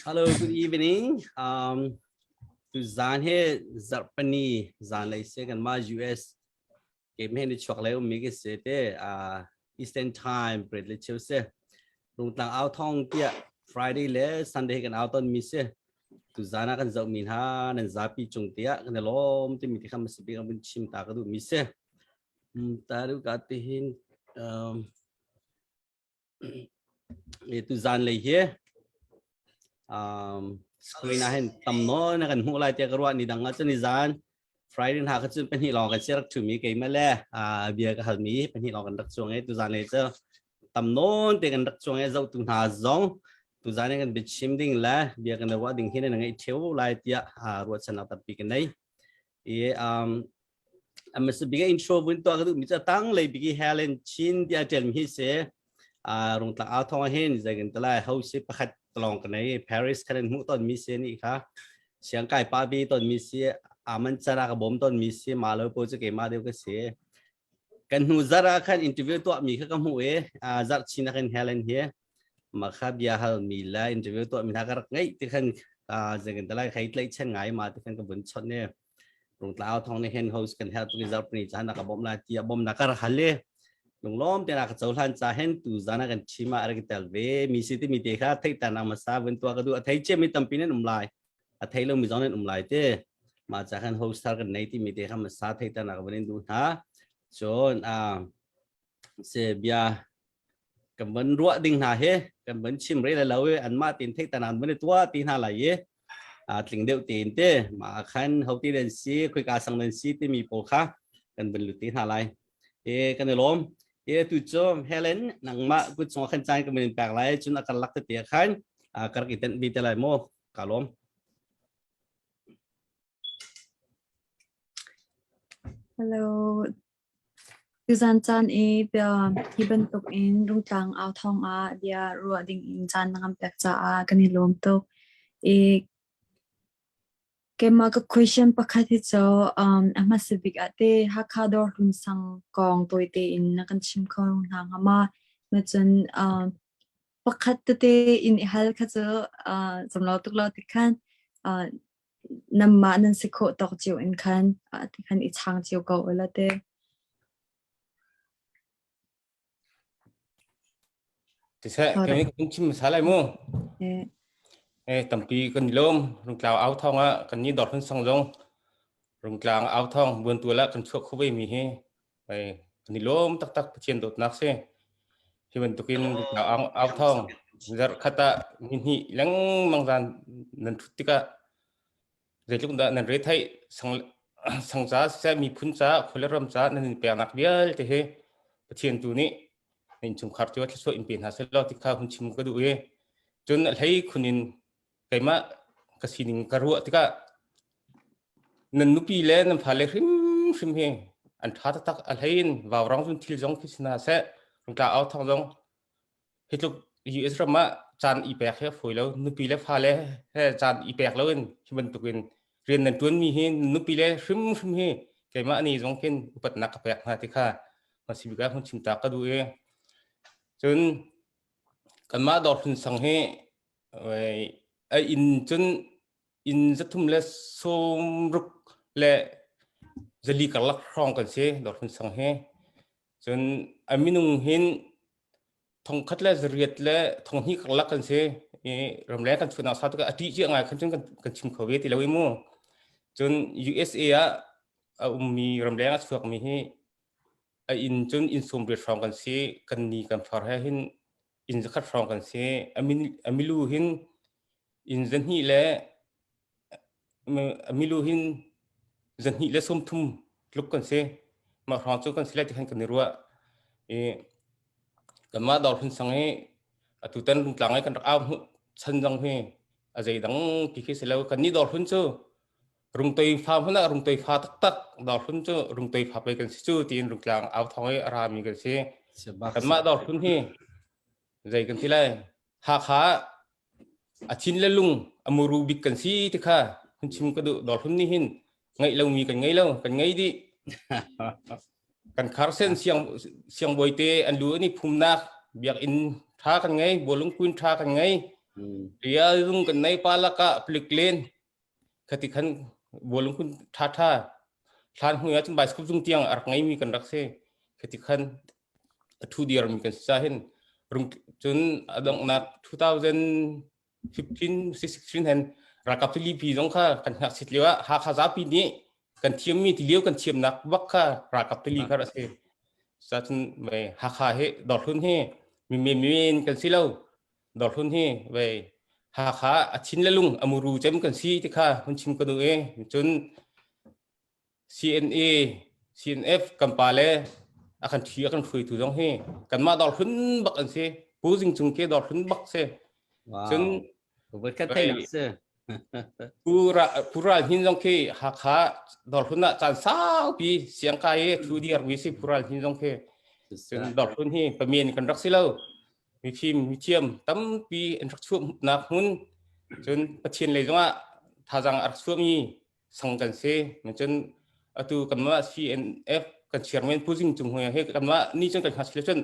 Hello, good evening. Um, tu zan he zarhpani zan lei se kan ma US ke me ni chuak le ummi ke se te uh, Eastern Time pret le cheu se rungtlang au thong tia Friday le Sunday kan au ton mi se tu zana kan zoh mi hna nan zapi chung tia kan lom ti mi ti kham se bi kan chim ta ka du mi se taru ka ti hin um, tu zan lei hi um, screen ah hin tam nawn na kan hmuh lai tiah ka ruah ni dang ah cun ni zan Friday hna kha cun pahnih lawng kan si rak thumi keimah le bia ka halmi pahnih lawng kan rak chuang i tu zan lei cu tam nawn te kan rak chuang i zohtu hna zong tu zan kan biachim ding le bia kan ruah ding hi na ngeih theu lai tiah ruahchannak tampi kan nei i um, Mr. Big intro vun tuah ka duh mi cu tang lei bigi Helen Chin tiah ṭial mi hi si rungtlang au thong hin zei kan talai ho si pakhat talong ka nei Paris khan in hmuh ton mi si ni kha siang kai pa bi ton mi si aman chara ka bom ton mi si ma lo po chu ke ma deu ka si kan hnu zara khan interview tuah mi kha ka hmu e zar chin khan Helen hi ma kha bia hal mi la interview tuah mi hna ka rak ngai ti khan zei kan talai khai tlai chen ngai ma ti khan ka vun chot ne Rungtlau thong nih hin host kan help tuk i zarhpini caan a ka bawmh lai tiah bawmhnak ka rak hal i lunglawm tein a ka cohlan ca hin tu zan ah kan team ah a rak i tel ve mi si timi te kha theihternak hmasa vun tuah ka duh a thei ciami tampi nan um lai a thei lomi zong nan um lai te mah ca khan host thar kan nei timi te kha hmasa theihternak vun in duh hna cun se bia kan van ruah ding hna hi kan van chim re le lo i anmah tin theih tanan van i tuah ti hna lai i tling deuh tein te mah khan hoti den si khoika sang den si timi pawl kha kan van lut ti hna lai e kan i lawm e tu cu Helen nangmah kut chung khan caan kan in pek lai cun a kan lak te khan ka rak i tenh bi te lai mu ka lawm Hello Tuzaan caan i bia hi bantukin Rungtlang au thawng ah bia ruah dingin caan na kan pek caah kan i lawm tuk. I keimah ka question pakhat hi cu um, a hmasa bik ah te Hakha Dawrhlun sang kong tawite in na kan chim kho hna hnga ma? Macun um, pakhat tete in i hal kha cu uh, zamlo tuk lo ti khan uh, Nanmah nan si khawh tawk cio in khan tikhan i chang cio ko ulaw te. Siseh, kei kan chim hmasa lai mu. Eh, tampi kan i lawm. Rungtlang au thawng ah kan ni dor hun sang zong. Rungtlang au thawng buantual ah kan chuak kho ve mi hi. Eh, kan i lawm taktak Pathian dawtnak si. Hi bantukin rungtlang au, au thawng zarh khat ah ni hnih lengmang zan nan thut tikah zeitluk dah nan re theih sang sang ca siseh miphun ca khua le ram ca nan in peknak vialte hi Pathian tu nih na innchungkhar cu thluachuah in pe hna sehlaw ti kha hun chim ka duh i cun a hlei khun in keimah ka sining ka ruah tikah nan nupi le nan fale hrimhrim hi an ṭha taktak a hlei in vaurang cun thil zong khi si hna seh rungtla au thawng zong hi tluk US ram ah caan i pek hi a fawi lo nupi le fale he caan i pek lo in hi bantukin rian nan ṭuanmi hi nupi le hrimhrim hi keimah ni zong khin upatnak ka pek hna ti kha hmasibik ah hun chim ta ka duh i cun kanmah dawr hlun sang hi a inn cun inn zathum le sawmruk le zali karlak hrawng kan si dawr hlun sang hi cun a minung hin thongkhat le zariat le thonghnih karlak kan si i ramleng kan chunak sa tuk a ṭih cia ngai khan cun kan chim kho ve ti lo i mu cun USA ah a ummi ramleng a chuakmi hi a inn cun inn sawmriat hrawng kan si kan ni kan far he hin inn zakhat hrawng kan si a milu hin inn zahnih le a milu hin zahnih le sawmthum tluk kan si mah hrawng cu kan si lai ti khan kan i ruah i kanmah dawr hun sang i atutan rungtlang i kan rak au hmuh chan zong hi a zeidang ti khi si lo kan nih dawr hun cu rungtoi fa hmun ah rungtoi fa taktak dawr hun cu rungtoi fa pei kan si cu tiin rungtlang au thong i a rami kan si kanmah dawr hun hi zei kan ti lai Hakha a thin le lung a muru bik kan si ti kha hun chim ka duh dawr hun nih hin ngeih lomi kan ngei lo kan ngei dih kan kharsen siang siangbawi te an lu an i phumnak biakinn tha kan ngei bawlung kuin tha kan ngei. Ria zung kan nei pa laka plik len khati khan bolung kun tha tha thlan hui ah cun bicycle zung tiang a rak ngei mi kan rak si khati khan a thu dir mi kan sa hin rung cun a donghnak 2015 16 hen ralkap tilipi zong kha kan hngak sit lio ah Hakha zapi nih kan thiam mi ti lio kan thiamnak bak kha ralkap tili kha a si sa cun mei Hakha hi Dawrhlun hi mi men men kan si lo Dawrhlun hi vei Hakha a thin le lung a muru cem kan si ti kha hun chim ka duh i cun CNA CNF kan pa le a kan thi a kan hruaitu zong hi kanmah Dawrhlun bak an si Pu Zing Cung ke Dawrhlun bak si cun Pu Ral Hnin zong khi Hakha Dawrhlun ah caan saupi siangkai i thu dir mi si Pu Ral Hnin zong khi cun Dawrhlun hi pamian kan rak si lo mifim mithiam tampi an rak chuahnak hmun cun Pathian lei zongah thazaang a rak chuahmi sang kan si cun atu kanmah CNF kan chairman Pu Zing Cung he kanmah ni cun kan hngak cun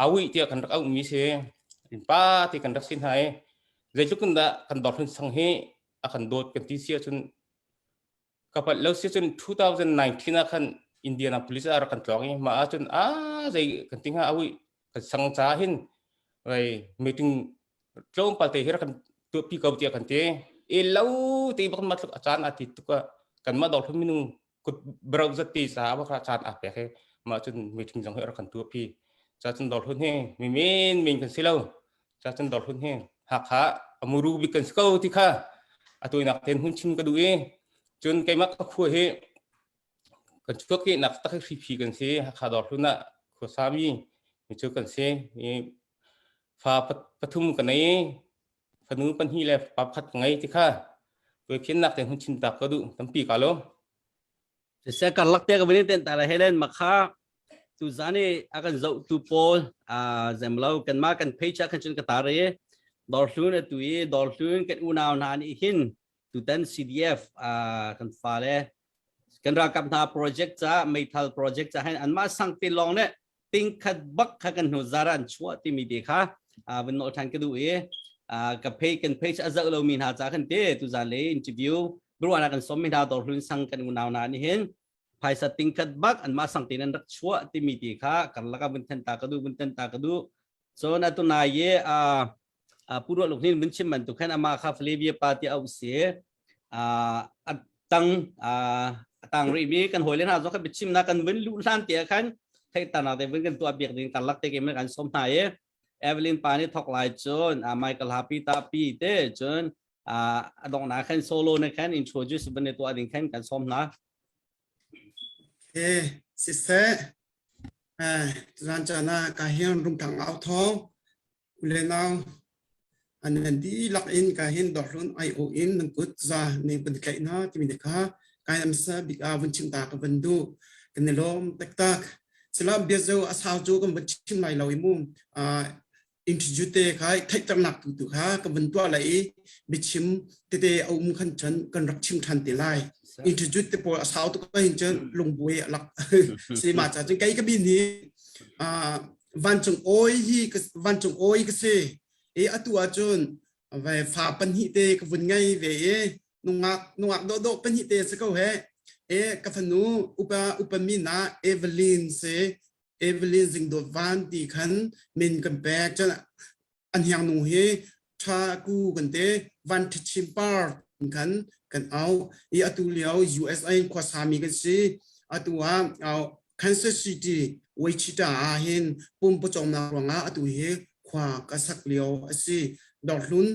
awi tiah kan rak auhmi si pa ti kan rak si hna i zeitluk in dah kan dawr sang hi a kan dawt kan ti si ahcun Ka palh lo si cun 2019 ah khan Indianapolis ah rak kan tlawng i mah ahcun a zei kan ti hnga awi kan sang ca hin vai meeting tlawmpal te hi rak kan tuahpi ko tiah kan ti. E lo te bak ma tluk a caan a ti tuk ah kanmah dawr minung kut bro zat te ca bak caan a pek i mah cun meeting zong hi rak kan tuahpi. Ca cun dawr hlun hi mi men men kan si lo. Ca cun dawr hlun hi Hakha a muru bik kan si ko ti kha a tawinak ten hun chim ka duh i cun keimah ka khua hi kan chuak ke nak tak hri kan si Hakha dawr hlun ah khuasami mi cu kan si i fa pathum ka nei fanu pahnih le pa pakhat ka ngei ti kha tuai nak ten hun chim tak ka duh tampi ka lo Siseh karlak te ka vun in ten ta la Helen makha tu zan i a kan zoh tu pawl a zemlo kanmah kan page ah khan cun ka tar i dawrhlun atu i dawrhlun kan unau hna nih hin tutan CDF kan fale kan ralkap hna project ca meithal project ca hin anmah sang te lawng nih tingkhat bak kha kan hnu zara an chuah timi te kha vun nol than ka duh i ka page kan page a zoh lomi hna ca khan te tuzan le interview biruana kan som mi hna dawrhlun sang kan unau hna nih hin phaisa tingkhat bak anmah sang tein an rak chuah timi ti kha karlak ah vun then ta ka duh vun ten ta ka duh cun atu nai i Pu Ruah Luk nih vun chim bantuk khan amah kha Flavia pa ti au si a tang a tang rih mi kan hawile hna zong kha biachimnak kan vun luh hlan te ah khan theihternak te vun kan tuah piak ding karlak te ke kan som hna i Evelyn pa nih thok lai cun Michael Happy ta pi te cun a donghnak khan solo ne khan introduce vun tuah ding khan kan som hna. Okay, siseh tuzan caan ah ka hin rungthang au thawng ule nau an nan dihlak in ka hin dawrhlun ai o in nan kut za ne vun tlaih hna timi te kha kai am sa bik a vun chim ta ka vun du kan i lawm taktak sila bia zo a sau cu kan vun chim lai lo i mu introduce te kha theihternak tu tu kha ka vun tuah lai i biachim tete a um khan cun kan rak chim than te lai introduce te pawl a sau tuk hin cun lungbuai a lak si ma cha cun kei ka bin hi vancung oi hi vancung oi ka si i atu ahcun ve fa pahnih te ka vun ngei ve i nungak nungak dawhdawh pahnih te si ko he e ka fanu upa upa min ah Evelyn si Evelyn Zingdawt Van ti khan min kan pek cun an hiangnu hi tha ku kan te van thachim par kan kan au i atu lio USA in khuasami kan si atu ah Kansas City Wichita ah hin pum pawcawmnak ruangah atu hi khua ka sak lio a si Dawrhlun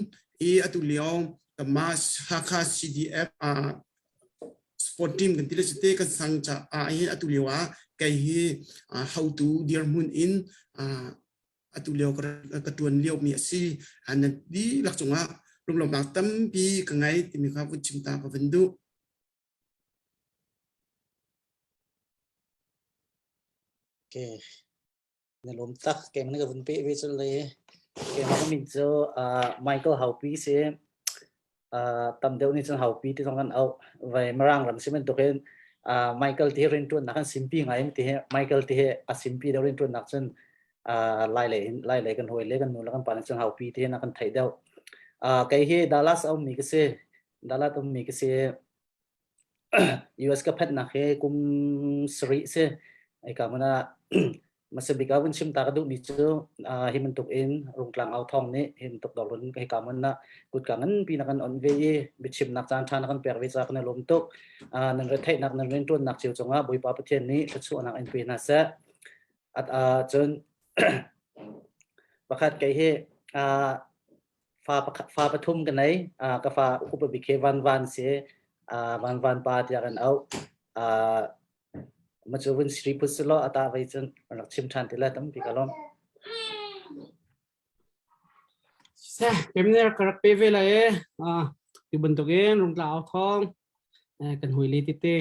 i atu lio kama Hakha CDF sport team kan ti le te kan sang cha ah hin atu lio ah kei hi hotu dirhmun in atu lio ka tuan lio mi a si nan dihlak cungah lunglawmhnak tampi ka ngei timi kha vun chim ta ka vun duh. Okay. Na lawm tak keng na ka vun pe ve cun le keimah ka min cu Michael Haupi si tam deuh nih cun Haupi ti zong kan auh vai Mirang ram si bantukin Michael ti hi rianṭuannak kan simpi ngai ti hi Michael ti hi a simpi deuh rianṭuannak cun lai lei lai lei kan hawi le kan nu le kan pa nih cun Haupi ti hin a kan theih deuh. Kei hi Dallas a ummi ka si. Dallas ummi ka si. US ka phanhnak hi kum sarih si. Ika hmun ah hmasa bik ah vun chim ta ka duhmi cu hi bantuk in Rungtlang au thawng nih hi bantuk dawrlun hika hmun ah kutka nganpi na kan on ve i biachimnak caan ṭha na kan pek ve caah kan i lawm tuk. Nan retheihnak nan rianṭuannak cio cungah Bawipa Pathian nih thluachuahnak in pe hna seh. At cun pakhat kei hi fa fa pathum ka nei. Ka fa upa bik hi Van Van si. Van Van pa tiah kan auh. Ma cu vun sri phut selaw ata vei cun rak chim ṭhan ti le tampi ka lawm. Seh, pemner ka rak pe ve lai e. Tu bantukin rungtla au thawng kan hoi le tete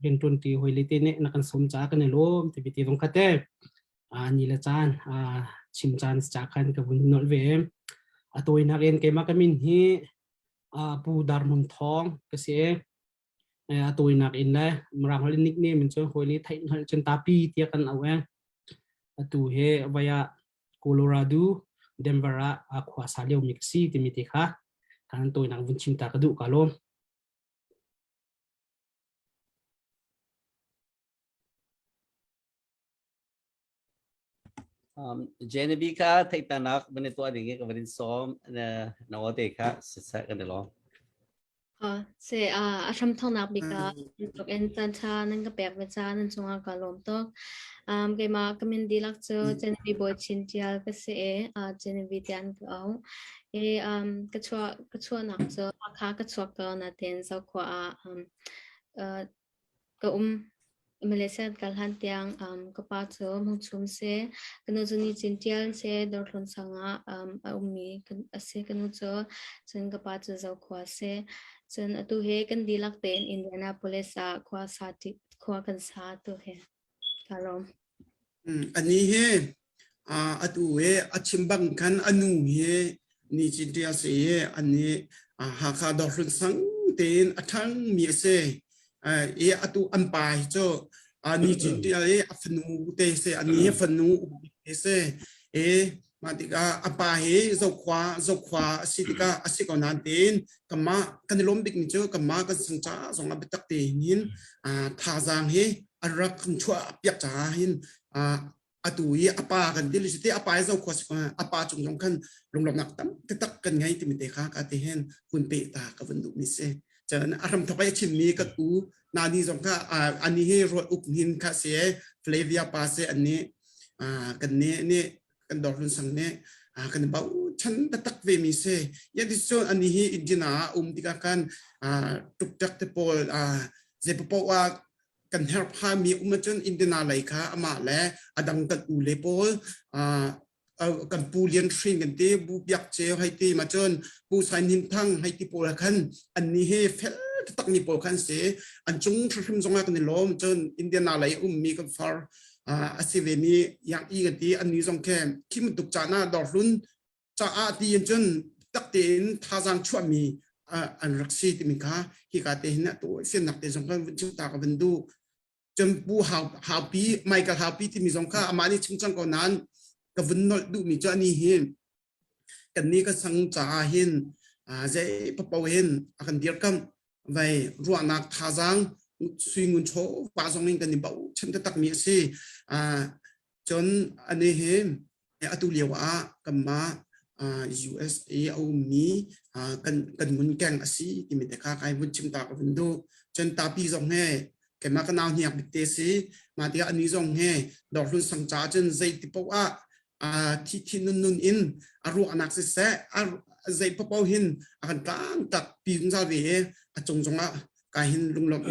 rianṭuan ti hoi le te nih na kan sawm caah kan i lawm ti ti zong kha te. Ni le caan chim caan ca khan ka vun nolh ve. A tawinak in keimah ka min hi Pu Dar Hmun Thawng ka si. A tawinak in le Mirang holh in nickname in cun hawi le theih hngalh cun tapi tiah kan auh e. Atu hi vai ah Colorado, Denver ah khua sa liomi ka si timi te kha kan tawinak vun chim ta ka duh ka lawm. Genevieve kha theihternak van i tuah ding i ka van in sawm na na aw te kha siseh kan i lawm. Se a hram thawngnak bik ah tuk in caan ṭha nan ka pek ve ca nan cungah ka lawm tuk. Um, keimah ka min dihlak cu Genevieve Bawi Chin Ṭial ka si i uh, Genevieve tiah an ka auh. I um, ka chuah ka chuahnak cu Hakha ka chuak ko natin Zokhua ah um, uh, Ka um. Malaysia kan kal hlan tiang um, ka pa cu Hmungchum si, ka nu cu Nicin Ṭial si, Dawrhlun sang ah um, a ummi a si ka nu cu, cun ka pa cu Zokhua si. Cun atu hi kan dihlak tein Indianapolis ah khua sa khua kan sa tu hi. Ka lawm. Ani hi atu hi a chim bang khan a nu hi ni cin ṭial si i ani Hakha Dawrhlun sang tein a ṭhangmi a si. I atu an pa hi cu ni cin ṭial i a fanu te si ani hi fanu te si. I mah tikah a pa hi Zokhua Zokhua a si tikah a si ko nain tein kanmah kan i lawm bikmi cu kanmah kan sang caah zong ah biatak tein hin thazaang hi an rak kan chuah piak caah hin atu i a pa kan ti te a pa i zokhua si a pa cung zong khan lunglawmhnak tam taktak kan ngei timi te kha ka ti hin hun pe ta ka vun duh mi si cun a hram thok ai chimmi ka u nani zong kha ani hi ruat uk hin kha si Flavia pa se ani kan ne nih kan dor hlun sang nih kan bochan taktak ve mi si ya ti cun ani hi Indiana ah um tikah kan tuktak te pawl zeipapoh ah kan herh phami um ahcun Indiana lei kha amah le adang kan u le pawl kan pu Lian Hring kan ti bu biak ceu hei ti ma cun pu Sai Hnin Thang hei ti pawl khan an ni hi fel taktak mi pawl khan si an cung hrimhrim zong ah kan i lawm cun Indiana lei ummi kan far a si ve mi yang i kan ti an ni zong khe khi bantuk caan ah dawrhlun caah tiin cun tak tein thazaang chuahmi an rak si timi kha hika te hin atu fiannak te zong kan vun chim ta ka vun duh cun pu haupi Michael Haupi timi zong kha amah nih chim cang ko nain ka vun nolh duhmi cu ani hi kan ni ka sang caah hin zei papo hin a kan dirkamh vai ruahnak thazaang sui ngun chaw pa zong in kan i bochan taktak mi a si cun ani hi atu lio ah kanmah USA a ummi kan kan ngunkeng a si timi te kha kai vun chim ta ka vun duh. Cun tapi zong he keimah ka nau hniak bik te si mah tikah ani zong he dawrhlun sang ca cun zei ti paoh ah thi thi nun nun in a ruahnak siseh a zei paoh hin a kan tlang tak pi zungzal ve i a cung zongah ka hin lunglawm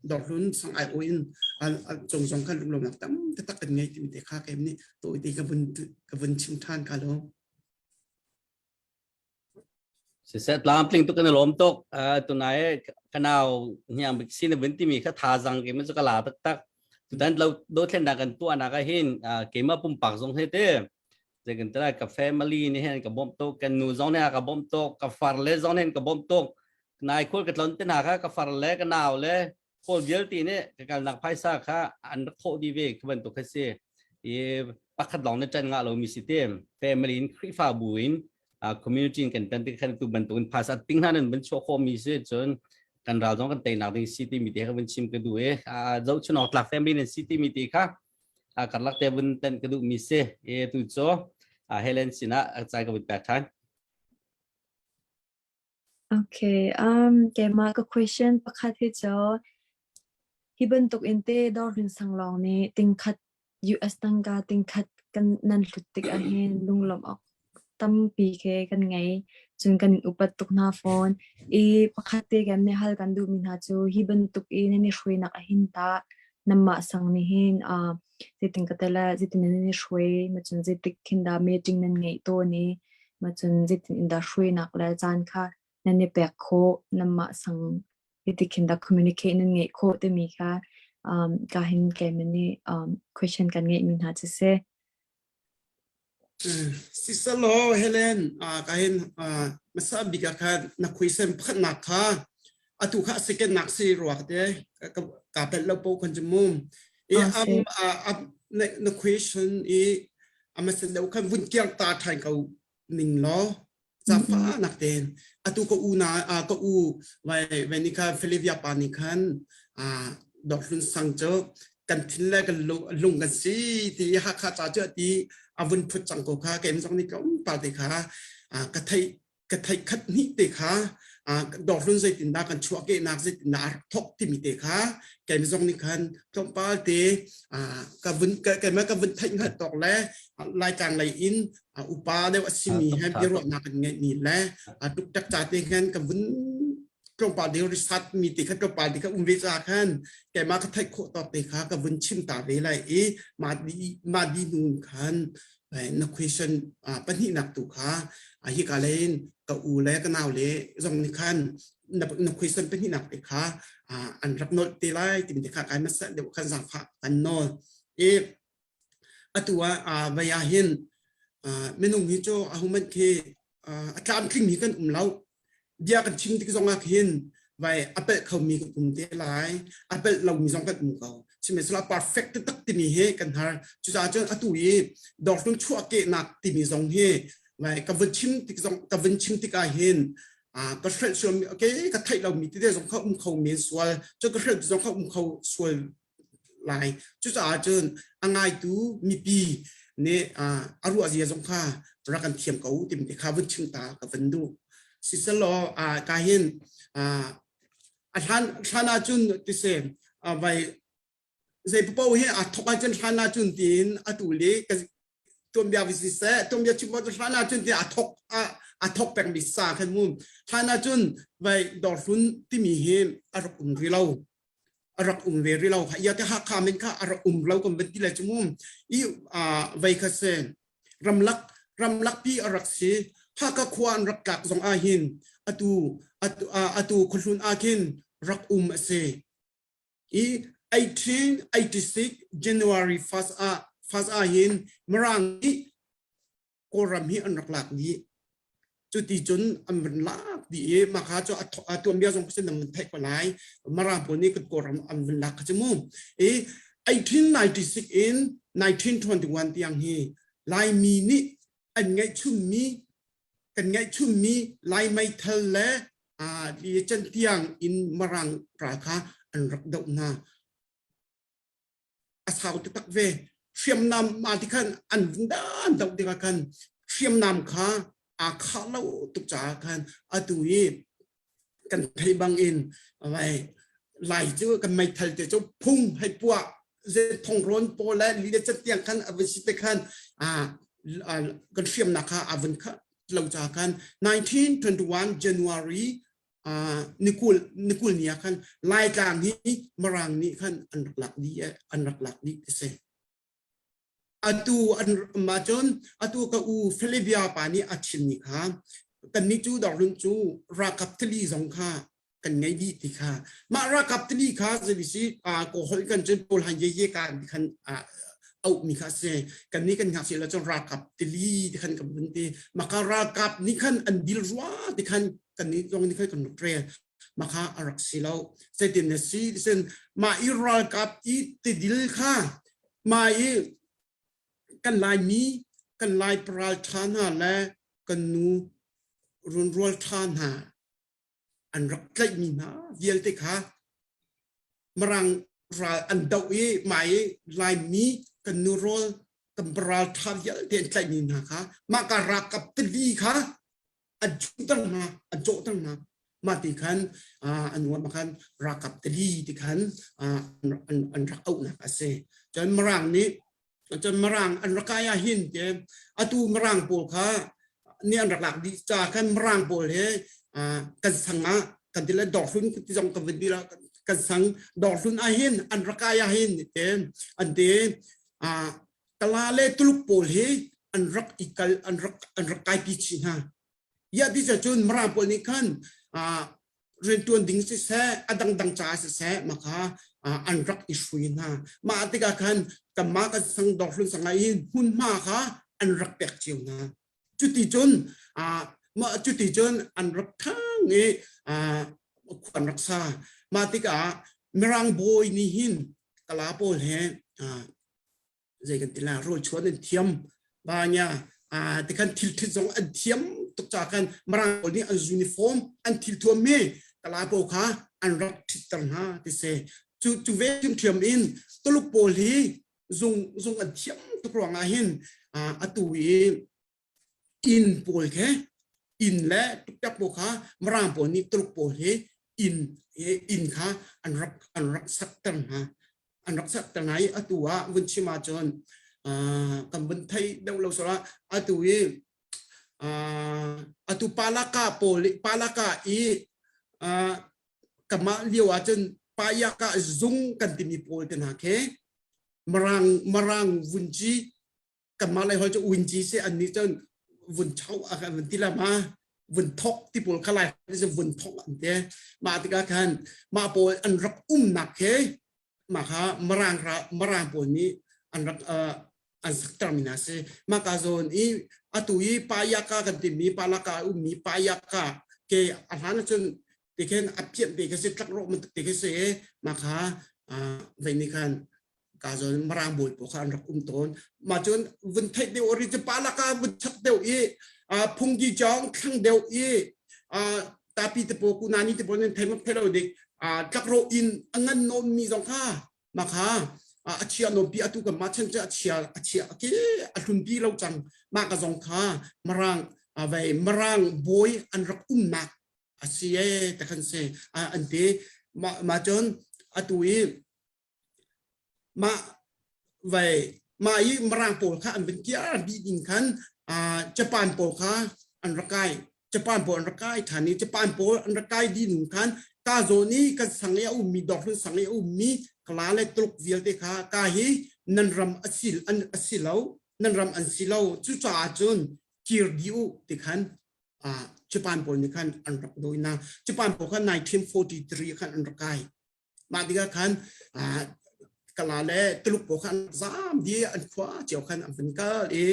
dawrhlun sang ai in a cung zong khan lunglawmnak tam taktak kan ngei timi te kha kem nih tawite ka vun ka vun chim ṭhan ka lo. Siseh tlamtling tuk kan i lawm tuk. Tunai ka nau hniang bik sin vun timi kha thazang ke cu ka la taktak. Tutan lo dothlennak kan tuahnak ah hin keimah pumpak zong he te zei kan tala ka family nih hin ka bawmh tuk kan nu zong nih a ka bawmh tuk ka far le zong nih ka bawmh tuk nai khul ka tlon te hna kha ka far le ka nau le pawl vialte nih ka kalnak phaisa kha an rak thawh dih ve khi bantuk kha si i pakhat lawng nih ṭan ngah lomi si te family in Khrihfabu in. Community in kan tan tik khan tu bantukin phasa ting hna nan van chuah khawh mi si cun kan ral zong kan teinak ding si ti mi te kha vun chim ka duh i zoh chunawk tlak family nan si ti mi te kha karlak te vun tan ka duh mi si e tu cu Helen sinah cai ka vun pek than. Okay, keimah ka question pakhat hi cu hi bantuk in te dawr sang lawng nih tingkhat US tangka tingkhat kan nan hlut tik ahhin lunglawmh awk tampi khi kan ngei. Cun kan in upat tuk hna fawn. I pakhat te kan nih hal kan duhmi hna cu hi bantuk i nan i hruainak ahhin tah nanmah sang nih hin zeitin ka tel ah zeitin nan i hruai, macun zeitik khin dah meeting nan ngeih tawn i macun zeitin in dah hruainak le caan kha nan i pek khawh, nanmah sang zeitik khin dah communicate nan ngeih khawh timi kha ka hin keimah nih question kan ngeihmi hna cu si. Sisalaw Helen ka hin masa bik ah khan na khuisen pakhatnak kha atu kha second nak si ruak te ka pel lo po kan chu mum i am na question i amasa lo khan vun kiang ta thain ko ning law zafa nak ten atu ka u na ka u vai vai ni kha Felivia pa ni khan a dok hlun sang chu kan thin le kan lung kan si ti Hakha cha chu ti avun phut chang ko kha kem zong ni tlom pa te kha ka thei ka thei khat ni te kha dok hlun zeitin dah kan chuah ke nak zeitin dah thok timi te kha kem zong ni khan tlawmpal te ka vun ka ma ka vun theih hngalh tawk le Laitlang lei in upa deuh a simi he biaruahnak kan ngeihmi le tuktak ca te khan ka vun tlawmpal deu risat mi te kha tlawmpal te kha um ve ca khan keimah ka theih khawh tawk te kha ka vun chim ta ve lai i mah di mah di hnu khan na question pahnihnak tu kha hi ka lein ka u le ka nau le zong nih khan na question pahnihnak te kha an rak nolh te lai timi te kha kai masa deuh khan zaangfah kan nawl i Atu ah vei ah hin minung hi cu ahohmanh khi a tlamtling mi kan um lo. Bia kan chim tik zong ah khin vai a pelh khomi kan um te lai, a pelh lomi zong kan um ko. Sihmanhsehlaw perfect taktak timi hi kan har. Cucaah cun atu i dawrhlun chuahkehnak timi zong hi vai ka vun chim tik zong ka vun chim tikah hin ka hrelh sual ke ka theih lomi tete zong kha um kho men sual, cun ka hrelh zong kha um kho sual lai. Cucaah cun a ngaitu mipi nih a ruah zia zong kha rak kan thiam ko timi te kha vun chim ta ka van duh. Siselaw ka hin a hlan hlan ahcun tise vai zei paoh hi a thok ahcun hlan ahcun tiin atu le tuanbia vi siseh tuanbia chim cu hlan ahcun ti a thok a thok pengmi sa khan mu hlan ahcun vai dawrhlun timi hi a rak um rih lo a rak um ve rih lo ya te Hakha min kha a rak um lo kan van ti le chu mu i vei kha se ramlak ramlak pi a rak si Hakha khua an rak tlak zong ah hin atu atu atu khuahlun ah khin rak um a si i 1886 January 1st ah first ah hin Mirang nih Kawlram hi an rak lak dih. Cuti cun an van lak dih i mah kha cu a tuanbia zong kha nan van theih ko lai. Mirang pawl nih kan Kawlram an van lak kha cu mu. I 1896 in 1921 tiang hi Laimi nih an ngeihchunmi kan ngeihchunmi Lai meithal le cantiang in Mirang ral kha an rak doh hna. A sau taktak ve. Hriamnam mah ti khan an vun dan doh tikah khan hriamnam kha aa khah lo tuk caah khan atu i kan theih bang in vai lai cu kan meithal te cu phung hei puah thong rawn pawl le li le catiang khan a vun si te khan kan hriamnak kha a vun kha lo ca khan 1921 January nikul nikul ni ah khan Laitlang hi Mirang nih khan an rak lak dih an rak lak dih ti si. Atu an ma cun atu ka u Philipia pa nih a chim ni kha kannih cu dawrlun cu ralkap tili zong kha kan ngei dih ti kha mah ralkap tili kha zeibisi ko holh kan cun paul han ye ye ka ti khan auh mi kha si kannih kan ngakchia lo cun ralkap tili ti khan kan vun ti maka ralkap nih khan an dil rua ti khan kannih zong nih khan kan rak rel maka a rak si lo zeitin na si sen mah i ralkap i tidil kha mah i kan Laimi kan Lai paral ṭha hna le. Kan nu runrual ṭha hna an rak tlaihmi hna vialte kha Mirang ral an doh i mah i Laimi kan nu rawl kan ral ṭha vialte an tlaihmi hna kha mah ka ralkap tili kha an chunter hna an cawhter hna mah ti khan an uam khan ralkap tili ti khan an rak auhnak a si cun Mirang nih cun Mirang an rak kai ah hin te atu Mirang pawl kha nih an rak lak dih ca khan Mirang pawl he kan sang ah kan ti le dawrhlun ti zong kan vun ti la kan sang dawrhlun ah hin an rak kai ah hin te an ti Kala le Tuluk pawl hi an rak i kal an rak an rak kaipi chih hna Ya ti cun Mirang pawl nih khan riantuan ding siseh a dangdang ca siseh mah kha an rak i hrui hna. Mah tikah khan kanmah kan sang dawrhlun sangah hin hmunhma kha an rak pek cio hna. Cuti cun mah cuti cun an rak thang i khua an rak sa. Mah tikah Mirang bawi nih hin Kala pawl he zei kan ti la rawl chuan an thiam ba nya a tikhan thil thit zong an thiam tuk ca khan Mirang pawl nih an uniform an thil thuam mi kala pawl kha an rak thitter hna ti se cu cu ve thiam in Tuluk pawl hi zung zung an thiam tuk ruangah hin atu i inn pawl khe inn le tuktak pawl kha Mirang pawl nih Tuluk pawl hi inn inn kha an rak an rak sakter hna an rak sakter hna i atu ah vun chim ahcun kan vun thei deuh lo sawh atu i atu palaka pawl palaka i kamah lio ahcun payaka zung kan timi pawl te hna khi Mirang Mirang vunci kanmah lei hol cu winci si an nih cun vun chau a kan vun ti la ma vun thok ti pawl kha lai cu vun thok an te mah tikah khan mah pawl an rak umnak he mah kha marang ra marang pawl nih an rak an sakter mi hna si mah ka zawn i atu i payaka kan timi palaka ummi payaka ke a hlan cun ti khin a pian te kha si tlak rawh man te kha si mah kha vei ni khan ka zawn Mirang bawi pawl kha an rak um tawn. Mah cun vun theih deuh ri cu pa laka vun chak deuh i phungki cawng thlang deuh i tapi te pawl kunani te pawl nan thei mak thei lo dik tlakro in a ngan nawn mi zong kha mah kha a chia nawn pi atu kan mah chan cu a chia a chia ke a hlun pi lo cang mah ka zong kha Mirang vei Mirang bawi an rak umnak a si e te khan si an ti mah mah cun atu i Mah vai mah i Mirang pawl kha an van kiar dih ding khan Japan pawl kha an rak kai. Japan pawl an rak kai ṭhan i Japan pawl an rak kai dih nung khan ka zawn i kan sang i a ummi dawrhlun sang i a ummi Kala le Tuluk vialte kha ka hi nan ram a si an a si lo nan ram an si lo cucaah cun kir dih u ti khan Japan pawl nih khan an rak dawi hna. Japan pawl kha 1943 khan an rak kai. Mah tikah khan Kala le Tuluk pawl kha an zaam dih an khua cio khan an vun kal i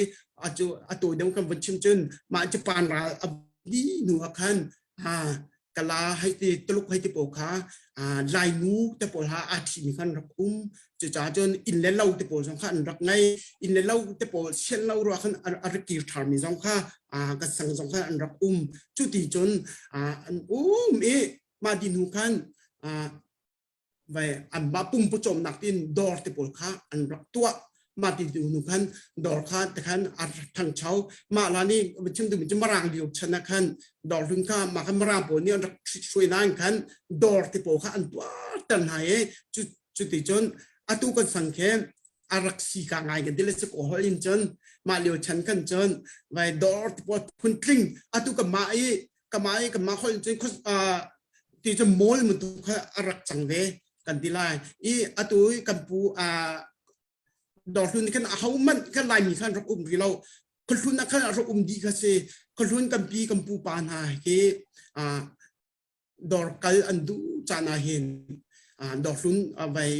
atu atu deuh kan vun chim cun mah Japan ral a di hnu ah khan Kala hei ti Tuluk hei ti pawl kha Lainu te pawl ha aa ṭhimi khan rak um cucaah cun inn le lo te pawl zong kha an rak ngei inn le lo te pawl sian lo ruah khan a rak kir ṭharmi zong kha kan sang zong kha an rak um cu ti cun an um i mah di hnu khan vai anmah pumpu cawmnak tin dawr te pawl kha an rak tuah mah ti hnu khan dawr kha te khan a thangcho mah la ni chim tu cu marang lio chan ah khan dawr hlun kha mah khan marang pawl nih an rak hruai nain khan dawr te pawl kha an tuah ter hna i cu cu ti cun atu kan sang khe a rak si ka ngai kan dile ko hol in cun mah lio chan khan cun vai dawr te pawl phun tling atu ka mah i kama i kama khol cun ti cu mawl mu tu kha a rak cang ve kan ti lai i atu i kan pu a dawrhlun khan a ho man kan laimi khan rak um ri lo khuahlun ah khan rak um dih kha si khuahlun kan pi kan pu pa hna hi dawr kal an duh caan ah hin dawrhlun vai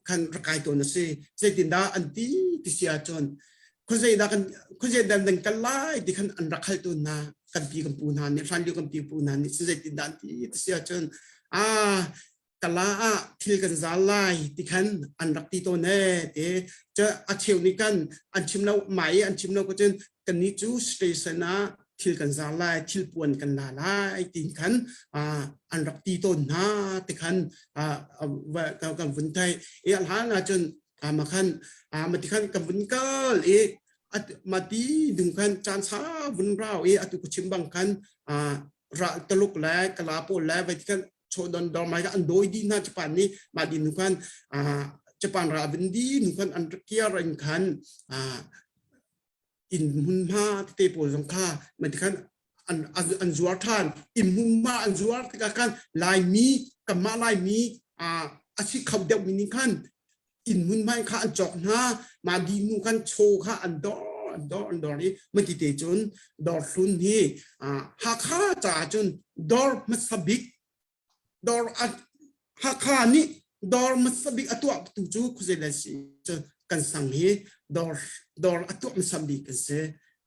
khan rak kai tawn a si zeitindah an ti ti si ahcun khuazei dah kan khuazei dah nan kal lai ti khan an rak hal tawn hna kan pi kan pu hna nih hlanlio kan pi pu hna nih zeitin dah an ti ti si ahcun ah kala ah thil kan zal lai ti khan an rak ti tawn ee ti cu a cheu nih kan an chim lo mai an chim lo ko cun kan nih cu station ah. thil kan zar lai thil puan kan la lai tin khan an rak ti tawn hna ti khan kan vun thei i hlan ah cun ma khan ma ti khan kan vun kal i ma ti dung khan caan sa vun rau i atu ka chim bang khan ra taluk le kala pawl le vai ti khan chodon dor mai an doi di hna Japan nih mah di nu khan Japan ra vin di nu khan an kiar in khan inn hmunhma tete pawl zong kha mah khan an an zuar ṭhan inn hmunhma an zuar tikah khan Laimi kanmah Laimi a si kho deuh mi nih khan inn hmunhma kha an cawk hna mah di nu khan chaw kha an dor an dor an dor i mati te cun dawr hlun hi Hakha caah cun dawr hmasa bik dawr Hakha nih dawr hmasa bik a tuah tu cu khuazei le si cu kan sang hi dawr dawr a tuah hmasa bik kan si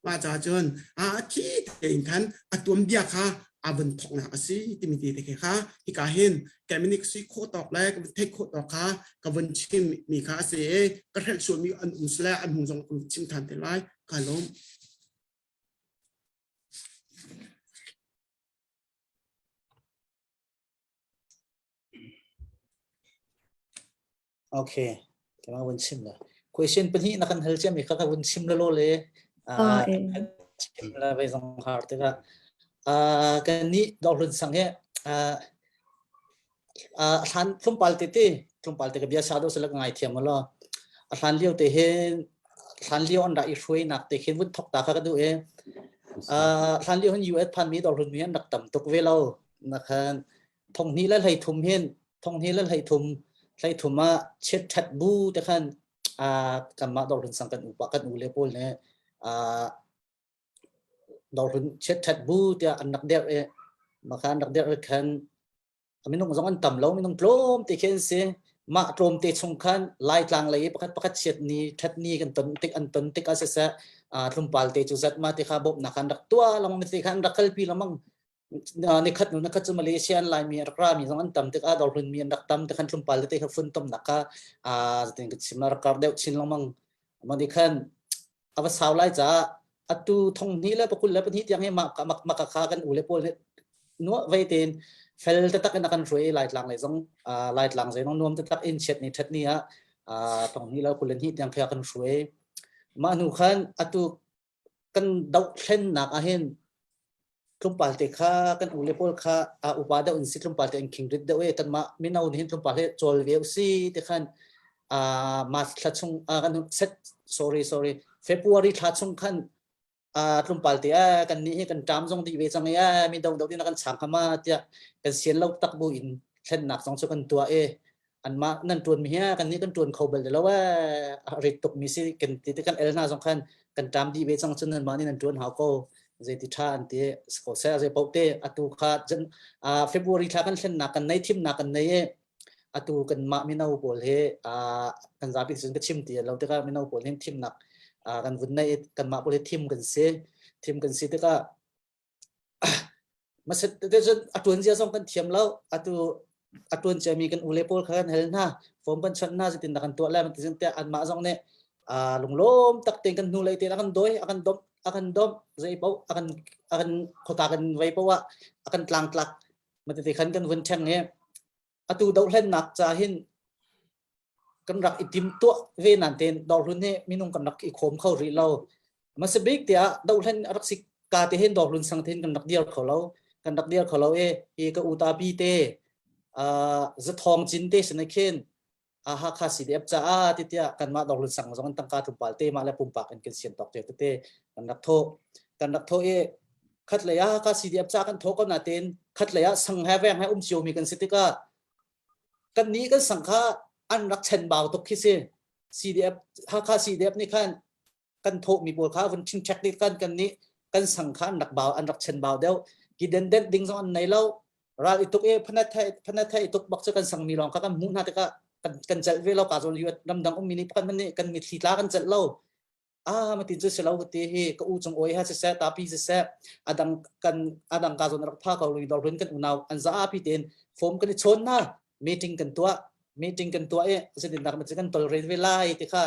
mah caah cun a thi tein khan a tuam bia kha a vun thoknak a si timi te te kha hika hin keminik si khawh tawk le ka theih khawh tawk kha ka vun chim mi kha a si i ka hrelh sual mi an um sile an hung zong ka chim than te lai ka lawm. Okay. Kema vun chim la. Question pahnih na kan hal ciami kha ka vun chim la lo le Ah, eh. chim la ve zong har tikah ah kan nih dawhlun sang he ah ah hlan tlawmpal te te tlawmpal te ka bia sa do sala ka ngai thiam lo a hlan lio te hin hlan lio an ra i hruainak te khin vun thok ta kha ka duh e ah hlan lio hin US phan mi dawhlun mi an rak tam tuk ve lo na khan thong hnih le hlei thum hin thong hnih le hlei thum hlei thum ah chiat that bu te khan ah kanmah dawhlun sang kan upa kan u le pawl ne ah dawhlun chiat that bu tiah an rak derh i makha an rak derh i khan minung zong an tam lo minung tlawm te khi an si mah tlawm te chung khan laitlang lei pakhat pakhat chiat ni that ni kan ton tik an ton tik ah siseh tlawmpal te cu zat ma te kha bawmhnak an rak tuah lengmang te kha an rak kalpi lengmang nikhat nu nikhat cu Malaysia an Laimi an rak rami zong an tam tikah dawrhlun mi an rak tam tikhan tlawmpal tete kha funtomnak kha zatin ka chim rak kar deuh chin lengmang mah khan a va sau lai caah atu thong hnih le pakul le pahnih tiang hi mah mah kha kan u le pawl nih nuah vei tein fel taktak in a kan hruai Laitlang lei zong Laitlang zei nuam taktak in chiat ni that ni ah thong hnih le kul le hnih tiang khi a kan hruai mah hnu khan atu kan dohthlennak ah hin tlawmpal te kha kan u le pawl kha a upa deuh in si tlawmpal te an khingrit deuh e kanmah mino nih hin tlawmpal he cawl ve usi ti khan March thla chung kan set sorry sorry February thla chung khan tlawmpal te kan nih hi kan ṭam zong dih ve cang i mi do do din kan chang hama tiah kan sian lo tak bu in thlennak zong cu kan tuah i anmah nan ṭuan mi hi kan nih kan ṭuan kho bal lo ee a rit tuk mi si kan ti te kan el hna zong khan kan ṭam dih ve cang cun nanmah nih nan ṭuan hau ko zeiti ṭha an ti ko seh zei paoh te atu kha February thla kan thlennak kan nei thimnak kan nei i atu kan mah mino pawl he kan zapi cun ka chim ti lo tikah mino pawl hin thimnak kan vun nei kanmah pawl hi thim kan si thim kan si tikah Maset te cun a ṭuan zia zong kan thiam lo. Atu a ṭuan ciami kan ule pawl kha kan hal hna. Form kan chawnh hna zeitin dah kan tuah lai ti cun tiah anmah zong nih aa lunglawm tak tein kan hnulei tein a kan dawi, a kan domh, a kan domh, zei paoh a kan a kan khuata kan vei paoh ah a kan tlangtlak. Matete khan kan vun ṭheng i atu dohhlennak ca hin kan rak i timtuah ve nan tein dawrhlun hi minung kan rak i khawm kho rih lo. Hmasa bik tiah dohhlen a rak si ka te hin dawrhlun sang te hin kan rak dir kho lo. Kan rak dir kho lo i hi ka u ta pi te uh, zathawng cin te sin khin Hakha CDF caah ti tiah kanmah dawrhlun sang zong an tangka tlawmpal te mah le pumpak in kan sian tawk te tete kan rak thawh kan rak thawh i khat lei ah Hakha CDF ca kan thawh ko nain khat lei ah sang he veng he um cio mi kan si tikah kan nih kan sang kha an rak chenbau tuk khi si CDF Hakha CDF nih khan kan thawh mi pawl kha vun ṭhingṭhek ding kan kan nih kan sang kha an rak bau an rak chenbau deuh ki den den ding zong an nei lo ral i tuk i phanat the phanat the i tuk bak cu kan sang mi lawng kha kan hmuh hna tikah kan kan celh ve lo ka zawn ramdang ummi nih pakhat nih kan mitthli tla kan celh lo ah matin cu si lo ti hi ka u cung oi ha siseh tapi siseh adang kan adang ka zawn rak pha ko lui dor run kan unau an za pi ten form kan i chawn na meeting kan tuah meeting kan tuah i zetin dak ma kan tolrel ve lai ti kha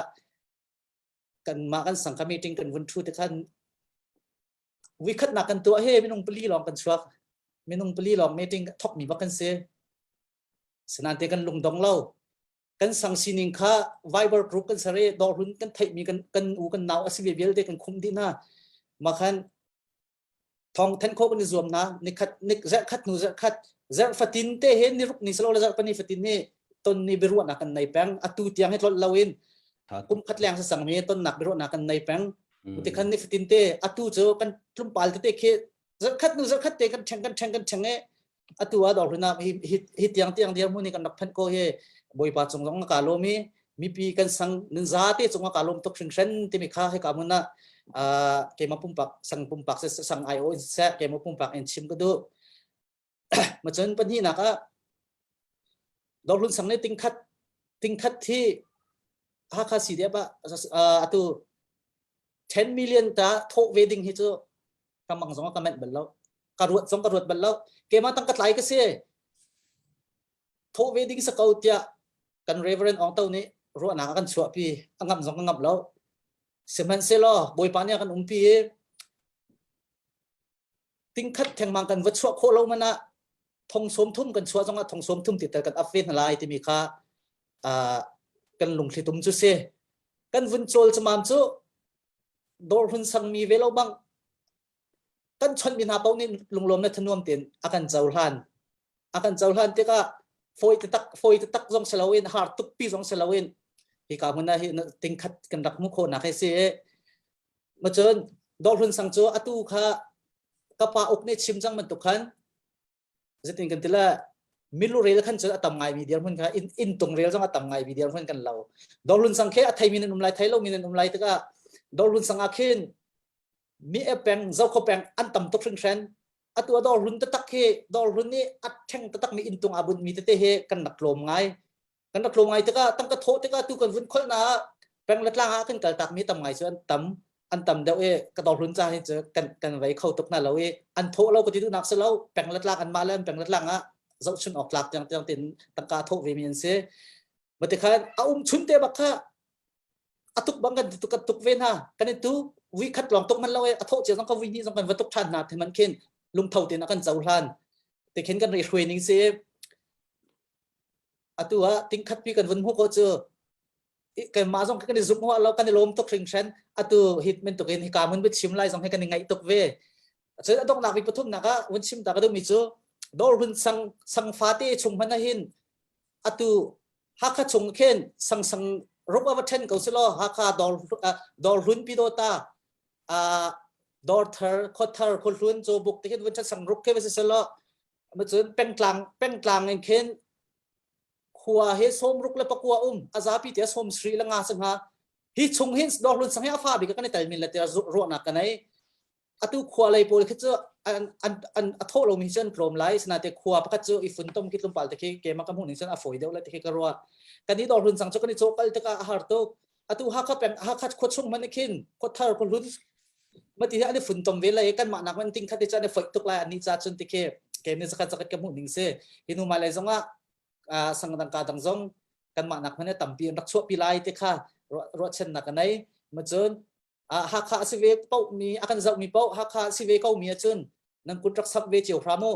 kanmah kan sangka meeting kan vun ṭhu te khan Vikhatnak kan tuah he minung pali lawng kan chuak. Minung pali lawng meeting thokmi bak kan si. Sinain te kan lungdong lo. Kan sang sining kha Viber group kan ser i dawrhlun kan theihmi kan kan u kan nau a si ve vialte kan khumh dih hna. Mah khan thong then khawh kan i zuam na nikhat nik zarh khat hnu zarh khat zarh fatin te he ni ruk ni salo le zarh pani fatin ni ton ni biaruahnak kan nei peng atu tiang hi tlolh loin kum khat leng sang mi tonnak biaruahnak kan nei peng ti khan ni fatin te atu cu kan tlumpal tete khi zarh khat nu zarh khat te kan theng kan theng kan theng e atu ah dawr hna hi hi tiang tiang dir hmun hi kan rak phanh ko hi Bawipa cung zong ka lawm i mipi kan sang nan zate cung ka lawm tuk hringhran timi kha hika hmun ah keimah pumpak sang pumpak sang ai o in seh keimah pumpak in chim ka duh ma cun pahnihnak ah Dawrhlun sang nih tingkhat tingkhat hi Hakha CDF ah atu 10 million ta thawh ve ding hi cu ka mang zong ka manh bal lo ka ruat zong ka ruat bal lo keimah tang ka tlai ka si thawh ve ding sa ko tiah kan Reverend Ong To nih ruahnak a kan chuahpi a ngamh zong ka ngamh lo sihmanhsehlaw Bawipa nih a kan umpi i tingkhat thengmang kan va chuah khawh lo man ah thong sawm thum kan chuah zongah thong sawm thum ti tel kan ap ve hna lai timi kha kan lungthli tum cu si kan vun cawl camam cu dawr hun sangmi ve lo bang kan chonhmi hna paoh nih lunglawm le thanuam tein a kan cohlan a kan cohlan tikah fawi taktak fawi taktak zong si loin har tukpi zong si loin hika hmun ah hi tingkhat kan rak hmuh khawhnak hi si ma cun dawrhlun sang cu atu kha ka pa uk nih chim cang bantuk khan Zeitin kan ti le milu rel khan cun a tam ngaimi dirhmun kha inn inn tung rel zong a tam ngaimi dirhmun kan lo. Dawrlun sang khi a theimi nan um lai thei lomi nan um lai tikah dawrlun sang ah khin mi e peng zokho peng an tam tuk hringhran. Atu a dawrlun taktak khi dawrlun nih a theng taktak mi inn tung aa bunh mi tete hi kan rak tlawm ngai. Kan rak tlawm ngai tikah tangka thawh tikah tu kan vun kholh na ah peng le tlang ah kan kal tak mi tam ngai cu an tam an tam deuh i ka dawrhlun ca hi cu kan kan vei kho tuk hna lo i an thawh lo ka ti duhnak si lo peng le tlang an mah le an peng le tlang ah zohchun awk tlak tiang tiang tin tangka thawh ve mi an si mati khan a um chun te bak kha a tuk bang kan tuk kan tuk ve hna kan i tu vui khat lawng tuk man lo e a thawh cia zong ka vui hnih zong kan va tuk than hna the man khin lungtho tin a kan cohlan te khin kan ri hruai ning si Atu ah tingkhat pi kan vun hmuh ko cu keimah zong kan i zumh huah lo kan i lawm tuk hringhran atu hi bantuk in hika mun chim lai zong hi kan i ngaih tuk ve cun a donghnak bik pathumnak ah vun chim ta ka duhmi cu dawr hun sang sang fate chung hmanh ah hin atu Hakha chung khin sang sang ruk a va then ko si law Hakha dawr dawr hlun pi do ta dawr thar khuathar khuahlun cawbuk te khin vun sang ruk ke va si law Cun pengtlang pengtlang in khin khua he sawmruk le pakua um a zapi te sawm sri le nga sangha hi chung hin dawrhlun sang hi a fa bik kan i tel min le te ruahnak ka nei atu khua lei pawl khi cu an an an a tho lo mi cu an tlawm lai sinate khua pakhat cu i funtom khi tlawmpal te khi keimah ka hmuh ning cun a fawi deuh le te khi ka ruah kan i dawrhlun sang cu kan i cawkal tikah a har tuk atu Hakha peng Hakha khua chung man khin khua thar khua hlun mati hi an i funtom ve lai kan mah nak man ting khat te chan i foih tuk lai ani cha chun ti khi ke ni zakhat zakhat ka hmuh ning si hinu ma lai zong ah sangdang ka dang zong kan mah nak man tampi an rak chuah pi lai te kha ruahchan nak nei ma cun Hakha si ve pau mi a kan zoh mi pau Hakha si ve ko mi ahcun nan kut rak sap ve cio hram u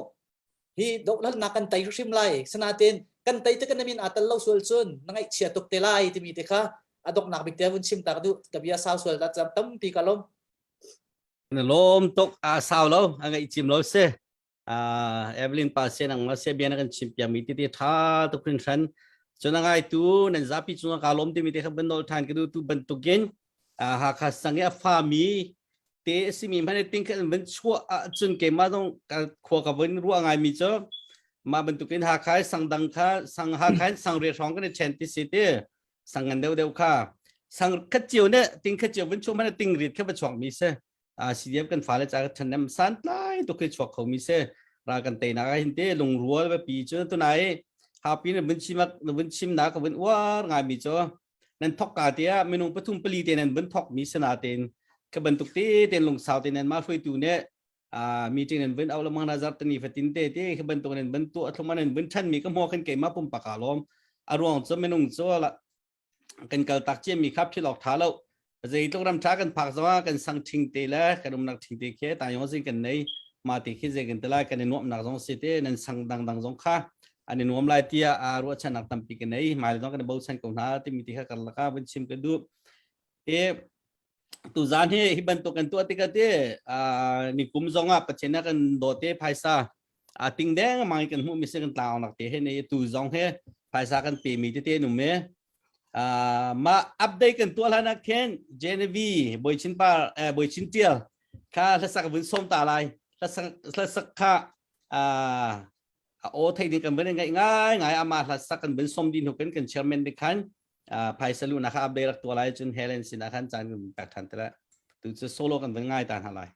hi dohlalnak kan tei hrim lai sinain kan tei te kan min aa tel lo sual cun na ngaihchia tuk te lai timi te kha a donghnak bik te vun chim ta ka duh ka bia sau sual da cam tampi ka lom na lom tuk a sau lo a ngaih cim lo se Evelyn pa se nang ma se bia na kan chim piak mi ti ti tha tuk hrin hran cun a ngai tu nan zapi cung ka lom timi te kha ban nol than ka du tu bantukin Hakha sang i a fa mi te a simi hmanh ting khan van chuah ahcun keimah zong ka khua ka vun ruah ngai mi cu mah bantukin Hakha sang dang kha sang Hakha in sang re hrawng kan i chen ti si ti sang ngan deuh deuh kha sang khat cio ne ting khat cio vun chuah hmanh ting rit kha va chuak mi se a CDF kan fale ca than nem san tlai tuk khi chuak kho mi se ra kan te na hin te lungrual va pi chu tunai happy na vun chim na vun chim na ka vun uar ngai mi chu nan thok ka te ah minung pathum pali te nan vun thok mi sana ten ka bantuk te ten lungsau te nan ma hruaitu ne a meeting nan vun au lamang na zar tani fatin te te ka bantuk nan vun tu athlum nan vun than mi ka mo khan keima pum paka lom aruang chu minung chu la kan kal tak che mi kha philok tha lo. Zeitluk ram ṭha kan phak zongah kan sang ṭhing te le kan umnak ṭhing te khi tayong zing kan nei ma te khi zei kan te lai kan i nuamnak zong si te nan sang dangdang zong kha an i nuam lai tiah a ruahchannak tampi kan nei hmai zong kan i bochan ko hna timi ti kha karlak ah vun chim ka duh. E tuzan hi hi bantuk kan tuah tikah te ni kum zong ah Pathian a kan dawt te phaisa a ting deng mang kan hmuh mi si kan tlang nak te he ne tu zong he phaisa kan pe mi tete num me mah update kan tuah hlan ah khin Genevieve Boichin par Boichin Tial kha hlasak vun som ta lai hlasak hlasak kha a aw thei ding kan vun ngai ngai ngai ama hlasak kan vun som din hukin kan chairman de khan phaisa lu na kha update rak tuah lai cun Helen sin ah khan caan kan pek than te la tu cu solo kan vun ngai ta hna lai.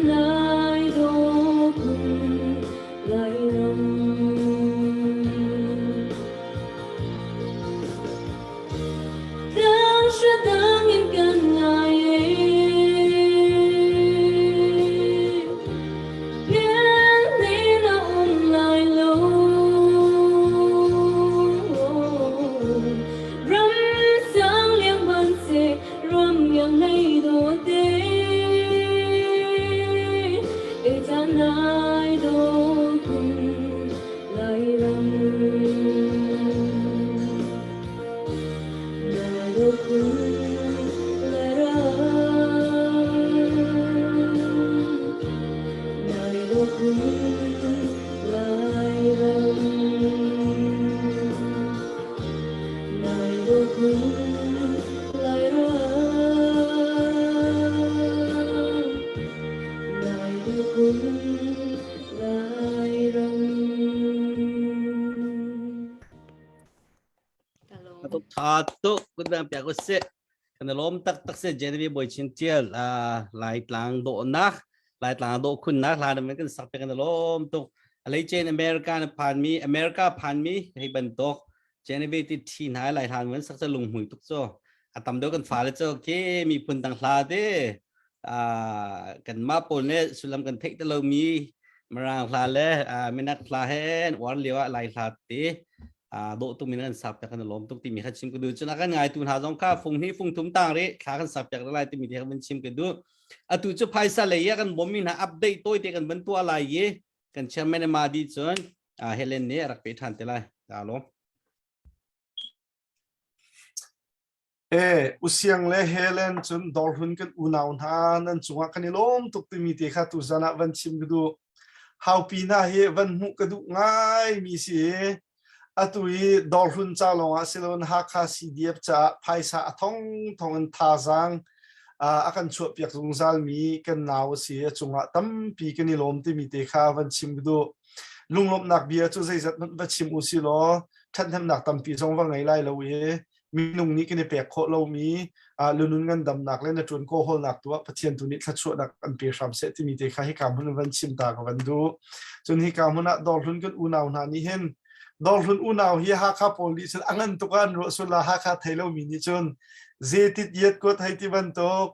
Nai dawh khun Lairam. Tlang hra dang in kan ngai e. Pian ni na um lai lo. Ram sang liang ban se ram ngang hlei do te. E cha nai do kun Lairam. Nai do kun Lairam. Nai do kun Lairam. Nai do kun Lairam. Nai do kun Lairam. Tuk tha tuk kut bang piak usih. Kan lawm taktak si Genevieve Bawi Chin Tial Laitlang dawhnak Laitlang dawh khunnak hla na kan sak piak kan lawm tuk. Alei chen America na phan mi America phan mi hei bantuk Genevieve ti thi hna lai hlan van sak cha lunghmui tuk cho. A tam deuh kan fale cho ke mi phun dang hla te kan mah pawl nih sullam kan theih te lomi Mirang hla le minak hla he uar lio ah Lai hla te dawh tuk min kan sak piak kan lawm tuk timi kha chim ka duh cun a kan ngaitu hna zong kha fung hnih fung thum tang ri thla kan sak piak lai timi te kha van chim ka duh atu cu phaisa lei ah kan bawm mi hna update tawi te kan van tuah lai i kan chairman ma di cun Helen nih a rak pe than te lai ta lawm E, Usiang le Helen cun dawrhlun kan unau hna nan cungah kan i lawm tuk timi te kha tuzan ah van chim ka duh. Haupi hna hi van hmuh ka duh ngai mi si i atu i dawrhlun ca lawngah si loin Hakha CDF caah phaisa a thong thong in thazaang a kan chuahpiak zungzal mi kan nau a si a cungah tampi kan i lawm timi te kha van chim ka duh. Lunglawmhnak bia cu zeizat hmanh va chim u si law ṭhathnemnak tampi zong va ngei lai lo i minung nih kan i pek khawh lomi lunun ngandamnak le na ṭuan kawhawlnak tu ah Pathian tu nih thluachuahnak an pe hram seh timi te kha hika hmun van chim ta ka van duh. Cun hika hmun ah dawrhlun kan unau hna nih hin dawrhlun unau hi Hakha pawl nih cun a ngan tuk ah an ruah sul la Hakha thei lomi nih cun zetit yet kuat hei ti bantuk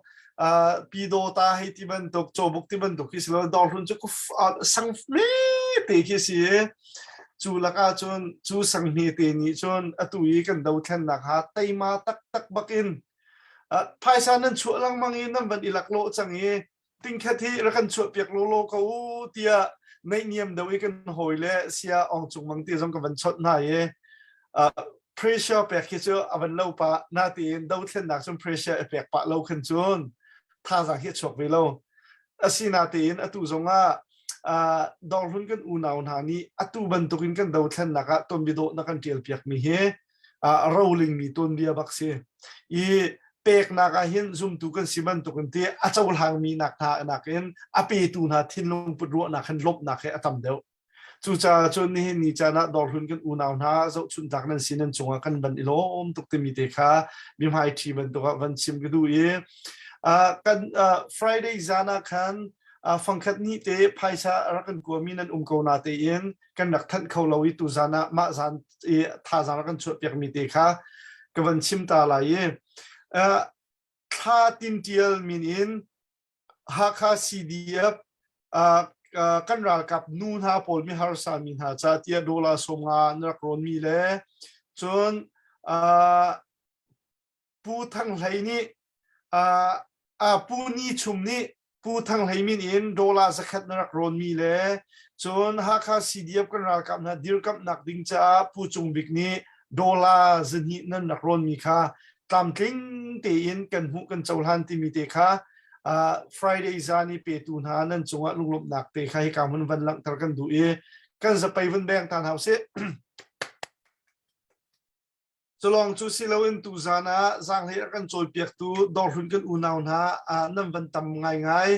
pidawta hei ti bantuk cawbuk ti bantuk khi si lo dawrhlun cu sang me te khi si Cu lakah cun cu sang hmete nih cun atu i kan dothlennak ha teima taktak bakin phaisa nan chuah lengmang i nan van i laklawh cang i tingkhat hi rak kan chuahpiak lawlaw ko u tiah naihniam deuh i kan hawi le sia Aung Cung Mang ti zong ka van chawnh hna i pressure pek hi cu a van lo pah natein dothlennak cun pressure i pek pah lo khan cun thazaang hi a chuak ve lo. Asinatein atu zongah dawrhlun kan unau hna nih atu bantukin kan dothlennak ah tuanbia dawh na kan ṭialpiakmi hi a rolingmi tuanbia bak si. I peknak ah hin zumtu kan si bantukin ti a cohlangmi nak hna nakin a petu hna thinlung put ruahnak hin lawmhnak hi a tam deuh. Cucaah cun nihin ni caan ah dawrhlun kan unau hna zohchunhtlak nan si nan cungah kan van i lawm tuk timi te kha mihmai ṭhi bantuk ah van chim ka duh i kan Friday zan ah khan fangkhat ni te phaisa rak kan kuami nan um ko na tein kan rak thanh kho lo i tu zan ah mah zan i thazaang rak kan chuahpiak mi te kha ka van chim ta lai i thla tin tial min in Hakha CDF kan ralkap nu hna pawl mi harsa mi hna ca tiah dollar 50 an rak rawn mi le cun Pu Thang Hlei nih Pu Ni Chum nih Pu Thang Hlei min in dollar 100 na rak rawn mi le cun Hakha CDF kan ralkap hna dirkamhnak ding caah Pu Cung Bik nih dollar 200 nan rak rawn mi kha tlamtling tein kan hmuh kan cohlan timi te kha Friday zan i petu hna nan cungah lunglawmhnak te kha hika hmun van langhter kan duh i kan zapei vun beng ta hna usih. Culong cu si loin tu zan ah zaanghlei a kan cawipiaktu dawrhlun kan unau hna nan van tam ngaingai.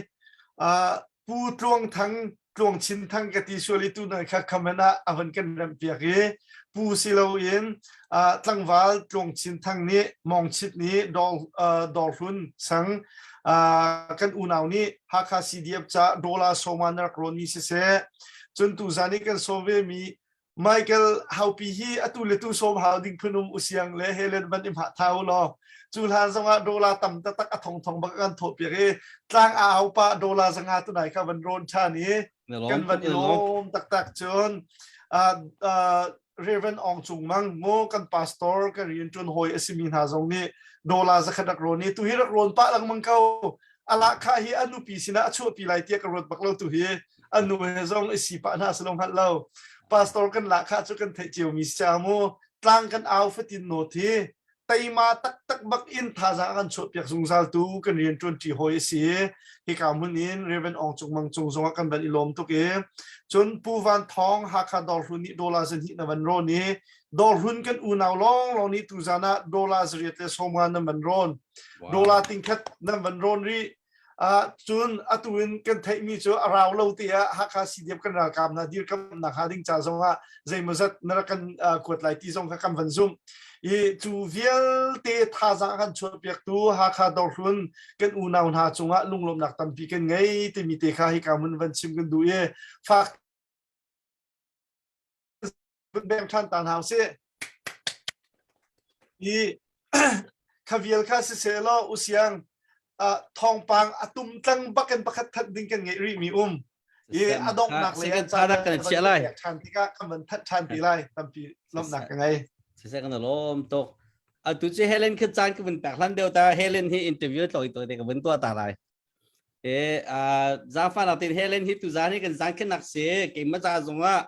Pu Tluang Thang. Tluang Chin Thang ka ti sual i tu nan kha comment ah a van kan remh piak i pu si loin tlangval Tluang Chin Thang nih Mawng Chit nih Dawrhlun sang kan unau nih Hakha CDF ca dollar sawma na rak rawn mi siseh cun tuzan i kan sawm ve mi Michael Haupi hi atu le tu sawm hau ding phunum usiang le Helen van i hma thau law cu hlan zongah dollar tam taktak a thong thong bak kan thawh piak i tlang a au pa dollar zanga tunai kha van rawn ṭhan i kan van i lawm taktak cun Reverend Ong Cung Mang mu kan pastor kan rian ṭuan hawi a simi hna zong nih dollar zakhat rak rawn i tu hi rak rawn pah lengmang ko ala kha hi a nupi sinah a chuahpi lai tiah ka ruat bak lo tu hi a nu he zong i si pah hna si lo hngalh lo pastor kan lahkhah cu kan theih cio mi si mu tlang kan au fatin no thi teima taktak bak in thazaang kan chuah piak zungzal tu kan rian ṭuan ṭi hawi a si hika hmun in Reverend Ong Cung Mang cung zongah kan van i lawm tuk i cun Pu Van Thawng Hakha Dawrhlun nih dollar zahnih na van rawn i Dawrhlun kan unau lawng lawng nih tuzan ah dollar zariat le sawmnga nan van rawn dollar tingkhat nan van rawn rih Cun atu in kan theihmi cu a rau lo te ah Hakha CDF kan ralkap hna dirkamnak hnga ding ca zongah zeimawzat na rak kan kuat lai ti zong kha kan van zumh. I cu vialte thazaang kan chuahpiaktu Hakha Dawrhlun kan unau hna cungah lunglawmhnak tampi kan ngei timi te kha hika hmun van chim kan duh i fak beng ṭhan ta hna usih. I kha vial kha siseh law usiang thawngpang a tum tlang bakin pakhat that ding kan ngeih rih mi um. I a donghnak lei ah caan kan chiah lai. Ṭhan tikah kan van that ṭhan ti lai tampi lawmhnak ka ngei. Siseh kan lawm tuk. Atu cu Helen khi caan ka vun pek hlan deuh ta Helen hi interview tloi to te ka vun tuah ta lai. E zaangfahnak tein Helen hi tuzaan hi kan zaangkhenak si keimah ca zongah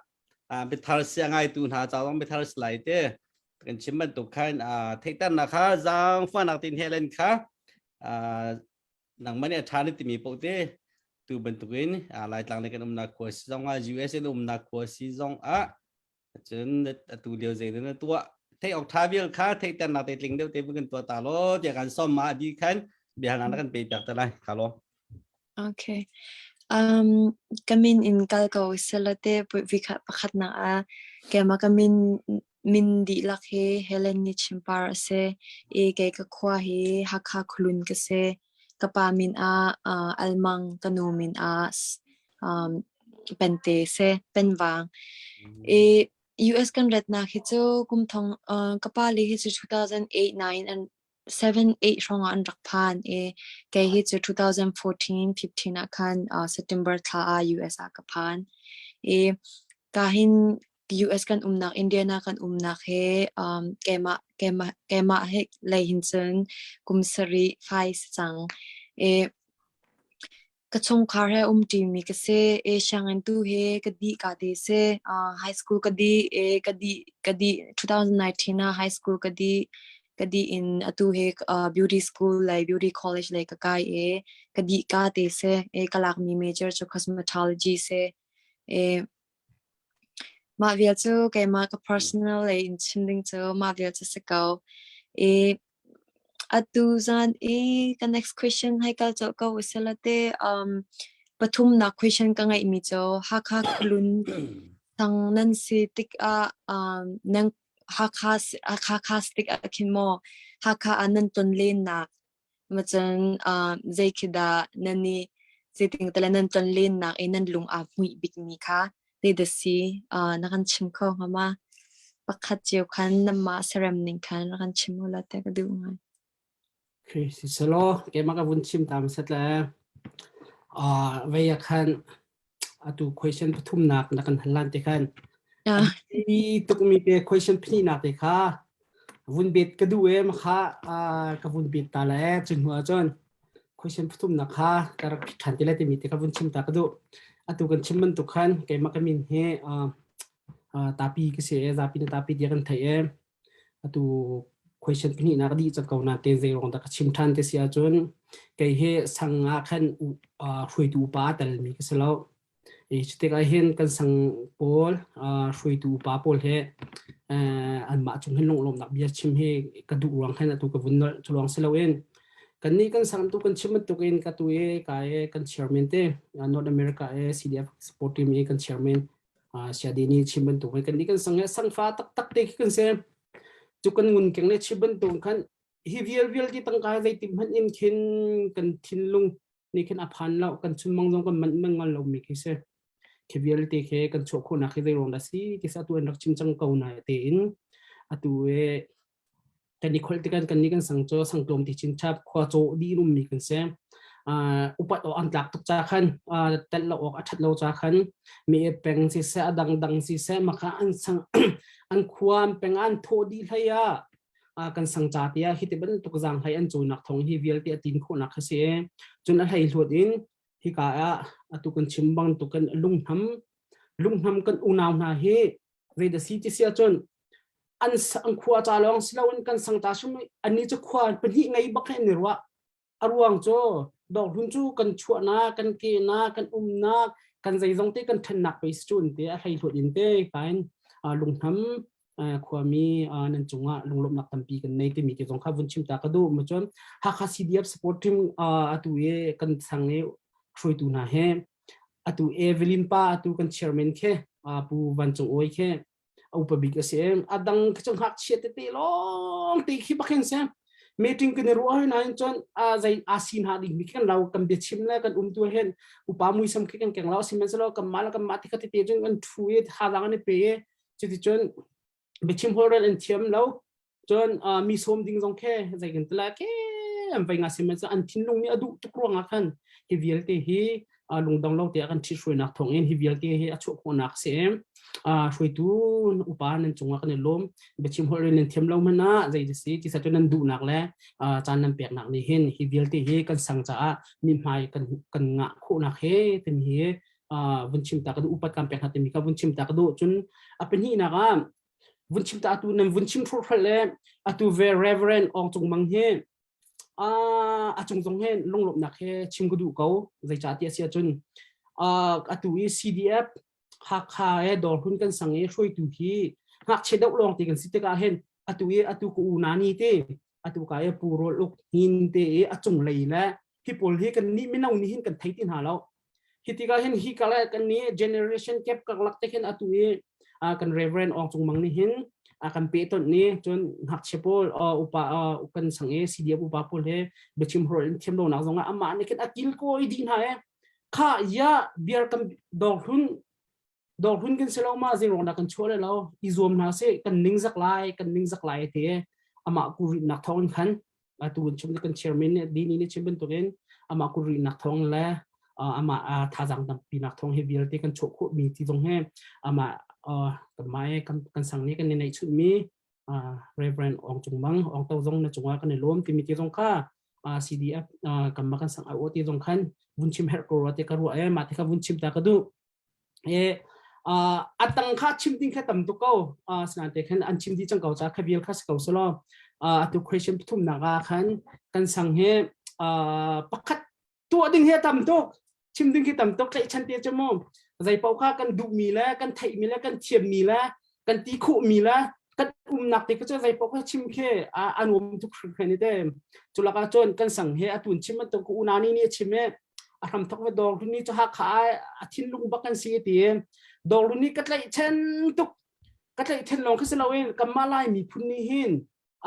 biathar sia ngaitu hna ca zong biathar si lai te kan chim bantuk khan theihternak kha zaangfahnak tein Helen kha nangmah nih a ṭha na timi paoh te tu bantukin Laitlang le kan umnak khua si zongah US in umnak khua si zongah cun atu lio zei na tuah theih awk ṭha vial kha theihternak te tling deuh te kan tuah ta law tiah kan som ma di khan biahalnak na kan pe piak te lai kha lo Okay. Um, ka min in kal ko selate vikhat pakhatnak ah keimah ka min min dihlak hi Helen ni Chimpar a si i kei ka khua hi Hakha Khulun ka si. Ka pa min ah uh, Almang, ka nu min ah um, Pente si, Penvang. I US kan ratnak hi cu kum thong uh, ka pa le hi cu 2008 9 an 7 8 hrawng ah an rak phan i kei hi cu 2014 15 ah khan uh, September thla ah US ah ka phan. I ka hin US kan umnak Indiana kan umnak he um, keimah keimah keimah he lei hin cun kum sarih fai si cang. I Ka chungkhar he umṭimi ka si i sianginn tu hi ka dih ka te si. Uh, high school ka dih i ka dih ka dih 2019 ah high school ka dih ka dih in atu hi uh, beauty school le beauty college lei ka kai i ka dih ka te si. I ka lakmi major cu cosmetology si. I mah vial cu keimah ka personal lei in chim ding cu mah vial cu si ko. I Atu zan i ka next question hei kal colh ko usila te um, pathumnak question ka ngeihmi cu Hakha khualun thang nan si tikah um, nan Hakha Hakha si tikah khin maw Hakha ah nan ton lennak macun um, zei khi dah nan i zeiting tale nan ton lennak i nan lung aa hmuih bikmi kha Zeidah si na kan chim kho hnga ma? Pakhat cio khan nanmah serem ning khan rak kan chim u law ti ka duh ngai. Okay, siselaw keimah ka vun chim ta hmasat le uh, vei ah khan atu question pathumnak na kan hal lan te khan Ah. i tukmi te question phnihnak te kha vun bet ka duh e ma kha ka vun bet ta le cun hnu ah cun question pathumnak kha ka rak phit ṭhan ti lai timi te kha vun chim ta ka duh. Atu kan chim bantuk khan keimah ka min hi tapi ka si e zapi na tapi tiah kan theih e. Atu question pahnihnak dih cang ko na te zei ruang dah ka chim ṭhan te si ahcun kei hi sang ah khan hruaitu upa a telmi ka si lo. I cutik ah hin kan sang pawl hruaitu upa pawl he anmah cung hin lunglawmhnak bia chim hi ka duh ruang khan atu ka vun nolh cu lawng si loin. Kan nih kan sang tu kan chim bantuk in ka tu i ka i kan chairman te North America i CDF support team i kan chairman Siadi nih chim bantuk in kan nih kan sang sangfa taktak te khi kan si. Cu kan ngun keng le chim bantuk khan hi vial vial ti tangka zeitik hmanh in khin kan thinlung nih khin a phan lo kan chunmang zong kan manh mang ngal lo mi khi si. Khi vialte khi kan chuah khawhnak hi zei ruang dah si ti sa tu an rak chim cang ko na tein atu e kan i kholh tikah kan nih kan sang cu sang tlawm ti chinchap khua caw dih in ummi kan si. Uh, upat awk an tlak tuk ca khan uh, telh lo awk a ṭhat lo ca khan mi peng siseh a dangdang siseh maka an sang an khua an peng an thawh dih hlei ah uh, kan sang ca tiah hi ti bantuk zaang hlei an cawinak thawng hi vialte a tin khawhnak kha si cun a hlei hluat in hika ah atu kan chim bang tu kan lunghnam lunghnam kan unau hna hi zei da si ti si ahcun an an khua ca lawng si loin kan sang ta sum anni cu khua pahnih ngei bak hin ni ruah a ruang cu dawrhlun cu kan chuahnak kan kehnak kan umnak kan zeizong te kan ṭhennak pe si cu te a hlei hluat in te kain lunghnam khuami nan cungah lunglawmhnak tampi kan nei timi te zong kha vun chim ta ka duh mu cun Hakha CDF support team atu i kan sang i hruaitu hna he atu Evelyn pa atu kan chairman khe pu Van Cung Awi khe a upa bik a si a dang khi cu ngakchia tete lawng te khi bakhin si meeting kan i ruah hoi nain cun a zei a si hna ding mi khin lo kan biachim le kan um tu hin upa muisam khi kan keng lo sihmanhsehlaw kan mah le kan mah tikha tete cun kan thu i thazang an i pe i cuticun biachim holhrel an thiam lo Cun mi sawm ding zong khi zei kan ti lai ke an vai nga sihmanhsehlaw an thinlung nih a duh tuk ruangah khan hi vialte hi lungdong lo te ah kan ṭhithruainak thawngin hi vialte hi a chuah khawhnak a si. Hruaitu upa nan cungah kan i lawm. Biachim holh nan thiam lo hmanh ah zei si ti sa cu nan duhnak le caan nan peknak nih hin hi vialte hi kan sang caah mithmai kan kan ngah khawhnak he timi hi vun chim ta ka duh upat kan pek hna timi kha vun chim ta ka duh. Cun a pahnihnak ah vun chim ta atu nan vun chim hrulhralh le atu ve Reverend Ong Cung Mang hi a cung zong he lunglawmhnak he chim ka duh ko zeicah ti a si ahcun atu i CDF Hakha e Dawrhun kan sang i hruaitu hi ngakchia deuh lawng ti kan si tikah hin atu i atu ka u nani te atu ka e pu rawl uk hin te i a cung lei le hi pawl hi kan nih mino nih hin kan thei ti hna lo Hi tikah hin hi kala kan ni generation gap karlak te khin atu i kan Reverend Ong Cung Mang nih hin a kan pe ton ni cun ngakchia pawl upa kan sang i CDF upa pawl he biachim hor in thiam lo nak zongah amah nih khin a kil ko i dih hna e kha ya biar kan dawr hlun dawr hlun kan si lo ma zing rong dah kan chuah le lo i zuam hna se kan ning zak lai kan ning zak lai te amah ku ritnak thawng in khan atu chung kan chairman nih dini nih chim bantukin amah ku ritnak thawng le amah thazang tampi nak thawng hi vialte kan chuah khawh mi ti zong he amah kan mai kan kan sang nih kan nei chunh mi Reverend Ong Cung Mang Ong To zong na cungah kan i lawm timi ti zong kha CDF kan ma kan sang au ti zong khan vun chim herh ko rua te ka ruah e ma te kha vun chim ta ka duh E a tang kha chim ding kha tam tuk ko sinain te khan an chim dih cang ko ca kha vial kha si ko selaw atu question pathumnak ah khan kan sang hi pakhat tuah ding hi tam tuk chim ding hi tam tuk tlaihchan te cu mu zei paoh kha kan duhmi le kan theihmi le kan thiammi le kan ti khawhmi le kan umnak te cu zei paoh kha chim khi a nuam tuk hringhran te cu lakah cun kan sang he atun chim bantuk ka unani nih a chim i a hram thok ve dawr ni cu Hakha a thinlung bak kan si ti dawr ni ka tlaih chen tuk ka tlaih then lawng khi si loin kanmah Lai miphun nih hin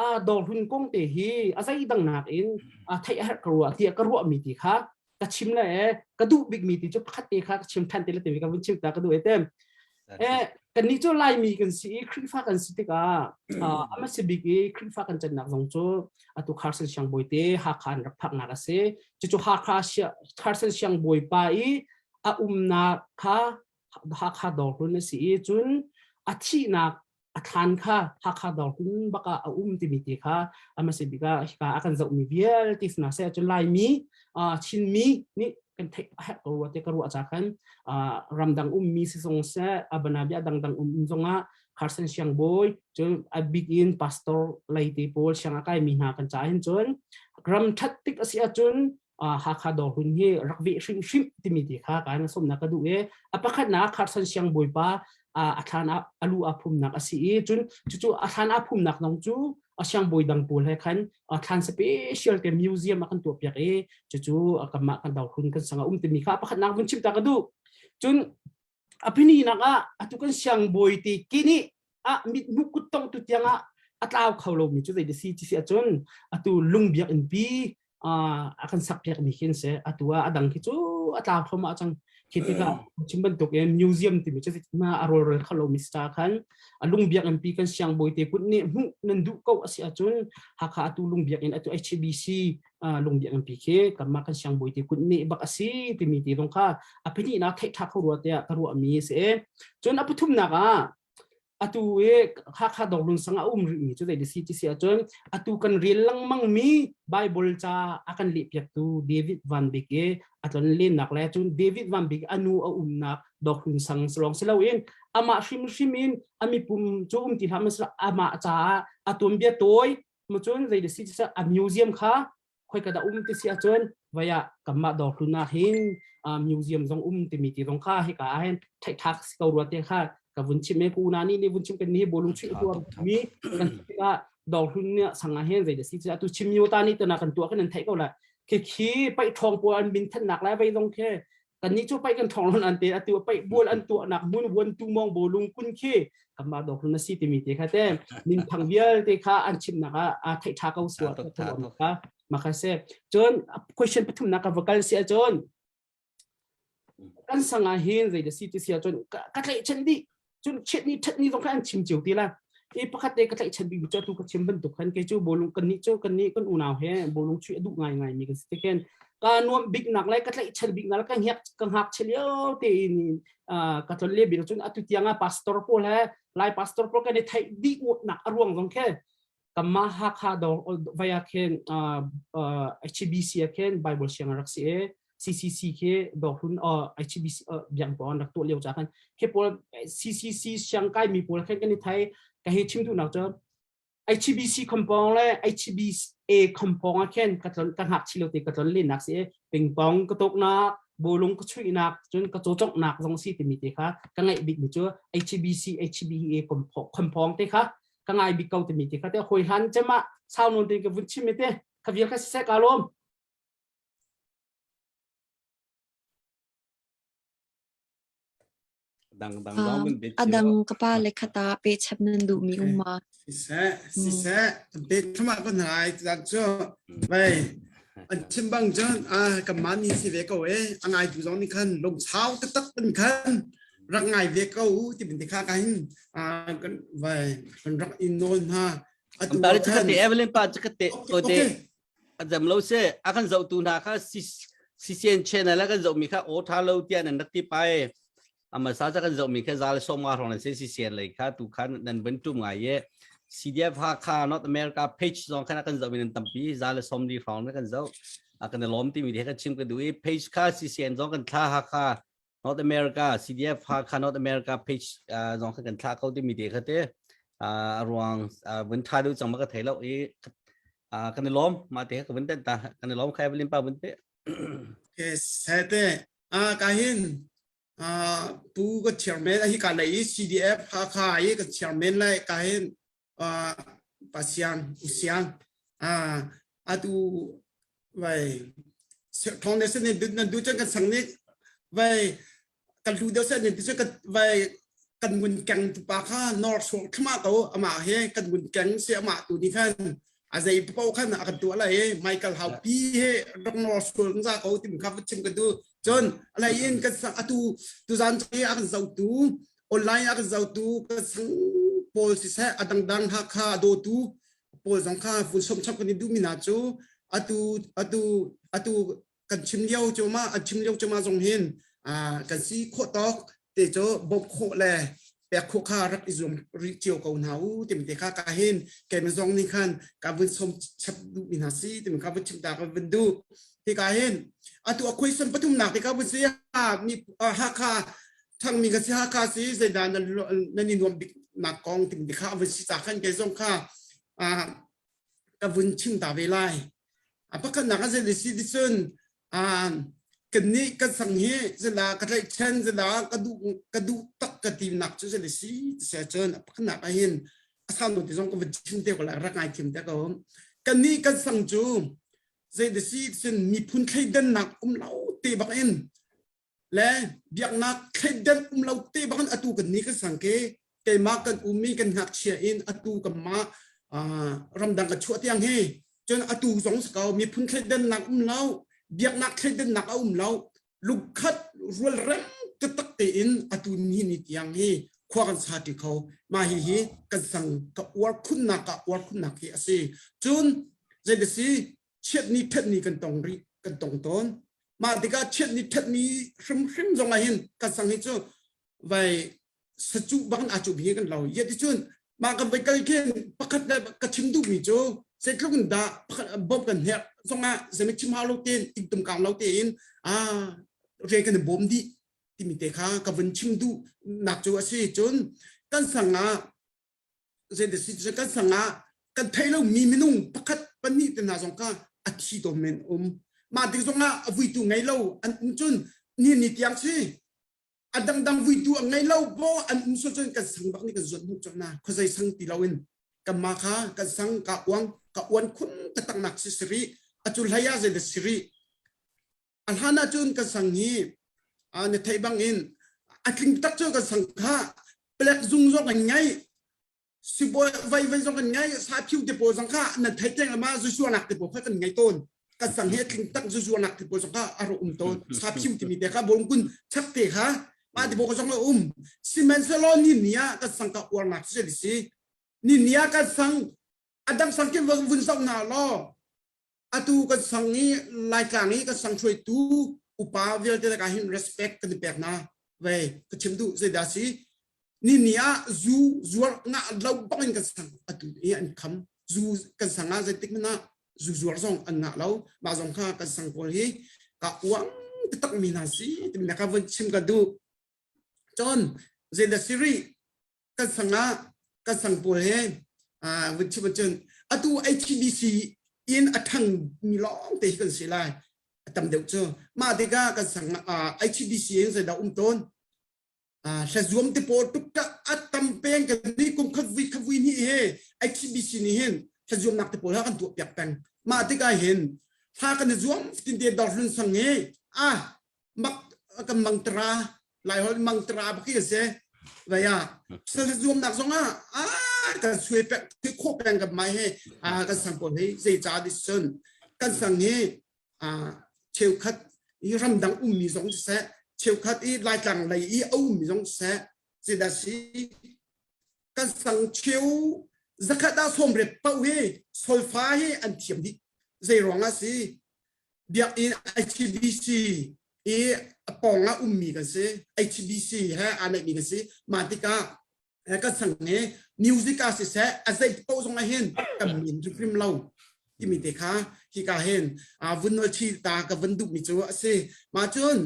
a dawr hun kong te hi a zei dang nak in a theih a herh ka ruah tiah ka ruah mi ti kha ka chim le ka duh bik mi ti cu pakhat te kha ka chim than te le te ka vun chim ta ka duh e te eh kan nih cu Laimi kan si i Khrihfa kan si tikah ama si bik i Khrihfa kan cannak zong cu atu Carson Siangbawi te Hakha an rak phaknak a si cucu Hakha Carson Siangbawi pa i a umnak kha Hakha dawrhlun a si i cun a thihnak a thlan kha Hakha dawrhlun bak ah a um timi ti kha ama si bik ah hika a kan zohmi vialte sina seh cun Laimi Chinmi nih kan theih a herh ko rua te ka ruah ca khan ramdang ummi si zong seh abana bia dangdang um zongah Carson Siangbawi cun a bik in pastor lei te pawl siang a kaimi hna kan ca hin cun ram that tik a si ahcun Hakha dawrhun hi rak veh hrimhrim timi ti kha ka na sawmnak ka duh i a pakhatnak Carson Siangbawi pa a thlan a lu a phumnak a si i cun cucu a thlan a phumnak zong cu a siangbawi dang pawl he khan thlan special te museum a kan tuah piak i cucu kanmah kan Dawrhlun kan sang a um timi kha pakhatnak vun chim ta ka duh. Cun a pahnih ah atu kan siangbawi te ki nih ah mit hmuh kut tong tu tiang ah a tlau kho lomi cu zei si ti si ahcun atu lung biakinn pi a kan sak piak mi khi si atu ah a dang khi cu a tlau thluahmah cang khi tikah chim bantuk in museum timi cu ma a rawlrel kho lomi si khan a lung biakinn pi kan siangbawi te kut nih hmuh nan duh ko a si ahcun Hakha atu lung biakinn atu HBC lung biakinn pi khi kanmah kan siangbawi te kut nih bak a si timi ti zong kha a pahnihnak theih ṭha kho rua tiah ka ruahmi a si. Cun a pathumnak ah atu i Hakha Dawrlun sang a um rihmi cu zei si ti si ahcun atu kan rel lengmang mi Bible ca a kan lehpiaktu David Van Bik i a tlon lennak le cun David Van Bik a nu a umnak Dawrhlun sang lawng si loin amah hrimhrim in a mipum cu um ti hlah masala amah caah a tuanbia tawi cun zei si ti a museum kha khoika dah um ti si ahcun vai ah kanmah dawrhlun ah hin museum zong um timi ti zong kha hika ah hin theih thak si ko rua te kha ka vun chim e ku na ni nih vun chim kan ni bolung chuih tuam mi kan tikah dawrhlun nih sang ah hin zei da si atu chim nyo ta ni tana kan tuah kan an theih ko la khi khi pai thong pawl an min thannak lai vai zong khi kannih cu paih kan ṭhawng lon an te atu paih bual an tuahnak hmun vuan tu mong bolung kun khi kanmah dawk na si timi te kha te minthang vialte kha an chimnak ah a theih ṭha ko suah kha maka se cun question pathumnak ka va kal si ahcun kan sang ah hin zei da si ti si ahcun ka tlaihchan dih cun chiat ni ṭhat ni zong kha an chim cio ti la i pakhat te ka tlaihchan bik cu atu ka chim bantuk khan kei cu bolung kan nih cu kan nih kan unau he bolung chuih a duh ngai ngai mi kan si te khin ka nuam bik nak le ka tlaihchan bik nak le ka hngak ka hngak lio te in ka tlon le bik cun atu tiang ah pastor pawl he lai pastor pawl kan i theih dih nak a ruang zong khe Kanmah Hakha dawr vai ah khin HBC ah khin Bible siang rak si i CCC khi dawrhlun HBC biang pawl an rak tuah lio ca khan khi pawl CCC siang kai mi pawl khin kan i thai ka hi chim duhnak cu HBC compound le HBA compound ah khin ka tlon ka ngakchi lo te ka tlon lennak si pingpong ka tuknak bolung ka chuihnak cun ka cawcawknak zong si timi te kha ka ngaih bik mi cu HBC HBA compound te kha ka ngai bik ko timi ti kha te hoi hlan cem ah sau nawn te ka vun chim te kha vial kha siseh ka lawm. Dang dang dong min bit A dang ka pa le khata pe chap nan duh mi um ma. Siseh siseh pe thuma kan hai zan chu vai an chim bang cun a kan man ni si ve ko e a ngai tu zong nih khan lung sau taktak in khan rak ngai ve ko ti bin te kha ka hin kan vai kan rak in nawl hna atu khan Evelyn pa chakate ko te azam lo se a kan zoh tu hna kha CCN channel a kan zoh mi kha o tha lo tiah nan rak ti pai ama sa cha kan zoh mi kha zal som nga rong se CCN lei kha tu khan nan ban tum ngai ye CDF Hakha North America page zong khan kan zoh mi nan tampi zal som li rong na kan zoh a kan lom ti mi the kan chim ka du i page kha CCN zong kan thla Hakha North America CDF Hakha North America page zong kha kan thla ko ti mi te kha te a ruang vun tha du chang ma ka thei lo i kan i lawm ma te ka vun ten ta kan i lawm khai Evelyn pa vun pe Okay, sete a ka hin a pu ka chairman a hi ka lei CDF Hakha i ka chairman lai ka hin pa siang u siang a atu vai thong ne sen nan du chan kan sang ni vai kan lu deuh sen ne tu kan vai kan ngun keng tu pa kha nor suak thma ko ama he kan ngun keng se ama tu ni khan a zei po khan a kan tu ala he Michael Hau pi he rak nor sul za ko tim kha chim ka du chon alai in kan atu tu zan che a kan zau tu online a kan zotu kan sang pawl siseh a dangdang Hakha a dawtu pawl zong kha vun som chap kan i duhmi hna cu atu atu atu kan chim lio cu ma an chim lio cu ma zong hin kan si khawh tawk te cu bawmh khawh le pek khawh kha rak i zuam rih cio ko hna u timi te kha ka hin keimah zong nih khan ka vun som chap duhmi hna si timi kha vun chim ta ka vun duh hika hin atu a question pathumnak te ka vun si mi Hakha thangmi ka si Hakha si zeidah nan nan i nuam bik nak kong timi kha a vun si ca khan kei zong kha ka vun chim ta ve lai. A pakhatnak a zei si ti cun kannih kan sang hi zeidah ka tlaihchan zeidah ka duh ka duh tak ka ti nak cu zei si ti si ahcun a pakhatnak ah hin. A sau ti zong ka van chim te ko la rak ngai thiam te ko. Kan nih kan sang cu zei da si sin miphun thleidannak um lo te bak in le biaknak thleidan um lo te bak in atu kan ni kan sang ke keimah kan ummi kan ngakchia in atu kan mah ramdang ka chuah tiang hi cun atu zong si ko miphun thleidannak um lo biaknak thleidannak a um lo lungkhat rualrem taktak tein atu ni ni tiang hi khua kan sa ti kho mah hi hi kan sang ka uar khunnak ka uar khunnak hi a si cun zei si chiat ni that ni kan tong ri kan tong tawn mah tikah chiat ni that ni hrimhrim zong ah hin kan sang hi cu vai sacu bang a cu bi kan lo yet cun mah kan vai kal khin pakhat le ka chim duh mi cu zeitluk in dah bom kan herh zongah zeimi chim hau lo tein tingtum kang lo tein a re kan i bawm dih timi te kha ka vun chim duh nak cu a si cun kan sang ah zei si kan sang ah kan theih lo mi minung pakhat pahnih te hna zong kha a thi tawn men um mah tik zongah a vuitu ngei lo an um cun ni ni tiang si a dangdang vuitu a ngei lo bo an um so cun kan sang bak nih kan zuat hmuh cawk na khuazei sang ti loin kan ma kha kan sang ka uang ka uan khun taktak nak si siri atu hlei ah zei da siri a hlan ah cun kan sang hi na theih bang in a tling tak cu kan sang kha plek zung zong an ngei sibawi vai vai zong kan ngai sa phiu te pawl zong kha nan thei teng ma zuzuanak te pawl kha kan ngai tawn kan sang he tling tak zuzuanak te pawl zong kha a ro um tawn sa phiu timi te kha bawngkun chak te kha ma te pawl zong a um sihmanhsehlaw ni ni ah kan sang ka uarnak si si ni ni ah kan sang adang sang kin vun zoh na law atu kan sang i laitlang i kan sang hruaitu upa vialte ka hin respect kan i pek na ve ka chim duh zeidah si ni ni ah zu zuar nga lo bang in kan sang atu i an kham zu kan sang ah zeitik mana zu zuar zong an ngah lo mah zong kha kan sang pawl hi ka uang taktak mi hna si timi ka vun chim ka duh cun zeidah siri kan sang ah kan sang pawl he vun chim ahcun atu HBC in a ṭhang mi lawng te hi kan si lai a tam deuh cu mah tikah kan sang HBC in zeidah um tawn hlazuam te pawl tuk a tam peng kan ni kum khat vui khat vui ni he HBC nih hin hlazuamnak te pawl ha kan tuah piak peng mah tikah hin hla kan i zuam tin te dor hlun sang he ah mak kan mangtara Laiholh mangtara bak hi a si. Vaya sal zuamnak zong ah ah kan suai pek khawh peng kan mai he ah kan sang pawl hi zei ca di sun kan sang hi ah cheukhat i ramdang ummi zong siseh cheukhat i laitlang lei i a ummi zong siseh zeidah si kan sang cheu zakhat ah sawm ret paoh hi solfa hi an thiam dih zei ruang ah si biakinn HBC i a pawng ah ummi kan si HBC he aa naihmi kan si mah tikah kan sang i music ah siseh a zei paoh zong ah hin kan min hrimhrim lo timi te kha hika hin vun nawl chi ta ka vun duhmi cu a si mah cun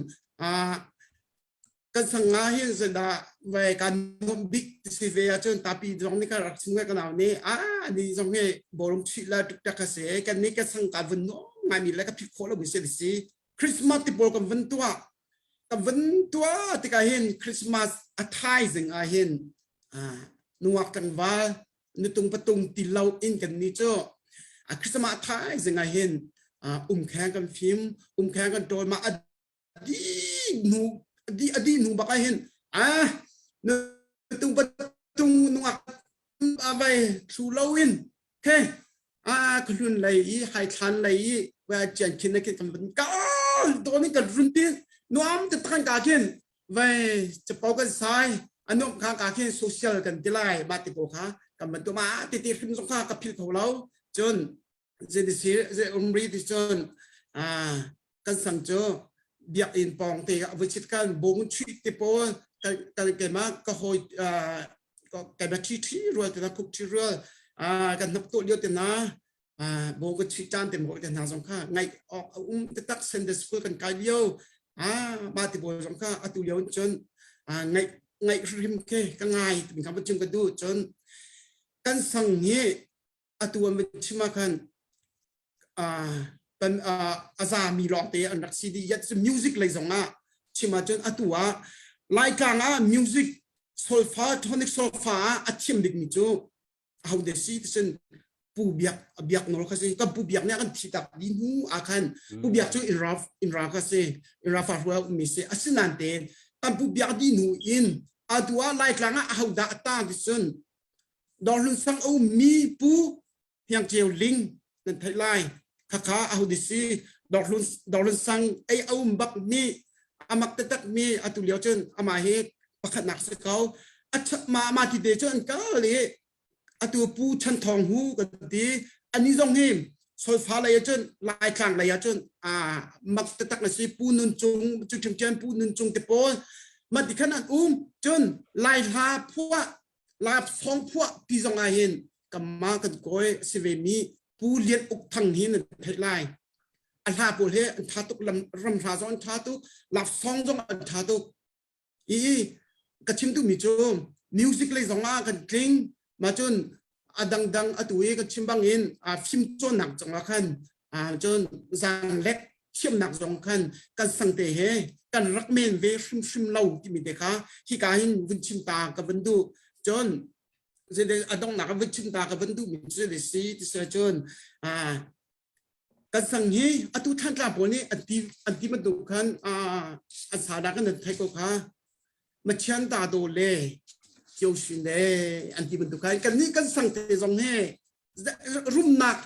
kan sang nga hin zeidah vai kan nuam bik ti si ve ahcun tapi zong nih ka rak chim ka nau nih a ni zong hi bawlung chuih la tuk ka si kan nih ka sang ka vun nuam ngai mi le ka phit khawh lo mi si si Christmas ti pawl kan vun tuah kan vun tuah tikah hin Christmas a thaizing ah hin nungak tlangval nutung patung ti lo in kan ni cu a Christmas a thaizing ah hin umkheng kan fim umkheng kan ṭawl ma di hnu di adi hnu bak ah hin ah nutung patung nungak vai thlu lo in the a khlun lei i hai thlan lei i wa chian khin na khin kan van ka to ni kan run ti nuam te than ka khin vai chapo kan sai anu kha ka khin social kan ti lai ba ti ko kha kan ban tu ma ti ti hrim zong kha ka phil kho lo cun zei zei umri ti cun kan sang cu biakinn pawng te a vui chit kan bung chuih te pawl kan keimah ka hawi keimah ṭhi ṭhi rual te na khuk ṭhi rual kan hnap to lio te na bo ka chuih caan te mo te hna zong kha ngaih awk a um te tak Sunday school kan kai lio ba ti pawl zong kha atu lio cun ngaih ngaih hrim ke ka ngai timi kha chung ka du cun kan sang hi atu an van chim ah khan kan a zami lawngte an rak si dih yet music lei zong ah chim ahcun atu ah Laitlang ah music solfa tonic solfa ah a thiam bikmi cu. Aho de si ti pu biak biak nawl kha si kan pu biak nih a kan thi tak di hnu ah khan pu biak cu in ra in ra kha si in ra fa hruai ummi si asinain tein kan pu biak di hnu in atu ah laitlang ah aho dah a tang ti cun Dawrhlun sang a ummi pu Hiang Ceu Ling nan theih lai khakha aho di si Dawrhlun Dawrhlun sang ei a um bak mi amak taktak mi atu lio cun amah hi pakhatnak si ko a ma ma ti te cu an kal i atu pu Chan Thawng Hu kan ti ani zong hi solfa lei ahcun Laitlang lei ahcun a mak taktak na si pu Nun Cung cu ṭhiamṭhiam pu Nun Cung te pawl ma ti khan an um cun Lai hla phuah lap song phuah ti zong ah hin kamma kan kawi si ve mi pu Lian Uk Thang hi nan theih lai a hla pawl he an tha tuk lam ram hla zong an tha tuk lap song zong an tha tuk i ka chim duhmi cu music lei zong ah kan tling ma cun a dangdang atu i ka chim bangin a fim cawnnak zong ah khan cun zaanglek thiamnak zong khan kan sangte he kan rak men ve hrimhrim lo timi te kha hika hin vun chim ta ka vun duh cun a donghnak ah vun chim ta ka vun duh mi cu si ti si cun Kan sang hi atu Thantlang pawl nih an ti an ti bantuk khan an sa dah kan theih ko kha. Machian ta do le kio shin le an ti bantuk khan kan nih kan sang te zong hi rumnak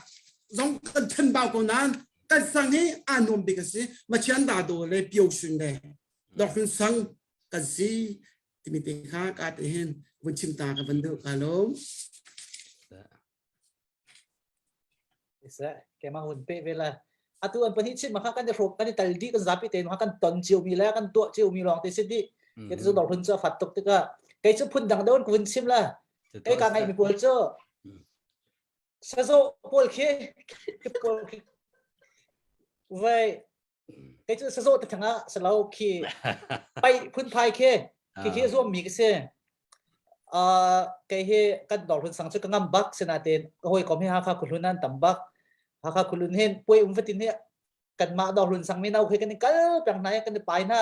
zong kan then bau ko nain kan sang hi aa nuam bik a si. Machian da do le pio shin le dok sang kan si timi te kha ka te hin vun chim ta ka van duh ka lawm. Seh, keimah hun pe ve la. Atu an pahnih chin ma kha kan i hrawm kan i tal dih kan zapi tein ma kan ton cio mi le kan tuah cio mi lawng te si dih. Ke cu dor hun cu a fat tuk tikah kei cu phun dang deuh kun chim la. Kei ka ngaih mi pawl cu sazo pawl khi pawl khi vai kei cu sazaw te thang ah salo khi pai phunphai khi khi khi zuam mi ka si uh, kei hi kan dor hun sang chu ka ngam bak sinaten ka hoi kom hi Hakha khulun an tam bak Hakha khulun hin puai um fatin hi kan mah dor hun sang mi nau khi kan kal peng hna kan pai na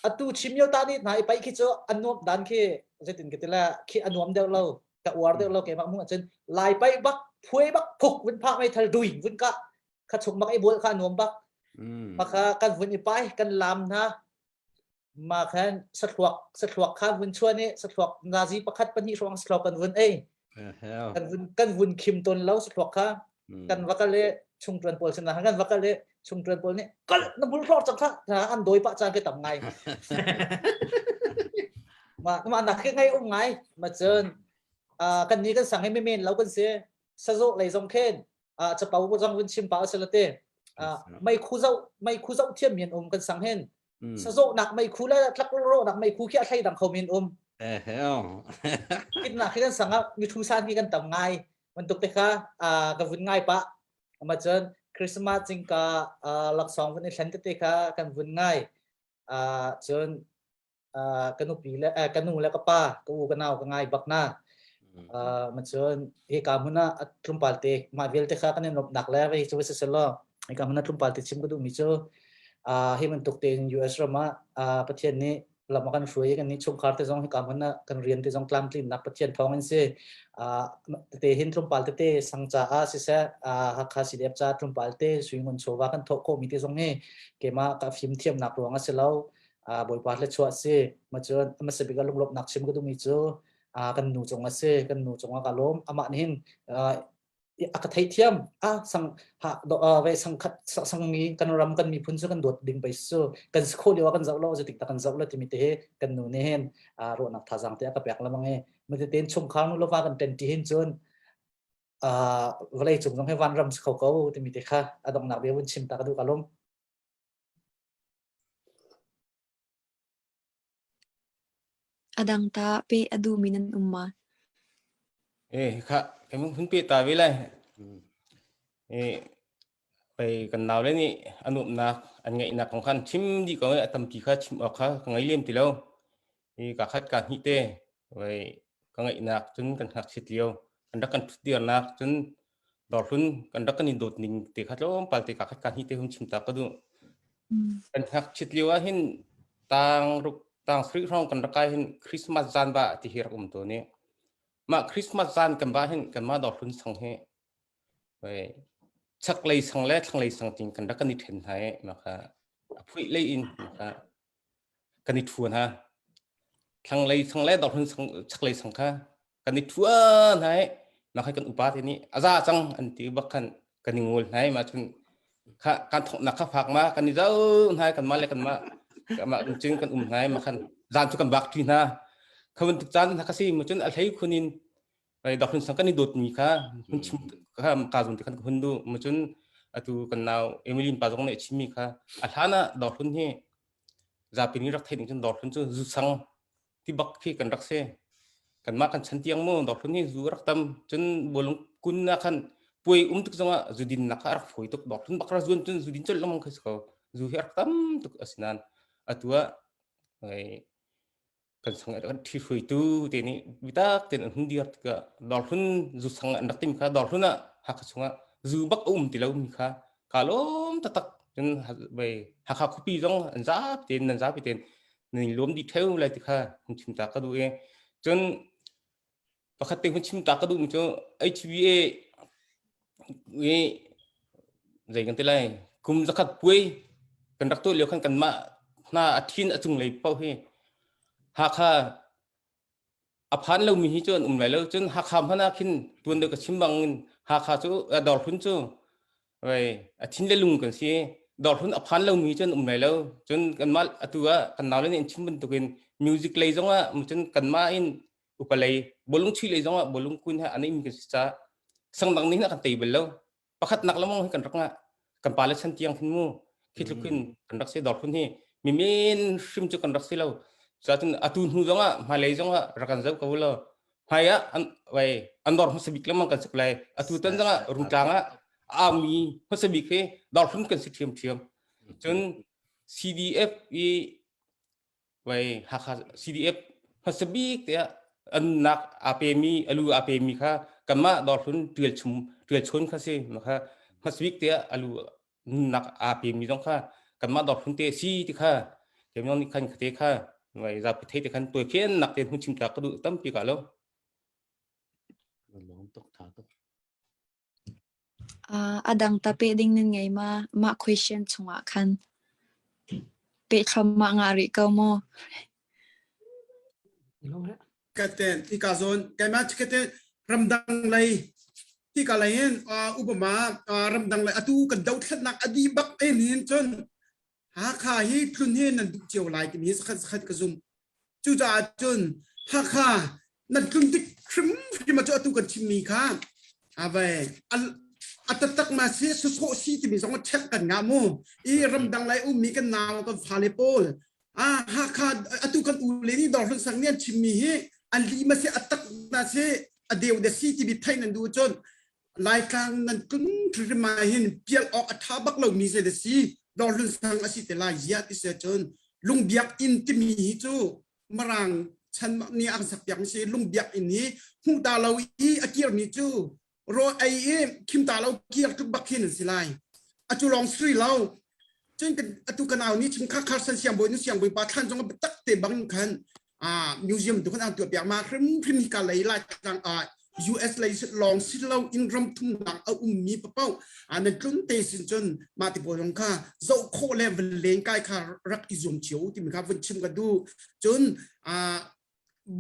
atu chimyo ta ni hna i pai khi chu an nuam dan khi zetin ka tila khi anuam deuh lo ka uar deuh lo keimah mu ahcun lai pai bak phuai bak phuk vun phak mei thal dui vun ka kha chung bak i bual kha nuam bak maka kan vun i pai kan lam hna ma khan sathluak sathluak kha vun chuan i sathluak nazi pakhat pahnih hrawng sathluak kan vun ei kan vun kan vun khim ton lo sathluak kha kan va kal i chungṭuan pawl sinah kan va kal i chungṭuan pawl nih kal na bul hlor cang kha an dawi pah caan ke tam ngai ma ma nak ke ngai um ngai ma cun kan ni kan sang hi men lo kan si sazo lei zong khen chapau ko zong vun chim pa asalate mei khu zo mei khu zo thiam min um kan sang hen sazo nak mei khu le tlak ro nak mei khu khi a thlei dang kho min um kin nak khi kan sang mi thu san hi kan tam ngai bantuk te kha ka vun ngai pa ama cun Christmas cingka laksawng vun i thlen tete kha kan vun ngai cun ka nupi le ka nu le ka pa ka u ka nau ka ngai bak na ma cun hi ka hmun ah tlawmpal te mah vialte kha kan i nuamhnak le vei cu si selaw hi ka hmun ah tlawmpal te chim ka duhmi cu hi bantuk tein US ram ah Pathian nih lam a kan hruai kan nih chungkhar te zong hika hmun ah kan rian te zong tlamtlinnak Pathian thawng in si tete hin tlawmpal tete sang caah siseh Hakha CDF ca tlawmpal te suingun chawva kan thawh khawhmi te zong hi keimah ka fim thiamnak ruang a si lo Bawipa thluachuah si ma cun hmasa bik ah lunglawmhnak chim ka duhmi cu kan nu cung a si kan nu cung ah ka lawm amah nih hin a ka theihthiam a sang ha do ve sang khat sang mi kan ram kan miphun cu kan dawt ding pei su kan si kho lio kan zoh lo zeitik tak kan zoh lo timi te hi kan nu nih hin ruahnak thazaang te a ka pek lamang i mate chungkhar nu lova kan ṭen ti hin cun vawlei cung zong hi van ram si kho ko timi te kha a donghnak bia vun chim ta ka duh ka lum A dang ta pe a duhmi nan um ma? Eh kha kan hun pe ta ve lai. Eh pei kan nau le nih an umnak an ngeihnak kong khan chim dih ko a tampi kha chim awk kha ka ngei lem ti lo. I ka khat ka hnih te wei ka ngeihnak cun kan ngakchit lio kan rak kan thutdirnak cun dawrhlun kan rak kan i dawt ning te kha tlawmpal te ka khat ka hnih te hun chim ta ka duh. Kan ngakchit lio ah hin tang ruk tang sarih hrawng kan rak kai hin Christmas zan ba ti hi rak um tawn i. Mah Christmas zan kan ba hin kanmah Dawrhlun sang hi chaklei sang le thlanglei sang ting kan rak kan i then hna i mah kha a phuih lei in mah kha kan i thuan ha. Thlanglei sang le Dawrhlun sang chaklei sang kha kan i thuan hna i mah kha kan upa te nih a za cang an ti bak khan kan i ngol hna i mah cun kha kan thawknak kha fak ma kan i zo hna i kanmah le kanmah kanmah cun kan um hna i mah khan zan cu kan bak ṭi hna. Kha bantuk caan hna kha si mu cun a hlei khun in dawrhlun sang kan i dawtmi kha hun chim kha ka zung ti khan ka hun duh mu cun atu kan nau Emily pa zong nih a chimmi kha a hlan ah dawrhlun hi zapi nih rak theih ning cun dawrhlun cu zu sang ti bak khi kan rak si kanmah kan chan tiang mu dawrhlun hi zu rak tam cun bawlung kun na khan puai um tuk zongah zu din nak kha rak fawi tuk dawrhlun bak ra zuan cun zu din colh lengmang khi si ko zu hi rak tam tuk asinan atu ah kan sang kan ṭhi hruaitu te nih bitak tein an hun dir tikah dawrhlun zu sang an rak tim kha dawrhlun ah Hakha chungah zu bak a um ti lo mi kha ka lawm taktak cun Hakha khuapi zong an zapi tein nan zapi tein nan i lawm dih ṭheo lai ti kha hun chim ta ka duh i cun pakhat te hun chim ta ka duh mi cu HBA i zei kan ti lai kum zakhat puai kan rak tuah lio khan kanmah hna a thin a cunglei paoh hi Hakha a phan lomi hi cu an um lai lo cun Hakha hmanh ah khin tuan deuh ka chim bang in Hakha cu Dawrhlun cu a thin le lung kan si Dawrhlun a phan lomi cu an um lai lo cun kanmah atu ah kan naule nih an chim bantukin music lei zongah cun kanmah in upa lei bawlung chuih lei zongah bawlung kun he an im kan si caah sangdang nih hin a kan tei bal lo pakhatnak lamong hi kan rak ngah kan pa le chan tiang hin mu khi tluk hin kan rak si dor phun hi mimin hrim cu kan rak si lo cun atu hnu zongah hmailei zongah rak kan zoh ko lo hmai ah an wai an dor hmasa bik lamang kan sik lai atu tan zongah rungtlang ah ami hmasa bik hi dor phun kan si ṭhiam ṭhiam cun CDF i Vai Hakha CDF hmasa bik tiah an nak aa pemi alu aa pemi kha kanmah dawrhlun ṭial chum ṭial chun kha si kha hmasa bik tiah alu nak aa pemi zong kha kanmah dawrhlun te si ti kha kemyong nih khan khate kha vai zapi thei te khan tuai phian nak te hun chim ta ka duh tampi ka lo Lawm tuk tha tuk. A dang ta peh ding nan ngei ma? Mah question chungah khan peh thluahmah ngah rih ko maw? Katen ika zawn keimah kate ramdang lei tika lei hin upama ramdang lei atu kan dothlatnak a dih bak en hin cun Hakha hi tlun hi nan duh cio lai timi hi zakhat zakhat ka zum. Cucaah cun Hakha nan tlun tik hrimhrim ah cu atu kan chimmi kha ave a taktak ma si sawsawh si timi zong check kan ngah mu. I ramdang lai ummi kan nau kan fale pawl ah Hakha atu kan u le nih dawr hlun sang nih an chimmi hi an li ma si a tak na si a deu de si timi theih nan duh cun Laitlang nan tlun hrim ah hin pial awk a ṭha bak lomi zei da si dawrhlun sang a si te lai ziah ti se cun lungbiak inn timi hi cu Mirang chan nih a kan sak piak mi si lungbiak inn hi hmuh ta lo i a kirmi cu rawl ei i khim ta lo kir tluk bak hin an si lai a cu lawng sri lo cun atu ka nau nih chung kha Carson siangbawi nu siangbawi pa thlan zong biatak te bang khan museum tu kan ang tuah piak ma hrimhrim hi ka lei lai tlang US lei lawng si lo in ram thumnak a ummi papoh nan tlun te sin cun mah ti pawl zong kha zoh khawh le van len kai kha rak i zuam cio timi kha vun chim ka duh cun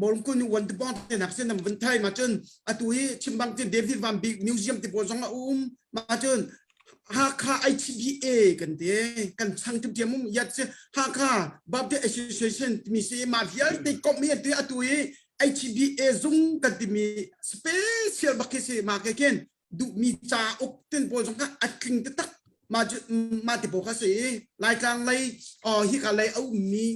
Bawlungkun wan te bong te nak sin nam vun thai ma cun atu hi chimbang tin David Van Bik Museum te pawl zong a um ma cun Hakha ITBA kan ti kan chang ṭhiamṭhiam um yat si Hakha Baptist Association timi si ma vialte komh hi atu atu i ITBA zung kan timi special bak khi si ma ke khin duhmi cauk tin pawl zong kha a tling taktak ma ma ti pawl kha si Laitlang lei hika lei a ummi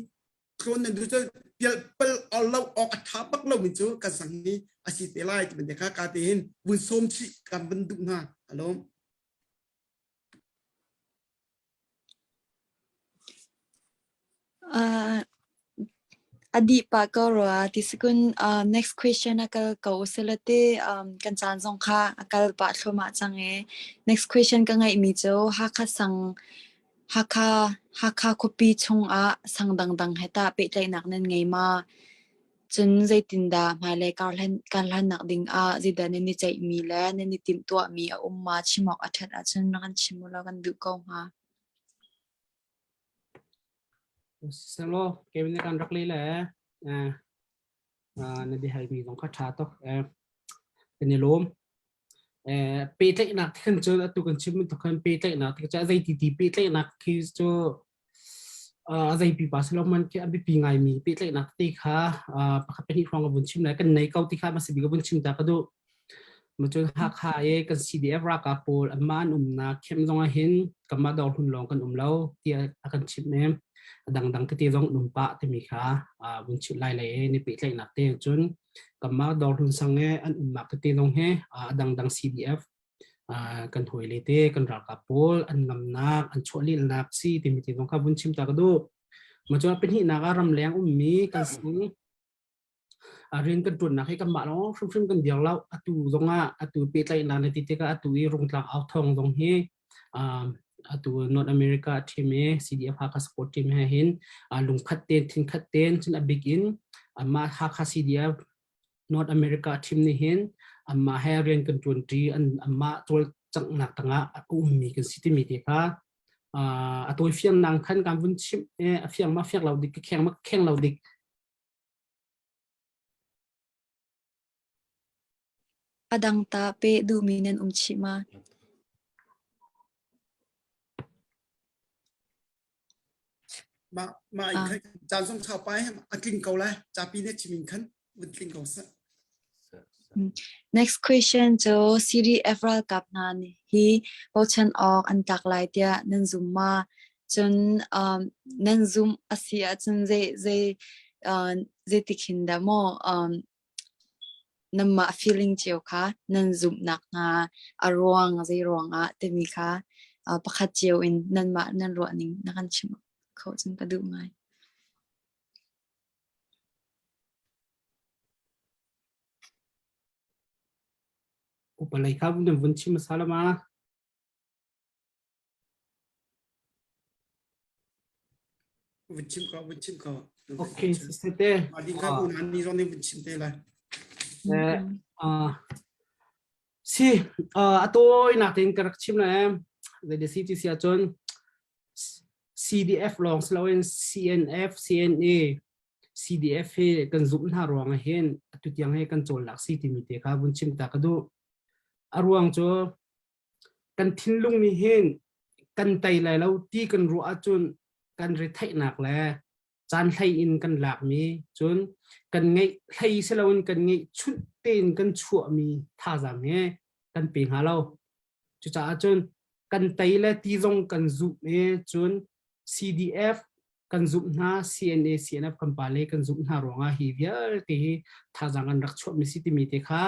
tlawn nan duh cu pial pal lo awk a ṭha bak lomi cu kan sang hi a si te lai ti bantuk kha ka te hin vun sawm chih kan van duh hna alawm. Uh, a dih pah ko rua ti sikun uh, next question a kal ko usila te um, kan caan zong kha a kal pah thluahmah cang e next question ka ngeihmi cu Hakha sang Hakha Hakha khuapi chungah sang dangdang he tah pehtlaihnak nan ngei ma? Cun zeitindah hmailei karhlan karhlannak ding ah zeidah nan i ceihmi le nan i timhtuahmi a um ma chim awk a ṭhat ahcun rak kan chim ulaw kan duh ko hnga. Selaw Kevin nih kan rak le le eh, na biahalmi zong kha ṭha tuk. Eh, kan i lawm. Eh, pehtlaihnak khan cun atu kan chim bantuk khan pehtlaihnak ti cu zei ti ti pehtlaihnak khi cu a zei pipa si lo man khi a biapi ngaimi pehtlaihnak te kha pakhat pahnih hrawng ka vun chim lai kan nei ko ti kha hmasa bik ka vun chim ta ka duh. Macun Hakha i kan CDF ralkap pawl anmah an umnak camp zong ah hin kanmah dawrhlun lawng kan um lo tiah a kan chimh i a dangdang tete zong an um pah timi kha vun chimh lai lei i ni pehtlaihnak te cun kanmah dawrhlun sang i an umnak tete zong hi a dangdang CDF kan hawile te kan ralkap pawl an ngamnak an chuahlilnak si timi te zong kha vun chim ta ka duh. Macun a pahnihnak ah ramleng ummi kan si rian kan ṭuannak hi kanmah lawng hrimhrim kan dir lo. Atu zongah atu pehtlaihnak na ti tikah atu i Rungtlang au thawng zong hi atu North America team i CDF Hakha support team he hin lungkhat tein thinkhat tein cun a bik in amah Hakha CDF North America team nih hin amah he rian kan ṭuanṭi an amah cawlcanghnak tangah a ummi kan si timi te kha a tawifiang nang khan kan vun chimh a fiang ma fiang lo dik ka kheng ma kheng lo dik A dang tah peh duhmi nan um chih ma? Mah mah in khan caan zong chau pai a tling ko lai. Capi ne chim in khan vun tling ko seh. Next question cu CDF ralkap hna hi bochan awk an tlak lai tiah nan zum ma? Cun um, nan zumh a si ahcun zei zei uh, zeitik hin dah maw um, nanmah feeling cio kha nan zumhnak hnga a ruang zei ruangah timi kha uh, pakhat cio in nanmah nan ruah ning na kan chimh kho cun ka duh ngai. Upa lei kha nan vun chim hmasa la ma? Vun chim ko, vun chim ko. Okay, sisete. Adi kha u nan ni zong nih vun chim te lai. Eh, ah si a tawi nak tein ka rak chim la em. Zei si ti si ahcun CDF lawng si loin CNF, CNA, CDF hi kan zumh hna ruang ah hin atu tiang hi kan cawlnak si timi te kha vun chim ta ka duh. A ruang cu kan thinlung nih hin kan tei lai lo ti kan ruah ahcun kan retheihnak le caan hlei in kan lakmi cun kan ngeih hlei si loin kan ngeih chunh tein kan chuahmi thazaang he kan pe hnga lo. Cucaah cun kan tei le ti zong kan zumh i cun CDF kan zumh hna CNA CNF kan pale kan zumh hna ruangah hi vialte hi thazaang an rak chuahmi si timi te kha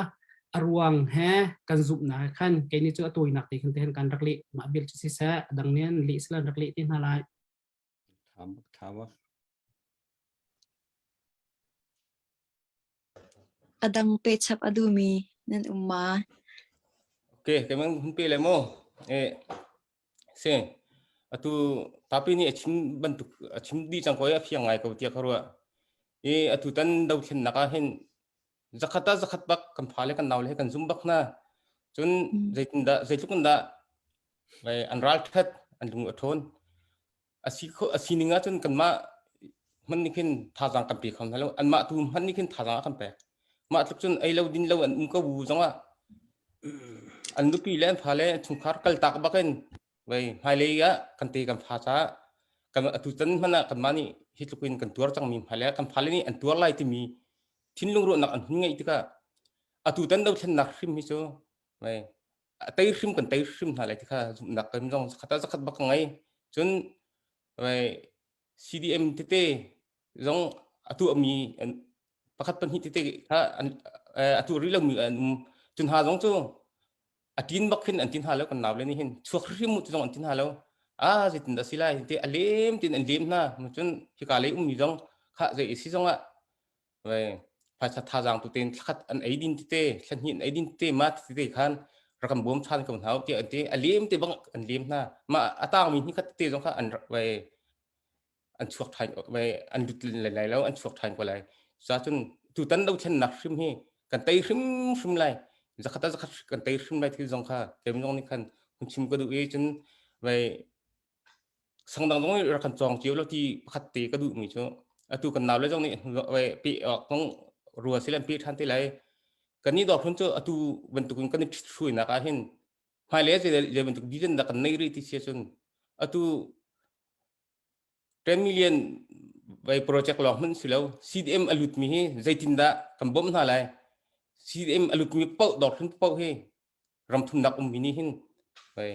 a ruang he kan zumhnak he khan kei nih cu a tawinak te khan te khan kan rak leh mah bil cu siseh a dang nih an leh sila an rak leh te hna lai Tha bak. A dang pehchap a duhmi nan um ma? Okay, keimah hun pe le mu. Eh, si. Atu tapi nih a chim bantuk a chim dih cang ko i a fiang ngai ko tiah ka ruah. I atu tan dothlennak ah hin zakhat ah zakhat bak kan fa le kan nau le he kan zum bak hna. Cun zeitindah zeitluk in dah an ral ṭhat an lung a ṭhawn. A si kho a sining ahcun kanmah hman nih khin thazaang kan pe kho hna lo. Anmah tu hman nih khin thazaang a kan pek. Mah tluk cun ei lo din lo an um ko bu zongah an nupi le an fale chungkhar kaltak bakin vei hmailei ah kan te kan fa caah kan atu tan hmanh ah kanmah nih hi tluk in kan tuar cangmi hmailei ah kan fale nih an tuar lai timi thinlung ruahnak an hun ngeih tikah atu tan dothlennak hrim hi cu vei a tei hrim kan tei hrim hna lai ti kha zumhnak kan zong zakhat ah zakhat bak ka ngei cun vei CDM tete zong atu ami pakhat pahnih tete kha an atu rih lomi an um cun ha zong cu a tin bak khin an tin ha lo kan nau le nih hin chuak hrim mu ti zong an tin ha lo a zeitin dah si lai ti a lem tin an lem hna cun hika lei ummi zong kha zei si zong ah vai phaisa thazaang tu ten thlakhat an ei din tete thlahnih an ei din tete ma tete khan rakam bawm than ko hna ti an ti a lem te bang an lem hna ma a tangmi hni khat tete zong kha an vai an chuak than vai an lut lai lo an chuak than ko lai sa cun tu Tutan dothlennak hrim hi kan tei hrimhrim lai. Zakhat ah zakhat kan tei hrim lai thil zong kha kem zong nih khan hun chim ka duh i cun vai sangdang zong nih rak kan cawng cio lo ti pakhat te ka duhmi cu atu kan nau le zong nih vai pe awk zong rua silan pe ṭhan te lai. Kan nih dawr hun cu atu bantukin kan i ṭhithruainak ah hin hmailei ah zei bantuk vision dah kan neih rih ti si ahcun atu 10 million vai project lawng hmanh si lo CDM a lutmi hi zeitindah kan bawmh hna lai CDM a lutmi paoh dawr hlun paoh hi ramthumnak ummi nih hin vai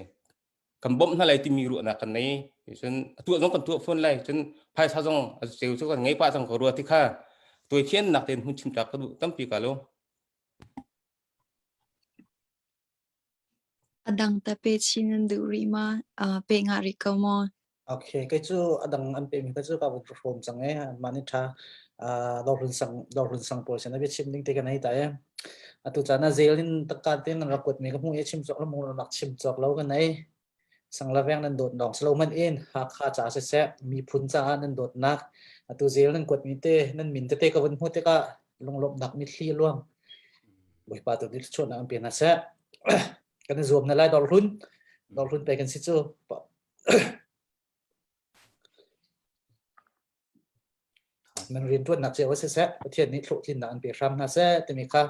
kan bawmh hna lai timi ruahnak kan nei cun atu zong kan tuah fawn lai cun phaisa zong a ceu cu kan ngei pah cang ko rua ti kha tuai thiannak tein hun chim ta ka duh tampi ka lo. A dang ta pe chin nan duh rih ma? Pe ngah rih ko maw? Okay, kei cu a dang an pemi kha cu ka vun hrawm cang e. Mah nih ṭha dawrhlun sang pawl sin a biachim ding te kan hei ta e. Atu caan ah zel in takka tein nan rak kuatmi ka hmuh i chim cawk lo mu rak chim cawk lo kan ei. Sanglaveng nan dawt lawng si lo hmanh in Hakha caah siseh miphun caah nan dawtnak atu zel nan kuatmi te nan min tete ka vun hmuh tikah lunglawmhnak mitthli a luang. Bawipa tu nih thluachuahnak an pe hna seh. Kan i zuam na lai dawrhlun. Dawrhlun pe kan si cu. Nan rianṭuannak cio ah siseh Pathian nih hlawhtlinnak an pe hram hna seh timi kha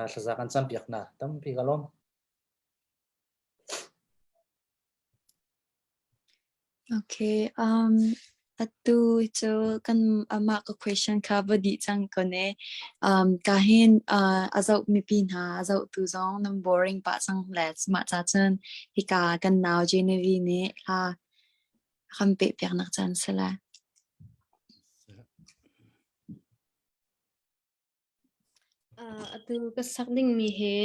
thlaza kan campiak hna. Tampi ka lawm. Okay, atu cu kan amah ka question kha va dih cang ko ne. Ka hin a zoh mipi hna a zohtu zong nan boring pah cang le mah ca cun hika kan nau Genevieve nih hla a kan peh piaknak caan si lai. Atu ka sak dingmi hi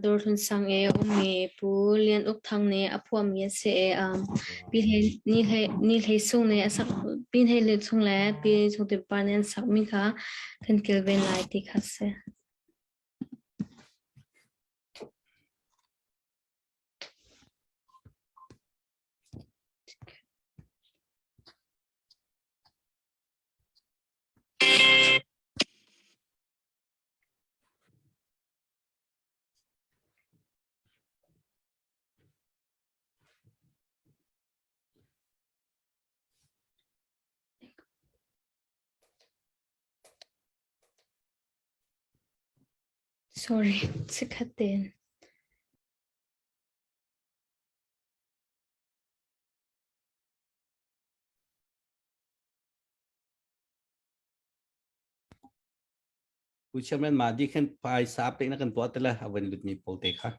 Dawrhlun sang i a ummi Pu Lian Uk Thang nih a phuahmi a si i Pi Ni Hlei Sung nih a sak Pi Hlei Sung le Pi Sung Tin Par nih an sakmi kha kan kilven lai ti kha a si. Sorry, chikkhat tein. Pu Chairman ma di khan phaisa pek na kan tuah te la a van lut mi pawl te kha.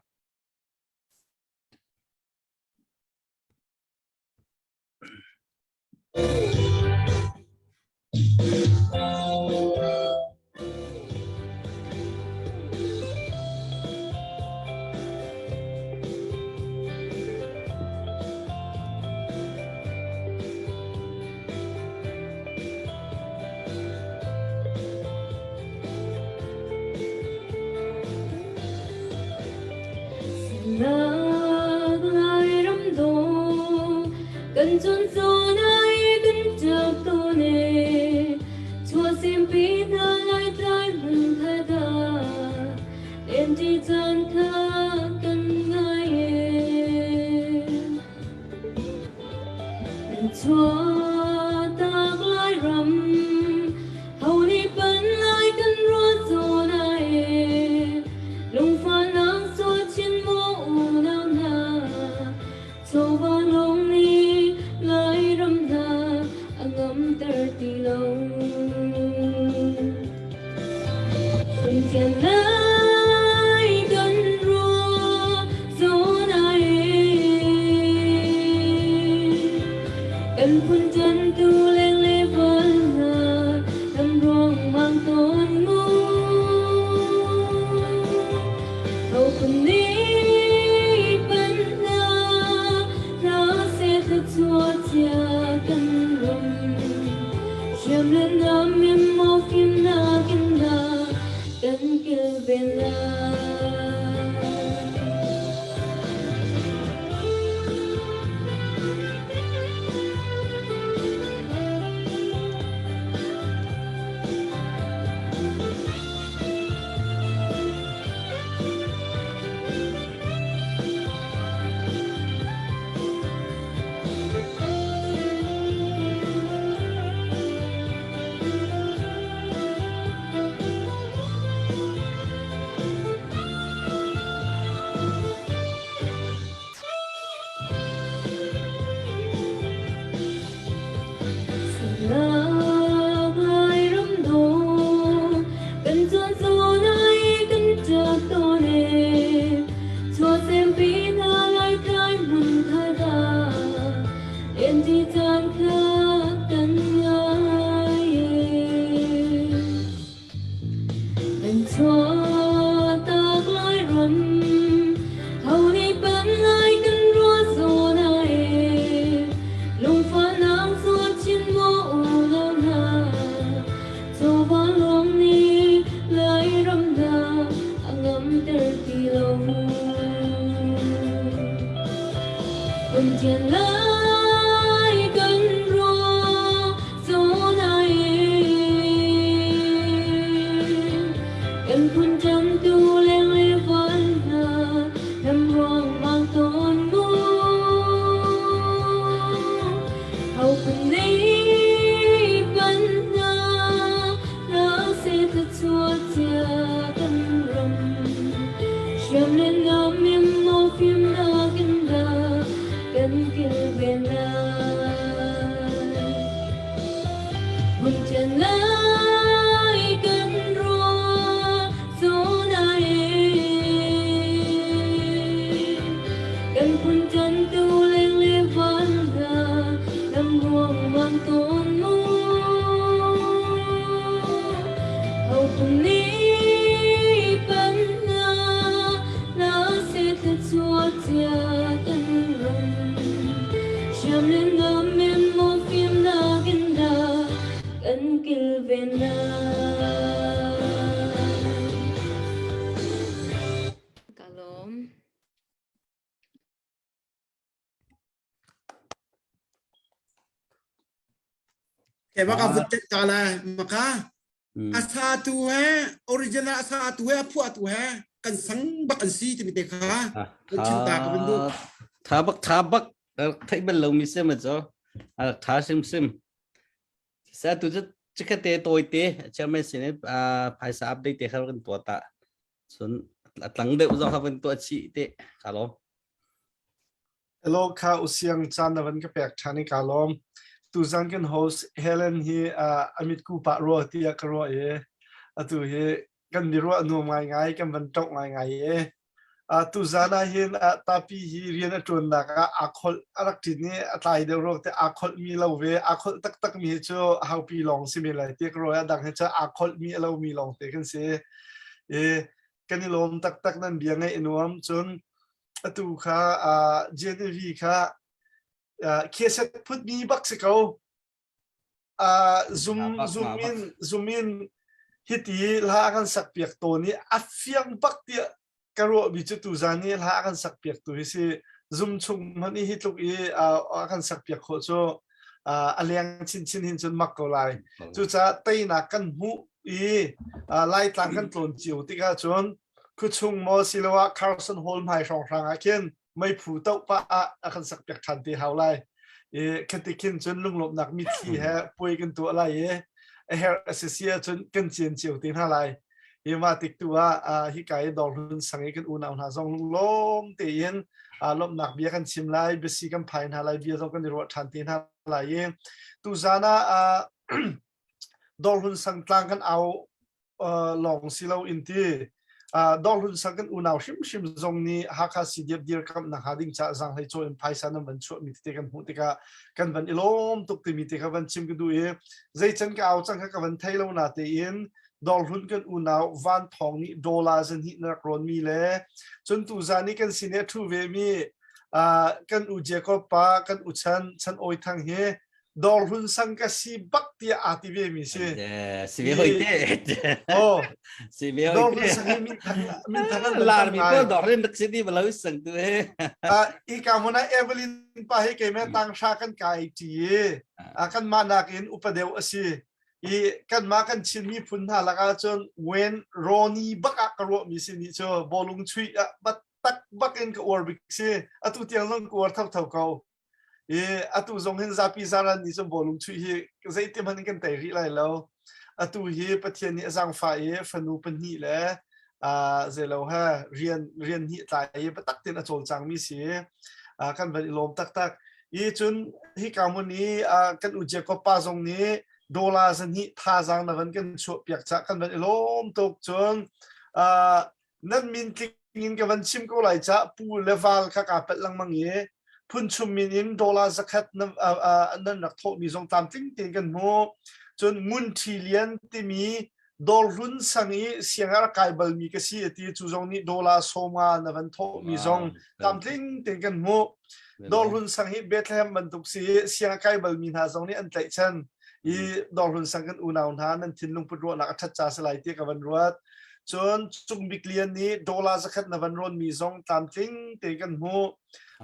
Kan chun zawn ai kan ṭap tawn e chuahsempi hna lai tlai hmun khat ah Lemṭi caan kha kan ngai e. Nan chuahtak lai ram, ho nih pan lai kan ruah zawn ai e. Lungfahnak sual chin maw unau hna, chawva lawng nih Lairam hna a ngamter ti lo. Fian lai kan ruah zawn ai kan phun ṭantu leng le val hna lam ruang mang tawn mu. Ho phun nih pan hna hna seh thluachuah cia kan ram. Hriam le nam in maw fimnak in dah kan kilven. phun ṭantu leng le val hna lam ruangmang tawn mu. Ho phun nei pan hna hna seh thluachuah cia kan ram. Hriam le nam in maw fimnak in dah kan kilven lai. Hmun thian lai kan ruah zawn ai Kan phun ṭantu leng le van hna lam ruangmang tawn mu. Ho phun nih pan hna hna seh thluachuah cia kan ram. Hriam le nam in maw fimnak in dah kan kilven lai. Ka lawm. Ke baka vut tet ta lai maka asa tu he original asa tu he phua tu he kan sang bak an si timi te kha kan chim ta ka ban du tha bak tha bak thai bal lo mi se ma cho tha sim sim sa tu chu chikha te toy te chairman sin phaisa update te kha kan tua ta cun a tlang deuh zong kha van tuah chih te ka lawm. Hello kha usiang caan na van ka pek ṭhan i ka lawm. Tuzan kan host Helen hi uh, amit ku pah rua tiah ka ruah i atu hi kan mi ruah nuam ngaingai kan van ṭok ngaingai i uh, tuzan ah hin uh, tapi hi rian a ṭuannak ah aa kholh a rak ṭin i a tlai deuh ruak te aa kholh mi lo ve aa kholh taktak mi hi cu haupi lawng si men lai tiah ka ruah i a dang hi cu aa kholh mi a lo mi lawng te kan si. I kan i lawm taktak nan bia ngaih a nuam cun atu kha uh, GNV kha uh, kheset phutmi bak si ko uh, zum zum in zum in hiti hla kan sak piak tawn i a fiang bak tiah ka ruahmi cu tuzan i hla a kan sak piak tu hi si zum chung hmanh i hi tluk i a kan sak piak khawh cu a leng chinchin hin cun mak ko lai cucaah teinak kan hmuh i laitlang kan tlawn cio tikah cun khuachung maw siloah Carson Hall hmai hrawnghrang ah khin meiphu toh pah ah a kan sak piak ṭhan te hau lai i khati khin cun lunglawmhnak mitthli he puai kan tuah lai i a herh a si si ahcun kan cian cio te hna lai hi mah tik tu ah hika i dawrhlun sang i kan unau hna zong lunglawm tein lawmhnak bia kan chim lai biasi kan phai hna lai bia zong kan i ruah ṭhan te hna lai i tuzan ah dawrhlun sang tlang kan au lawng si lo in ti Dawrhlun sang kan unau hrimhrim zong nih Hakha CDF dirkamhnak hnga ding caah zaanghlei caw in phaisa nan van chuahmi tete kan hmuh tikah kan van i lawm tuk timi te kha van chim ka duh i zeican ka au cang kha ka van thei lo na tein Dawrhlun kan unau Van Thawng nih dollar zahnih na rak rawnmi le cun tuzan i kan sin i a ṭhu vemi kan u Jacob pa kan u Chan Chan Awi Thang hi dawrhlun sang ka si bak tiah aa ti ve mi si. Si ve hoi te. Oh. Si ve hoi te. Dawrhlun sang hi min thang min thang an lar mi ko dawrhlun rak si ti balo sang tu he. Ah i ka mun ah Evelyn pa hi keimah tang hra kan kai ti i kan mah nakin upa deuh a si. I kan mah kan Chin miphun hna lakah cun Wayne Ronnie bak ah ka ruah mi si ni cu bawlung chuih ah bat tak bak in ka uar bik si. Atu tiang zong ka uar thotho ko. I atu zong hin zapi zaran nih cun bawlung chuih hi zeiti hmanh in kan tei rih lai lo. Atu hi Pathian nih a zaangfah i fanu pahnih le uh, zeilo he rian rian hnih tlai i biatak tein a cawlcangmi si. Uh, kan van i lawm taktak. I cun hika hmun i uh, kan u Jacob pa zong nih dollar zahnih thazaang na van kan chuah piak cah kan van i lawm tuk cun uh, nan min tling in ka van chim ko lai ca pu le val kha kaa palh lengmang i phunchum min in dollar zakhat nan rak thawhmi zong tlamtling tein kan hmu cun ngun ṭhi lian timi dawrhlun sang i siang a kai balmi ka si ati cu zong nih dollar sawma na van thawhmi zong tlamtling tein kan hmu dawrhlun sang hi Bethlehem bantuk si siang a kai balmi hna zong nih an tlaihchan i dawrhlun sang kan unau hna nan thinlung put ruahnak a ṭhat ca si lai ti ka van ruat Cun Cungbik Lian nih dollar zakhat na van rawnmi zong tlamtling te kan hmuh.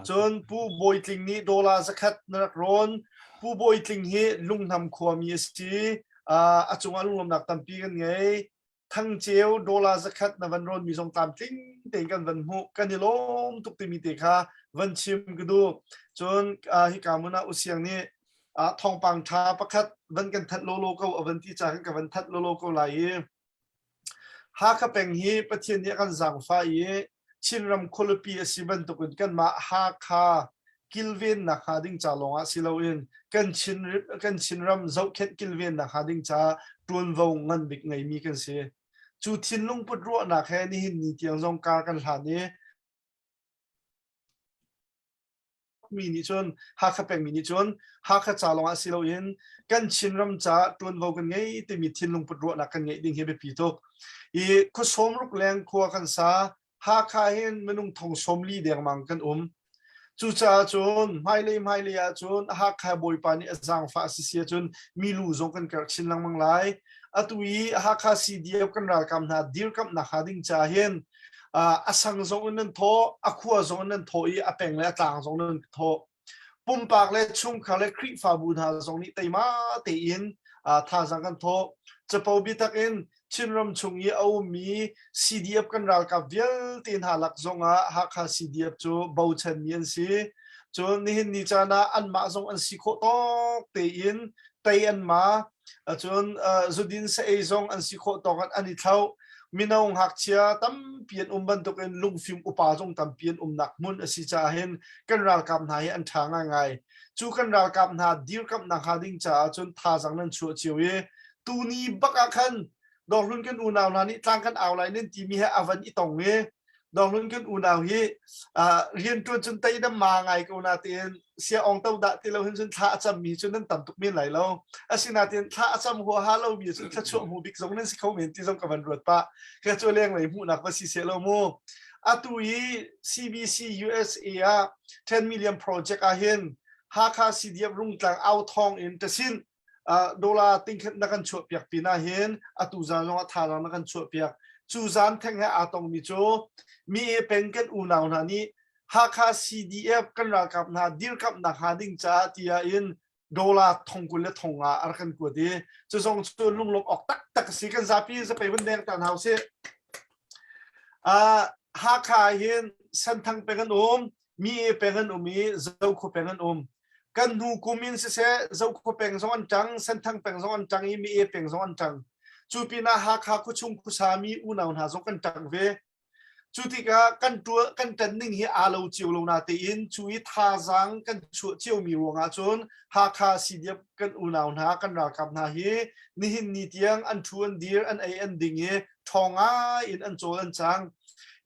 Cun Pu Bawi Tling nih dollar zakhat na rak rawn. Pu Bawi Tling hi Lunghnam khuami a si. Uh, a cungah lunglawmnak tampi kan ngei. Thangceu dollar zakhat na van rawn mi zong tlamtling tein kan van hmuh kan i lawm tuk timi te kha van chim ka duh. Cun hika mun ah usiang nih thawngpang ṭha pakhat van kan that lawlaw ko a van ti ca kan ka van that lawlaw ko lai i Hakha peng hi Pathian nih a kan zaangfah i Chinram khualipi a si bantukin kanmah Hakha kilvennak hnga ding ca lawngah si loin kan Chin kan Chinram zohkhenh kilvennak hnga ding ca ṭuanvo ngan bik ngeimi kan si. Cu thinlung put ruahnak he nihin ni tiang zong kar kan hlan i mi nih cun Hakha pengmi nih cun Hakha ca lawngah si loin kan Chinram ca ṭuanvo kan ngei timi thinlung put ruahnak kan ngeih ding hi biapi tuk. I khuasawm ruk leng khua kan sa Hakha hin minung thong 40 dengmang kan um. Cucaah cun hmailei hmailei ah cun Hakha Bawipa nih a zaangfah a si si ahcun milu zong kan karh chin lengmang lai. Atu i Hakha CDF kan ralkap hna dirkamhnak hnga ding ca hin a sang zong in nan thawh, a khua zong in nan thawh i a peng le a tlang zong nan thawh. Pumpak le chungkhar le Khrihfabu hna zong nih teima tein thazaang kan thawh. Capo biatak in Chinram chung i a ummi CDF kan ralkap vialte hna lak zongah Hakha CDF cu bochanmi an si. Cun nihin ni caan ah anmah zong an si khawh tawk tein tei an ma. Cun zudin sa-ei zong an si khawh tawk in an i thlauh. Mino ngakchia tampi an um bantukin lungfim upa zong tampi an umnak hmun a si caah hin kan ralkap hna hi an ṭha ngaingai. Cu kan ralkap hna dirkamhnak hnga ding caah cun thazaang nan chuah cio i tuni bak ah khan Dawrhlun kan unau hna nih tlang kan au lai nan timi he a van i tong i Dawrhlun kan unau hi rianṭuan cun tei dam ma ngai ko na tiin sia ong to dah ti lo hin cun thla a cam mi cu nan tam tuk men lai lo. Asinain thla a cam huaha lo mi cu thluachuah hmu bik zong nan si kho men ti zong ka van ruat pah. Ka cu leng lei hmuhnak va si seh lo mu. Atu i CBC USA ah 10 million project ah hin Hakha CDF Rungtlang au thawng in tasin dollar tingkhat na kan chuah piak pin ah hin atu zan zong ah thazaang na kan chuah piak. Cu zan theng he aa tongmi cu mi e peng kan unau hna nih Hakha CDF kan ralkap hna dirkamhnak hnga ding caah tiah in dollar thong 20 le thong nga a rak kan kuat i cu zong cu lunglawmh awk taktak a si. Kan zapi zapei vun deng ta hna usih. Hakha hin Senthang peng an um, Mi e peng an um i Zokhua peng an um. Kan hnu kum in siseh Zokhua peng zong an ṭang, Senthang peng zong an ṭang i Mi e peng zong an ṭang. Cu pinah Hakha khuachung khuasa mi unau hna zong kan ṭang ve. Cu tikah kan ṭuan kan ṭan ning hi aa lo cio lo natein cu i thazaang kan chuah ciomi ruangah cun Hakha CDF kan unau hna kan ralkap hna hi nihin ni tiang an ṭhu an dir an ei an ding i ṭhawng ngai in an cawl an cang.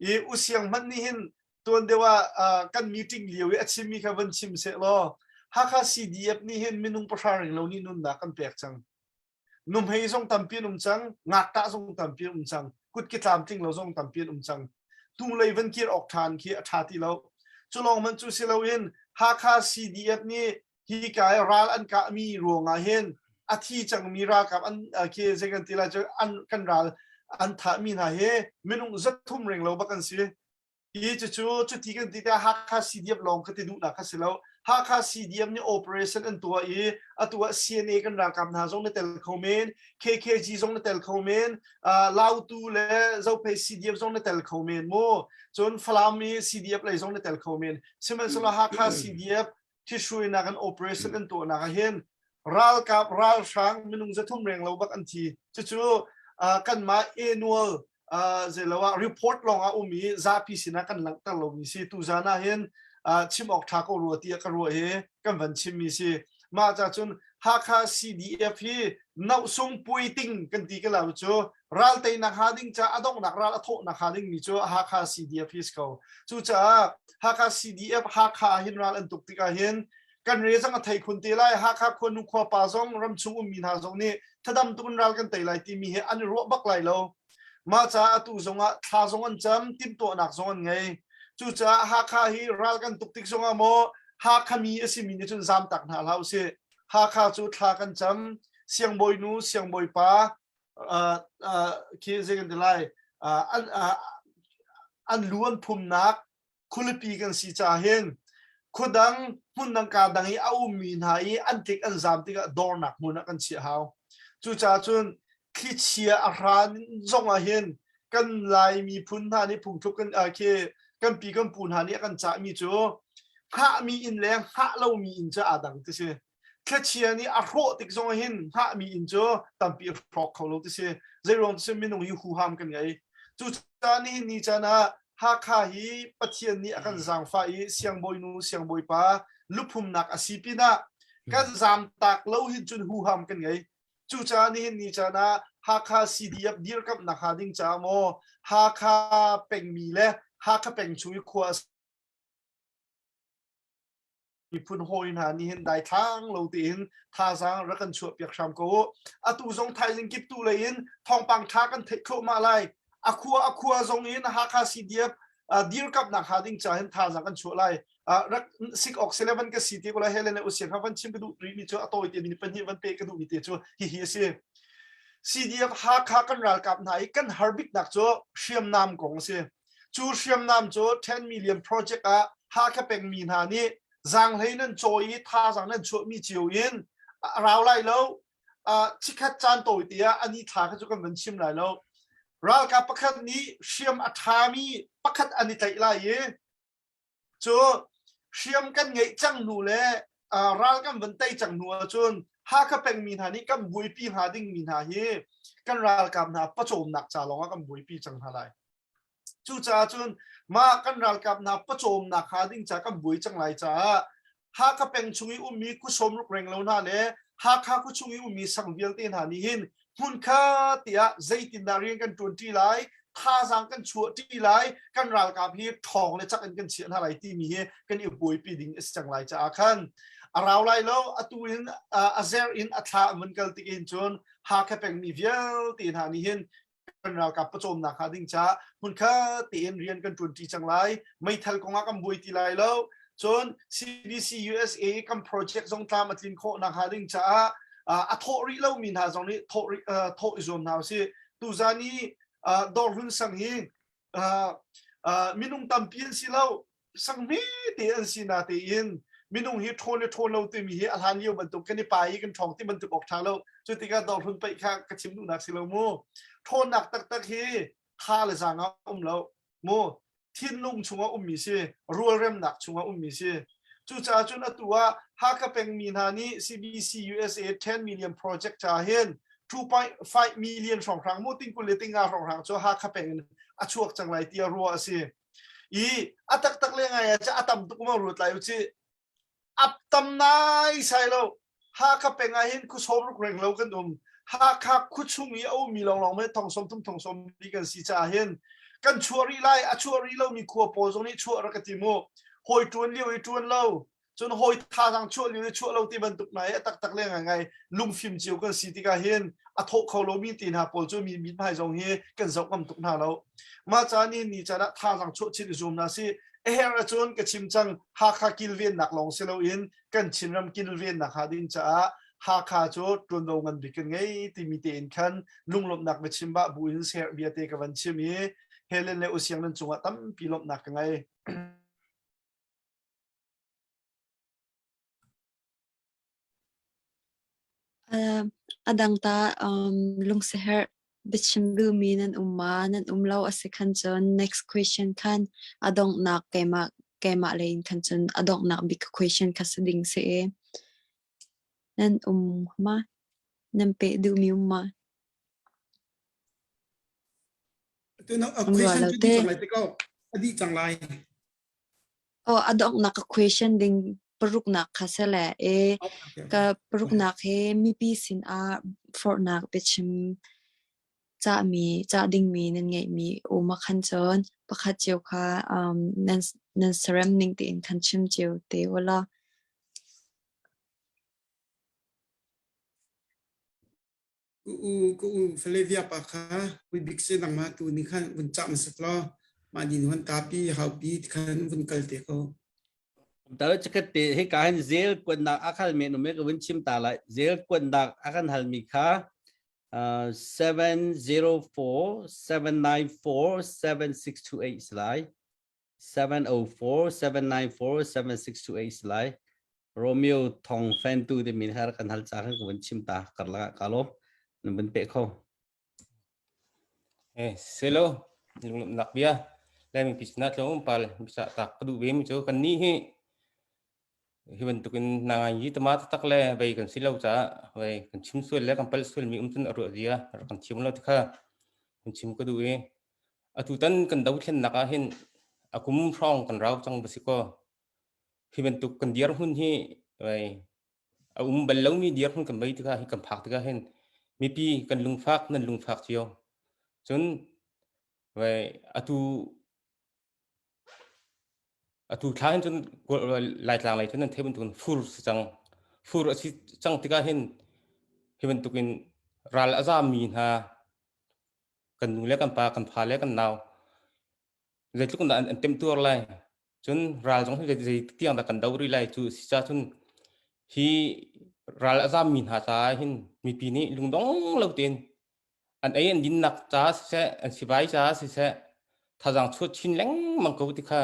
I usiang hmanh nih hin tuan deuh ah kan meeting lio i a chimmi kha van chim seh law Hakha CDF nih hin minung pahra ring lo nih nunnak kan pek cang. Nuhmei zong tampi an um cang, ngaktah zong tampi an um cang, kutke tlamtling lo zong tampi an um cang. Hnulei van kir awk ṭhan khi a ṭha ti lo. Cu lawng hmanh cu si loin Hakha CDF nih hi ka i ral an kahmi ruangah hin a thi cangmi ralkap an khi zei kan ti lai cu an kan ral an thahmi hna hi minung zathum reng lo bak an si. Hi cucu cuti kan ti tikah Hakha CDF lawng ka ti duhnak kha si lo. Hakha CDF nih operation an tuah i atu ah CNA kan ralkap hna zong na tel kho men, KKG zong na tel kho men, uh, Lautu le Zophei CDF zong na tel kho men mu. Cun Falam i CDF lei zong na tel kho men. Sihmanhsehlaw Hakha CDF thihruainak an operation an tuahnak ah hin ralkap ralhrang minung 300 reng lo bak an thi. Cucu uh, kanmah annual zeilo ah report lawng ah um i zapi sinah kan langhter lomi si tuzan ah hin chim awk ṭha ko rua tiah ka ruah hi kan van chimmi si mah ca cun Hakha CDF hi nohsung puiting kan ti ka lo cu ral teinak hnga ding ca a donghnak ral a thawhnak hnga ding mi cu Hakha CDF hi si ko cucaah Hakha CDF Hakha ah hin ral an tuk tikah hin kan re zong a thei khun te lai Hakha khuanu khuapa zong ramchung ummi hna zong nih thadam tuk in ral kan tei lai timi hi an i ruah bak lai lo Mah caah atu zongah thla zong an cam, timhtuahnak zong an ngei. Cucaah Hakha hi ral kan tuk tik zongah maw Hakha mi a simi nih cun zamtak hna hlah usih. Hakha cu thla kan cam, siangbawinu, siangbawipa uh, uh, khi zei kan ti lai, uh, an, uh, an lu an phumnak khualipi kan si caah hin khuadang hmundang kaa dang i a ummi hna i an tlik an zam tikah dornak hmun ah kan chiah hau. Cucaah cun. Thlichia a hran zong ah hin kan Lai miphun hna nih phungthluk kan khi kan pi kan pu hna nih a kan cahmi cu hngahmi inn le hngah lomi inn cu aa dang ti si. Thlichia nih a hrawh tik zong ah hin hngahmi inn cu tampi a hrawk kho lo ti si. Zeiruang ti si minung hi huham kan ngei. Cucaah nihin ni caan ah Hakha hi Pathian nih a kan zaangfah i siangbawinu siangbawipa luphumnak a si pinah kan zaamtak lo hin cun huham kan ngei. Cucaah nihin ni caan ah Hakha CDF dirkamhnak hnga ding caah maw Hakha pengmi le Hakha peng chung i khua miphun hawi hna nih hin daithlang lo tein thazaang rak kan chuahpiak hram ko u. Atu zong thaizing kip tu lei in thawngpang ṭha kan theih thluahmah lai. A khua a khua zong in Hakha CDF dirkamhnak hnga ding ca hin thazaang kan chuah lai. Rak sik awk sile van ka si ti ko lai Helen le usiang kha van chim ka duh rih mi cu a tawi te mi pahnih van pe ka duh mi te cu hihi a si. CDF Hakha kan ralkap hna i kan har biknak cu hriamnam kong a si. Cu hriamnam cu 10 million project ah Hakha pengmi hna nih zaanghlei nan cawi i thazaang nan chuahmi cio in a rau lai lo. Chikhat caan tawi te ah ani thla kha cu kan van chim lai lo. Ralkap pakhat nih hriam a ṭhami pakhat an i tlaih lai i Cu hriam kan ngeih cang hnu le ral kan van tei cang hnu ahcun Hakha pengmi hna nih kan buaipi hnga dingmi hna hi kan ralkap hna pawcawmnak ca lawngah kan buaipi cang hna lai. Cucaah cun mah kan ralkap hna pawcawmnak hnga ding ca kan buai cang lai caah Hakha peng chung i ummi khuasawm ruk reng lo hna le Hakha khuachung i ummi sang vialte hna nih hin hmunkhat tiah zeitindah rian kan ṭuanṭi lai, thazaang kan chuahṭi lai, kan ralkap hi ṭhawng le cak in kan chiah hna lai timi hi kan i buaipi ding a si cang lai caah khan a rau lai lo atu in a zer in a thla an vun kal tik in cun Hakha pengmi vialte hna nih hin kan ralkap pawcawmnak hnga ding caah hmunkhat tein rian kan ṭuanṭi cang lai. Meithal kongah kan buai ti lai lo. Cun CBC USA kan project zong tlam a tlin khawh nak hnga ding caah a thawh rih lomi hna zong nih thawh thawh i zuam hna usih. Tuzan i Dawrhlun sang hi minung tampi an si lo. Sang hmete an si na tein minung hi ṭhawn le ṭhawn lo timi hi a hlan lio bantuk kan i pa i kan ṭhawng ti bantuk awk ṭha lo. Cu tikah dawrhlun paih kha ka chim duhnak si lo mu. Ṭhawnnak taktak hi tha le zaang ah um lo mu. Thinlung chungah ummi si, rualremnak chungah ummi si. Cucaah cun atu ah Hakha pengmi hna nih CBC USA 10 million project ca hin 2.5 million hrawnghrang mu ting 20 le tinga hrawnghrang cu Hakha peng in a chuak cang lai tiah ruah a si. I a taktak le ngai ah a tam tuk ma ruat lai u ci. Ap tam nai sai lo. Hakha peng ah hin khuasawm ruk reng lo kan um. Hakha khuachung i a ummi lawnglawng me thong 30 thong 40 kan si caah hin kan chuah rih lai a chuah rih lomi khua pawl zong nih chuah rak ka ti mu. Hawi ṭuan lio i ṭuan lo cun hawi thazaang chuah lio i chuah lo ti bantuk hna hi a taktak le ngaingai lungfim cio kan si tikah hin a thawh kho lomi te hna pawl cu mi mithmai zong hi kan zoh ngam tuk hna lo. Mah caan hi ni caan ah thazaang chuah chin i zuam hna si. A herh ahcun ka chim cang Hakha kilvennak lawng si loin kan Chinram kilvennak hnga ding caah Hakha cu ṭuanvo ngan bik kan ngei timi tein khan lunglawmhnak biachim bah buin serh bia te ka van chim i Helen le Usiang nan cungah tampi lawmhnak ka ngei. A dang ta lungsiaherh biachim duhmi nan um ma? Nan um lo a si khan cun next question khan a donghnak keimah keimah lei in khan cun a donghnak bik question kha si ding si i nan um ma? Nan peh duhmi um ma? Tu na question cu dih cang lai te ko. A dih cang lai. Aw a donghnak ka question ding paruknak kha si le e ka paruknak hi mipi sinah forhnak biachim cahmi cah dingmi nan ngeihmi um ah khan cun pakhat cio kha um, nan nan sarem ning tein khan chim cio te ulaw. Ku u ku u Flavia pa kha hui bik si nangmah tu nih khan vun cah hmasat law mah din huan tapi haupi ti khan vun kal te ko. Talo chikat te hi ka hin zel kuannak a khal men um ka vun chim ta lai zel kuannak a kan hal mi kha 704 794 7628 lai 704 794 7628 lai Romeo Thong fan tu te min har kan hal cha kan vun chim ta karla ka lo nan vun pe kho. Eh, selo lunglawmhnak bia Laimi pi sinah tlawmpal bisa tak ka duh ve mi cu kan nih hi hi bantukin nangai yi tama taktak le vei kan si lo caah vei kan chim sual le kan palh sual mi um cun a ruah zia rak kan thiam lo ti kha kan chim ka duh i atu tan kan dothlennak ah hin a kum hrawng kan rau cang ba si ko hi bantuk kan dir hun hi vei a um bal lomi dirhmun kan bei tikah hi kan phak tikah hin mipi kan lungfak nan lungfak cio cun vai atu atu thla hin cun laitlang lei cun nan theih bantukin fur si cang fur a si cang tikah hin hi bantukin ral a zammi hna kan nu le kan pa kan fa le kan nau zeitluk in dah an temtuar lai cun ral zong hi zei tiang dah kan do rih lai cu si ca cun hi ral a zammi hna caah hin mipi nih lungdong lo tein an ei an dinnak ca siseh an sivai ca siseh thazaang chuah chin lengmang ko ti kha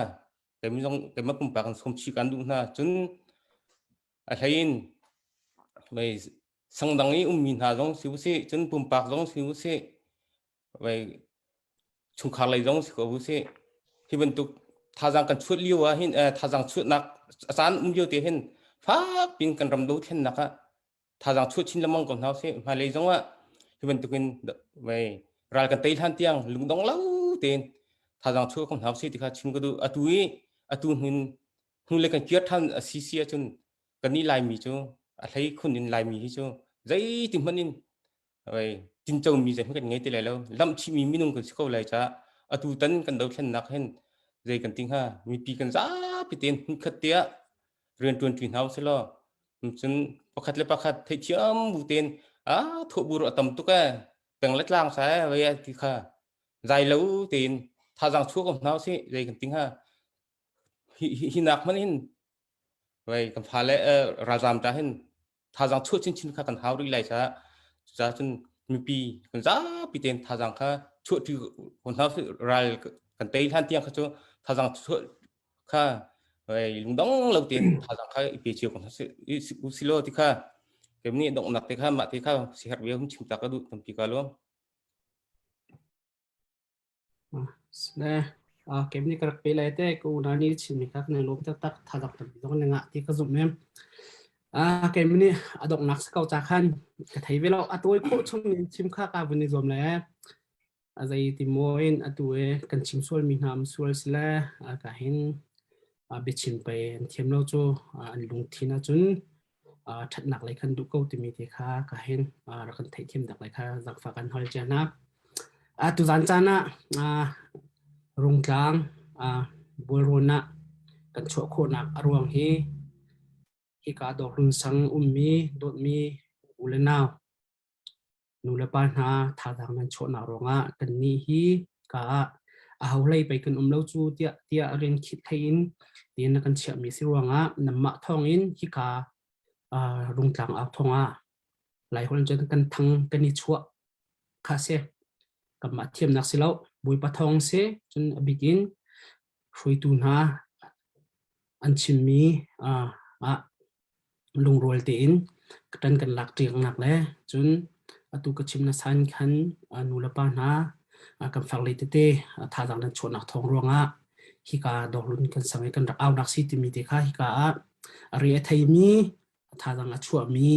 keimah zong keimah pumpak in sawm chih kan duh hna cun a hlei in mei sangdang i ummi hna zong si usih cun pumpak zong si usih vai chungkhar lei zong si ko usih hi bantuk thazaang kan chuah lio ah hin thazaang chuahnak a caan um lio te hin fak pin kan ram dothlennak ah thazaang chuah chin lengmang ko hna usih hmailei zong ah hi bantukin vai ral kan tei hlan tiang lungdong lo tein thazaang chuah ko hna usih ti kha chim ka duh atu i atu hnin hnu le kan kir than a si si ahcun kan nih laimi cu a hlei khun in laimi hi cu zeiti hmanh in vai tinco mi zeihmanh kan ngei ti lai lo lamh chihmi minung kan si ko lai caah atu tan kan dothlennak hin zei kan ti hnga mipi kan zapi tein hmunkhat te ah rian ṭuan ṭi hna usih law cun pakhat le pakhat theihthiam bu tein a thawh bu a tam tuk e peng le tlang sai vai ti kha zai lo tein thazaang chuah ko hna usih zei kan ti hnga hi hi nak hmanh hin vai kan fa le ralzam ta hin thazaang chuah chinchin kha kan hau rih lai caah cucaah cun mipi kan zapi tein thazaang kha chuah ṭi ko hna ral kan tei hlan tiang kha cu thazaang chuah kha lungdong lo tein thazaang kha i pe cio ko hna usih law ti kha kem nih donghnak te kha mah te kha siherh bia hum chim ta ka duh tampi ka luang. Le kem nih ka rak pe lai te ka unau nih chimmi kha kan i lawm taktak thazaang tampi zong na ngah ti ka zumh em. Kem nih a donghnak si ko ca khan ka thei ve lo a tawi khawh chung in chim kha ka vun i zuam le a zei ti maw in atu e kan chim sual mi hna am sual sile ka hin biachim pei an thiam lo cu an lungthin ahcun ṭhatnak lei kan duh ko timi te kha ka hin rak kan theihthiam dak lai kha zaangfah kan hal cia hna. Tuzaan caan ah Rungtlang Bualrawn ah kan chuah khawhnak a ruang hi hika Dawrhlun sang ummi dawtmi u le nau nulepa hna thazaang nan chuahnak ruangah kannih hi ka ah aho hlei pei kan um lo cu tiah tiah rian khit thei in tiin na kan chiahmi si ruangah nanmah thawngin hika uh, rungtlang au thawngah Laiholh cun kan thang kan i chuah kha si kanmah thiamnak si lo Bawipa thawng si cun a bik in hruaitu hna an chimmi uh, ah lungrual tein ṭan kan lak ṭiangnak le cun atu ka chim na san khan nu le pa hna kan farle tete thazaang nan chuahnak thawng ruangah hika dawrlun kan sang i kan rak aunak si timi te kha hika ah a re a theimi thazaang a chuahmi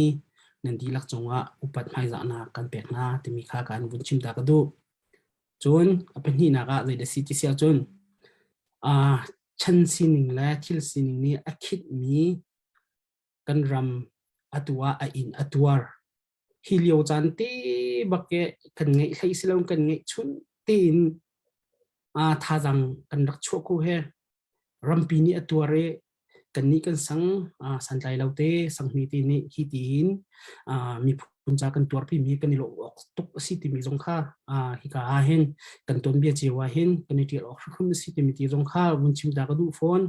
nan dihlak cungah upat hmaizahnak kan pek hna timi kha kan vun chim ta ka duh. Cun a pahnihnak ah zeidah si ti si ahcun chan sining le thil sining nih a khitmi kan ram atu ah a inn a tuar. Hi lio caan te bak ke kan ngeih hlei si lo kan ngeih chun tein thazaang kan rak chuah ko he rampi nih a tuar i kannih kan sang santlai lo te sanghmi te nih hi tiin miphun ca kan tuarpi mi kan i lawh awk tuk a si timi zong kha hika ah hin kan tuanbia cio ah hin kan i ṭial awk hrimhrim a si timi ti zong kha vun chim ta ka duh fawn.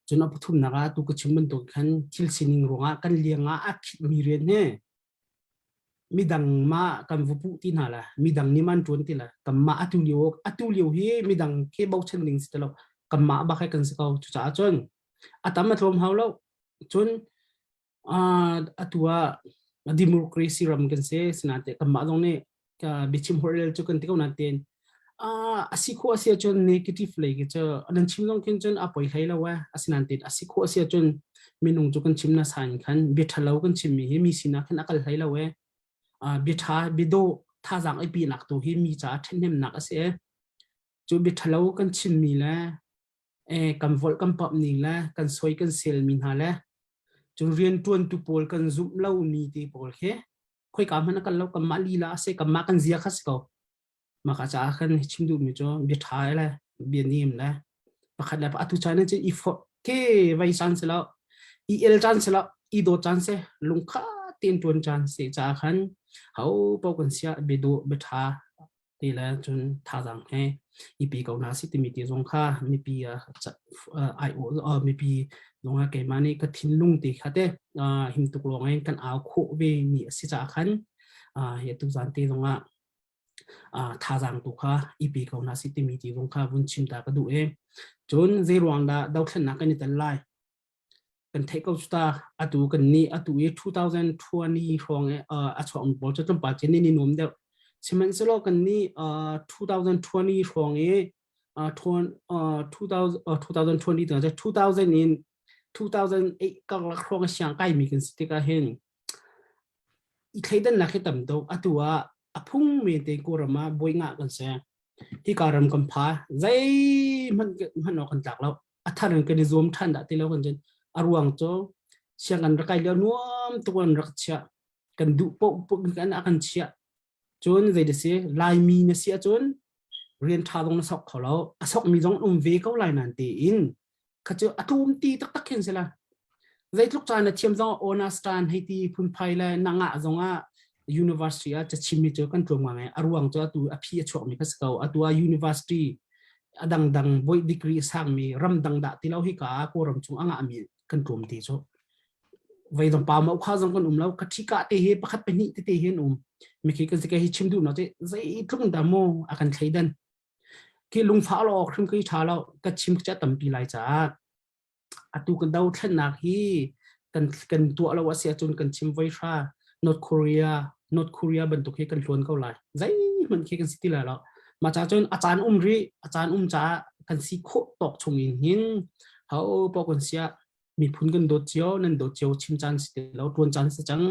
Cun a pathumnak ah tu ka chim bantuk khan thil sining ruangah kan liang ah a khitmi rian hi midang mah kan va puh ti hna la midang nih man ṭuan ti la kanmah atu lio atu lio hi midang khi bochan ding si ti lo kanmah bak hi kan si ko cucaah cun a tam a tlawm hau lo cun atu ah democracy ram kan si sinain kanmah zong nih. Biachim holhrel cu kan ti ko nain a si khawh a si ahcun negative lei khi cu nan chim zong khin cun a poi hlei lo eh. Asinain a si khawh a si ahcun minung cu kan chim na sain khan bia ṭhalo kan chimmi hi mi sinah khan a kal hlei lo eh. Bia ṭha bia dawh thazaang i pinak tu hi mi caah ṭhahnemnak a si eh. Cu bia ṭhalo kan chimmi le eh, kan volh kan pamh ning le kan soi kan selmi hna le cun rianṭuantu pawl kan zumh lomi te pawl khi khoika hmanh a kal lo kanmah lila a si kanmah kan zia kha si ko mah ka caah khan chim duhmi cu bia ṭha le bia nem le pakhat le atu caan cun i forh ke vai caan si lo i el caan si lo i dawt caan si lungkha tein ṭuan caan si caah khan ho paoh kan sia bia dawh bia ṭha ti le cun thazaang he i pi ko hna si timi ti zong kha mipi ai mipi zong ah keimah nih ka thinlung ti kha te him tuk lawng in kan au khawh ve mi a si caah khan hi tu zan te zong ah thazaang tu kha i pi ko hna si timi ti zong kha vun chim ta ka duh e cun zei ruang dah dothlennak kan i tel lai Kan theih ko cu ta. Atu kan nih atu i 2020 hrawng i a chuakmi pawl cu tlawmpal cin in i nuam deuh. Sihmanhsehlaw kan nih 2020 hrawng i 2020 2000 in 2008 karlak hrawng i siang kaimi kan si tikah hin i thleidannak hi tam tuk. Atu ah a phung men tein Kawlram ah bawi ngah kan si. Hika ram kan pha. Zeihmanh hmanh awk kan tlak lo. A thar in kan i zuam ṭhan dah ti lo kan cun a ruang cu siang kan rak kai lio nuam tuk an rak chiah. Kan duh paoh kan a kan chiah. Cun zei da si Laimi na si ahcun rian ṭha zong na sok kho lo. A sokmi zong um ve ko lai nan tein kha cu a tlawm ti taktak khin si la. Zeitluk caan na thiam zong honors tan hei ti phunphai le na ngah zong ah university ah cachimmi cu kan tlawm ngai. A ruang cu atu a phi a chuakmi kha si ko. Atu ah university a dangdang voi degree a sangmi ramdang dah ti lo hi ka Kawlram chung a ngahmi kan tlawm ti cu. Voi dong pa mau kha zong kan um lo. Ka thi ka te hi pakhat pahnih tete hi an um. Mikhi kan si ka hi chim duh na cu zeitluk dah maw a kan thleidan. Khi lungfah lo awk hrim khi ṭha lo. Ka chim ca tampi lai caah atu kan dothlennak hi kan kan tuah lo a si ahcun kan chim voi hra North Korea North Korea bantuk hi kan hluan ko lai. Zeihmanh khi kan si ti lai lo. Mah ca cun a caan um rih, a caan um caah kan si khawh tawk chung in hin ho paoh kan siah miphun kan dawt cio nan dawt cio chim caan si ti lo tuan caan si cang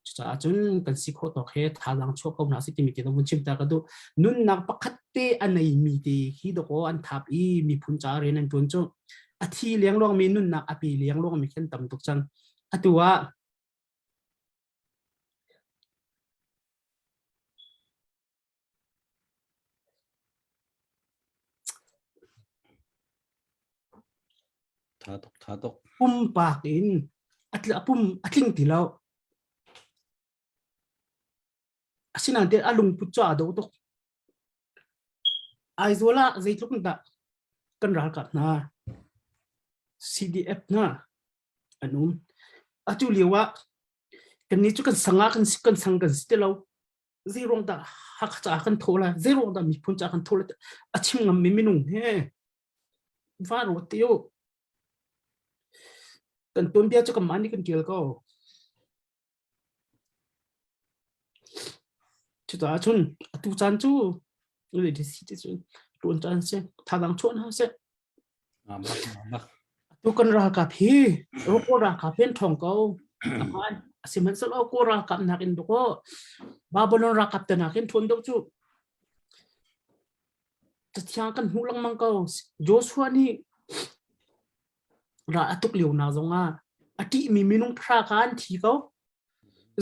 cucaah cun kan si khawh tawk he thazaang chuah ko hna si timi te vun chim ta ka duh nunnak pakhat te a nei mi te hi dawkaw an thap i miphun ca rian an tuan cu a thi liangluang mi nunnak a pe liangluang mi khan tam tuk cang atu ah Tha tuk, tha tuk. Pumpak in a pum a tling ti lo. Asinain a lungput cu aa dawh tuk. Aizawl ah zeitluk in dah kan ralkap hna CDF hna an um. Atu lio ah kannih cu kan sang ah kan kan sang kan si ti lo. Zeiruang dah Hakha caah kan thawh lai, zeiruang dah miphun caah kan thawh lai a chim ngammi minung he va ruat te u. Kan tuanbia cu kanmah nih kan ṭial ko. Cucaah cun atu caan cu ṭuan caan si, thazaang chuah hna seh. Atu kan ralkap hi Kawl ralkap hi an ṭhawng ko. Sihmanhsehlaw Kawl ralkap nakin dawkaw Babylon ralkap te nakin ṭhawn deuh cu. Cathiang kan hmuh lengmang ko. Joshua nih ral a tuk lio hna zongah a ṭihmi minung phra kha an thi ko.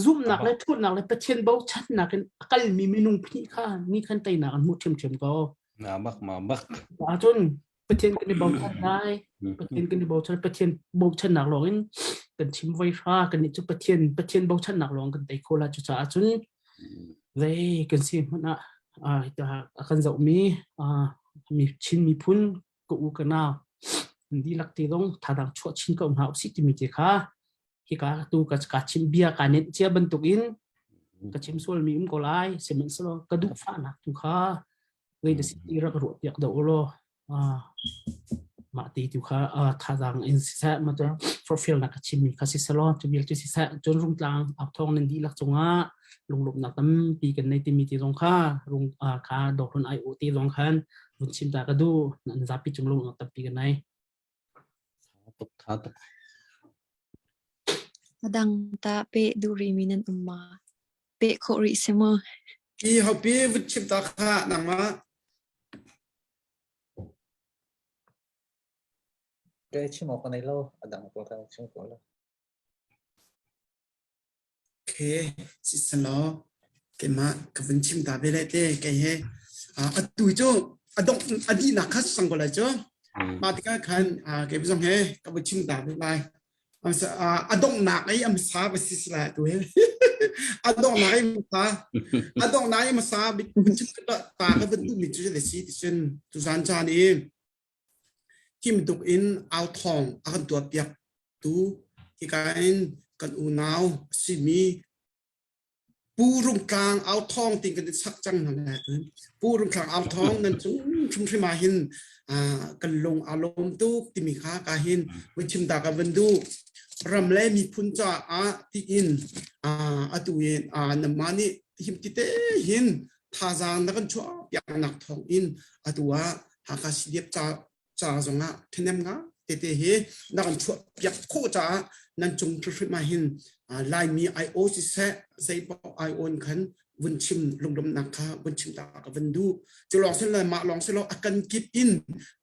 Zumhnak le ṭhawnnak le Pathian bochannak in a kalmi minung phnih kha ni khan teinak an hmuh ṭhiamṭhiam ko. Na bak ma bak. Ahcun Pathian kan i bochan lai. Pathian kan i bochan Pathian bochannak lawng in kan chim voi hra kan nih cu Pathian Pathian bochannak lawng kan tei kho la cucaah cun zei kan si hmanh ah a kan zohmi mi Chin miphun ka u ka nau dihlak te zong thadang chuah chin ko hna usih timi te kha hika tu ka ka chim bia ka nenh cia bantuk in ka chim sual mi um ko lai sihmanhsehlaw ka duh fahnak tu kha zei da si ti rak ruah piak do law. Mah ti tu kha thazaang in siseh ma tu forhfialnak ka chimmi kha siselaw cu vialte siseh cun rungtlang authawng nan dihlak cungah lunglawmhnak tampi kan nei timi ti zong kha rung kha dawrhlun ai u ti zong khan vun chim ta ka duh nan zapi cung lunglawmhnak tampi kan nei. Tuk tha tuk. Adang ta pe duh rih mi nan um ma? Pe khawh rih si maw? I hopi vun chim ta kha nangmah. Kai chim awk ka nei lo, a dang pawl kha chim ko lo. Okay, siselaw keimah ka vun chim ta ve lai te kei he atu cu a dongh a dihnak kha sang ko lai cu. Mah tikah khan kei zong he ka vun chim ta ve lai. A donghnak ei am sa va si lai tu he. A donghnak ei sa a donghnak ei sa vun chim ta ka vun duh mi cu le si ti cun tu zan caan i him tuk in au thawng a kan tuah piak tu hika in kan unau a simi Pu Rungtlang au thawng tin kan i sak cang hna le Pu Rungtlang au thawng nan cung hrimhrim ah hin kan lung aa lawm tuk timi kha ka hin voi chim ta ka van duh ram le miphun caah tiin atu in namah nih him ti te hin thazaang na kan chuah piaknak thawng in atu ah Hakha CDF ca ca zongah ṭhahnem nga tete hi na kan chuah piak khawh caah nan cung hrimhrim ah hin Laimi IO siseh zeipaoh IO in khan vun chim lunglawmhnak kha vun chim ta ka van duh cu lawng si le mah lawng si lo a kan kip in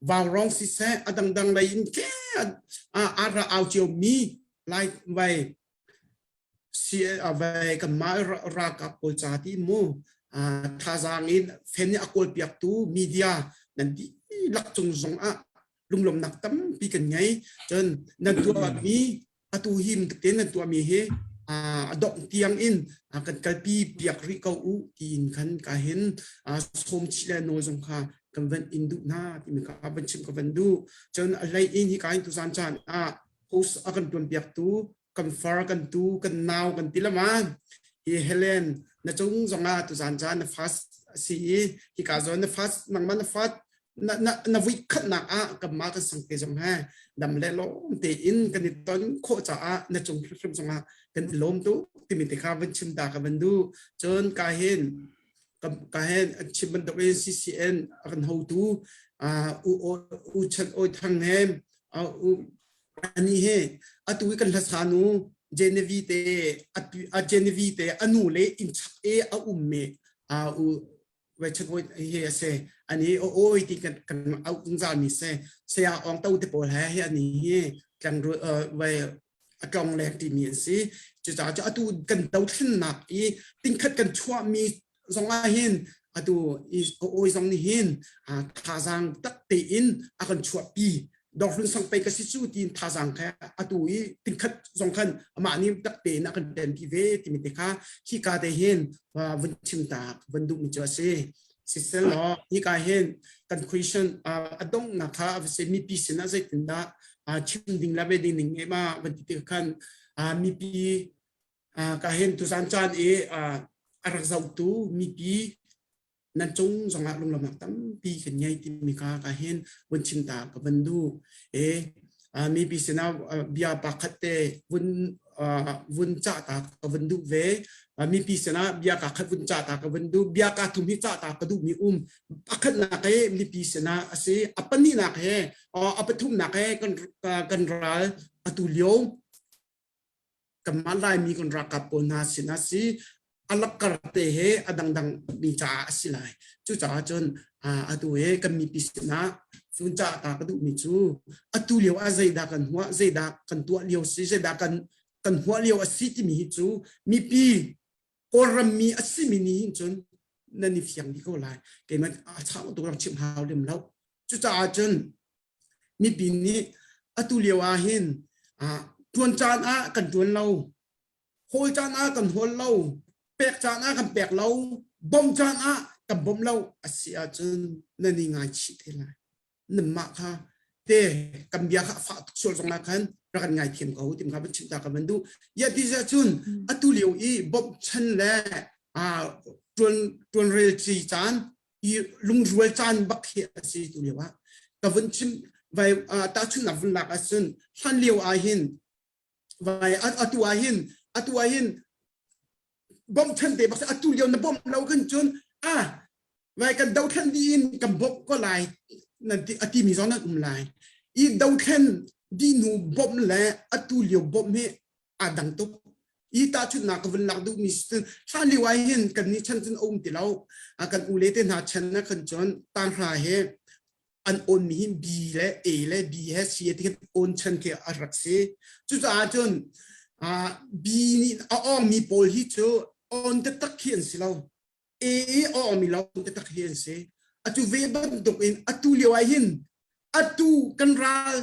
vaurong siseh a dangdang lei in ke a ra au cio mi lai vai si vai kanmah ralkap pawl ca ti mu thazaang in fen nih a kawl piaktu media nan dihlak cung zong ah lunglawmnak tampi kan ngei cun nan tuahmi atu hi te nan tuahmi hi a dongh tiang in kan kalpi piak rih ko u tiin khan ka hin sawm chih le nawl zong kha kan van in duh hna timi kha van chim ka van duh cun a hlei in hi ka in tuzan caan ah host a kan tuan piaktu kan far kan tu kan nau kan ti lama hi Helen na cung zongah tuzan caan na fast si i hika zawn na fast nangmah na fast na na na vui khatnak ah kanmah kan sang te zong he dam le lawm tein kan i ton khawh caah na cung hrimhrim zongah kan i lawm tu timi te kha van chim ta ka van duh cun ka hin ka hin chim bantuk in CCN a kan hotu u u chan oi thang he u ani he atu i kan hlasa nu Genevieve te a Genevieve te anu le in chak e a um me a u ve chan oi he ase ani o oi ti kan kan au zungzal mi se saya ong to te pawl he he ani hi tlang ru ve a tlong lek ti mi an si cucaah cu atu kan dothlennak i tingkhat kan chuah mi zong ah hin atu i oi zong nih hin thazaang tak tein a kan chuahpi dawrhlun sang pei ka si cu tiin thazaang kha atu i tingkhat zong khan amah nih tak tein a kan tenpi ve timi te kha hi ka te hin vun chim ta vun duh mi cu a si sisel law hi ka hin kan question a donghnak kha a si mipi sinah zeitindah chim ding la ve ding ning ma van ti te khan mipi ka hin tuzan caan i a rak zohtu mipi nan cung zongah lunglawmhnak tampi kan ngei timi kha ka hin vun chim ta ka van duh e mipi sinah bia pakhat te vun vun cah ta ka van duh ve mipi sinah bia ka khat vun cah ta ka van duh bia ka thum hi cah ta ka duh mi um pakhatnak he mipi sinah a si a pahnihnak he a pathumnak he kan kan ral atu lio kanmah Laimi kan ralkap pawl hna sinah si a lakkar te he a dangdang mi caah a si lai. Cucaah cun atu he kan mipi sinah cun cah ta ka duhmi cu atu lio ah zeidah kan huah, zeidah kan tuah lio si, zeidah kan kan huah lio a si timi hi cu mipi Kawlram mi a simi nih hin cun nan i fiang dih ko lai. Keimah a chau tuk rak chim hau lem lo. Cucaah cun mipi nih atu lio ah hin ṭuan caan ah kan ṭuan lo, hawl caan ah kan hawl lo, pek caan ah kan pek lo, bawmh caan ah kan bawmh lo a si ahcun nan i ngaichih te lai. Nanmah kha te kan bia kha a fah tuk sual zong ah khan rak kan ngaithiam ko tim kha van chim ta ka van duh. Ya ti cun atu lio i bawmhchan le ṭuan ṭuanrel ci caan i lungrual caan bak hi a si tu lio ah ka vun chim. Vai tahchunhnak vun lak ahcun hlan lio ah hin vai atu ah hin atu ah hin bawmchan te bak atu lio na bawmh lo kan cun ah vai kan dothlen dih in kan bawmh ko lai nan ti ati mi zong nan um lai i dothlen dih hnu bawmh le atu lio bawmh hi aa dang tuk i tahchunhnak ka vun lak duh mi hlan lio ah hin kan ni chan cun a um ti lo kan u le te hna chan na khan cun tanghra he an on mi hi B le A le B he C ti khan on chan khi a rak si. Cucaah cun B nih a awng mi pawl hi cu on taktak khi an si lo. A i a awng mi lawng taktak hi an si. Atu ve bantuk in atu lio ah hin atu kan ral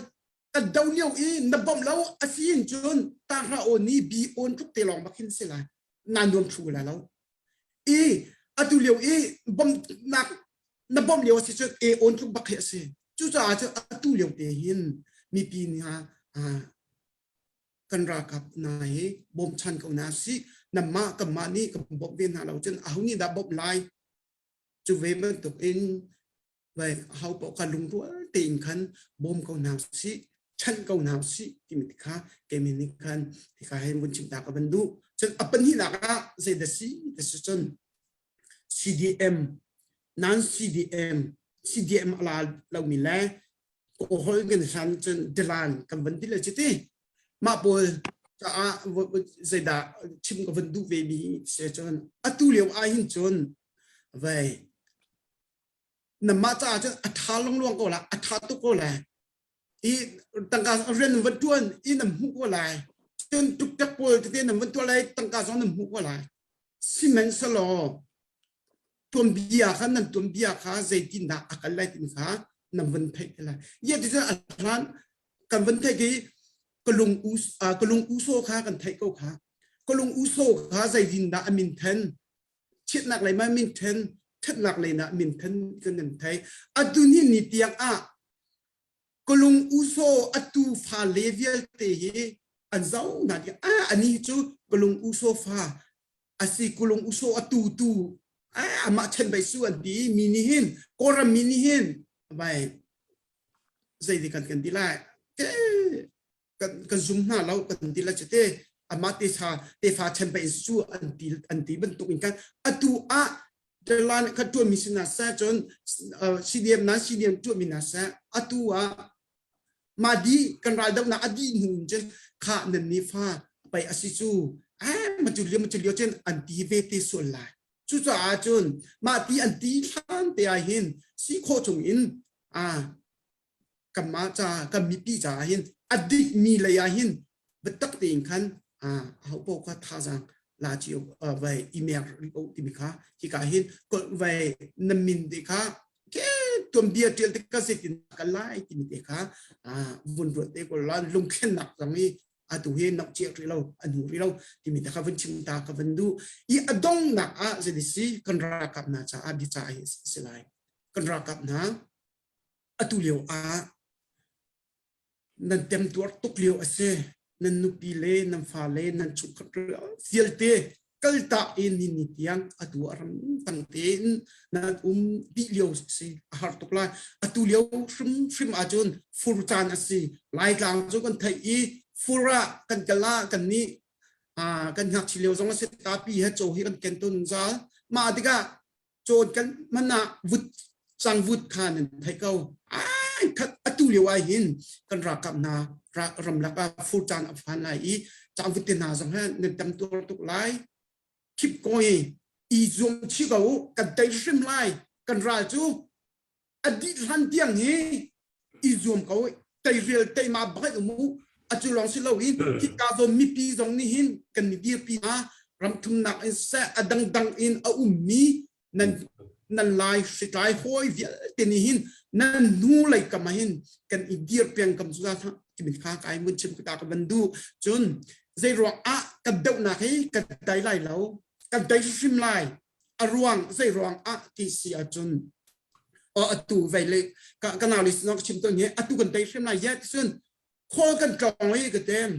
kan do lio i na bawmh lo a si in cun tahra awn ni B on tluk te lawng bak hin si lai. Na nuam thlu lai lo. I atu lio i bawmhnak na bawmh lio a si cun e on tluk bak hi a si cucaah cun atu lio te hin mipi nih ha kan ralkap hna hi bawmchan ko hna sih namah kanmah nih kan bawmh ve hna lo cun aho nih dah bawmh lai cu ve bantuk in vai aho paoh kha lungrual tein khan bawm ko hna sih chanh ko hna sih timi ti kha keimah nih khan hika hin vun chim ta ka van duh cun a pahnihnak ah zeidah si ti si cun CDM nan CDM CDM a la lomi le kawhol kan hlan cun Dilan kan van ti le chiti mah pawl caah zeidah chim ka van duh ve mi se cun atu lio ah hin cun vei namah caah cun a tha lungluang ko la a tha tuk ko la i tangka rian nan van tuan i nan hmuh ko lai cun tuktak pawl tete nan van tuah lai tangka zong nan hmuh ko lai sihmanhsehlaw tuanbia kha nan tuanbia kha zeitindah a kal lai tin kha nan van theih te lai ya ti cun a hlan kan van theih i kalung u kalung uso kha kan theih ko kha kalung uso kha zeitindah a min then chiatnak lei ma min then thatnak lei na min then kan nan thei atu ni ni tiang ah Kalung uso atu fa le vialte hi an zoh hna ti ah ani cu kalung uso fa asi kulung uso atu tu ah amah chen bai su an ti mi nih hin kawlram mi nih hin vai zei kan kan ti lai ke kan kan zum hna lo kan ti la chite amah te sa te fa chen bai su an ti an ti bantuk in kan atu ah Dalan kha tuah mi si na sa cun CDM na CDM tuah mi na sa atu ah ma di kan ral doh na adi hnu in cun kha nan ni fa pai asi cu eh ma cu lio ma cu lio cun an ti ve te sual lai cucaah cun mah ti an ti hlan te ah hin si khawh chung in a kanmah ca kan mipi caah hin a dikmi lei ah hin biatak tein khan aho paoh kha thazaang la cio vai email ri ko timi kha hika hin vai na min te kha ke tuanbia tial te ka zeitin ka lai timi te kha vun ruat te ko la lungthlennak zong i atu hi nok chiak ri lo an hu ri lo timi te kha vun chim ta ka van du i a dongnak ah zeiti kan ralkap hna caah bia ca hi si lai kan ralkap hna atu lio ah nan temtuar tuk lio a si nan nupi le nan fale nan chungkhat vialte kaltak in ni ni tiang atu a ram tang tein nan um dih lio si a har tuk lai atu lio hrim hrim ahcun fur caan a si laitlang cu kan theih i fur ah kan kal ah kan nih kan ngakchi lio zong a si tapi he caw hi kan ken ton zal mah tikah cawn kan man ah vut cangvut kha nan theih ko ai khat atu lio ah hin kan ralkap hna ramlak ah fur caan a phan lai i cangvut te hna zong he nan tam tuar tuk lai khip ko i i zuam chi ko kan tei hrim lai kan ral cu a dih hlan tiang hi i zuam ko teirial teima bak um u atu lawng si lo in hika zawn mipi zong nih hin kan mi dirpi hna ramthumnak in seh a dangdang in a ummi nan nan lai hritlai hawi vialte nih hin nan hnu lei kam ah hin kan i dir peng kam cu timi kha kai mun chim ta ka van du cun zei ruang ah kan dohnak hi kan dai lai lo kan dai hrim lai a ruang zei ruang ah ti si ahcun atu vei le ka ka nau le sinong ka chim ton hi atu kan tei hrim lai ye cun khawl kan tlong i ka tem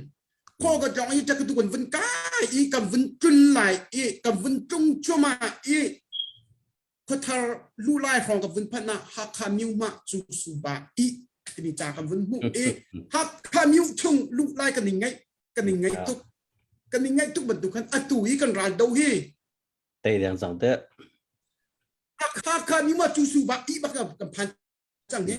khawl kan tlong i ta tu kan vun kai i kan vun tlun lai i kan vun tlung chuma i khuathar lu lai hrawng ka vun phana hakha miu ma chu su ba i. timi ca kan vun hmuh i Hakha myu chung luh lai kan i ngaih kan i ngaih tuk kan i ngaih tuk bantuk khan atu hi kan ral do hi tei deng cang te Hakha myu ma cu su ba i bak kan phan cang hi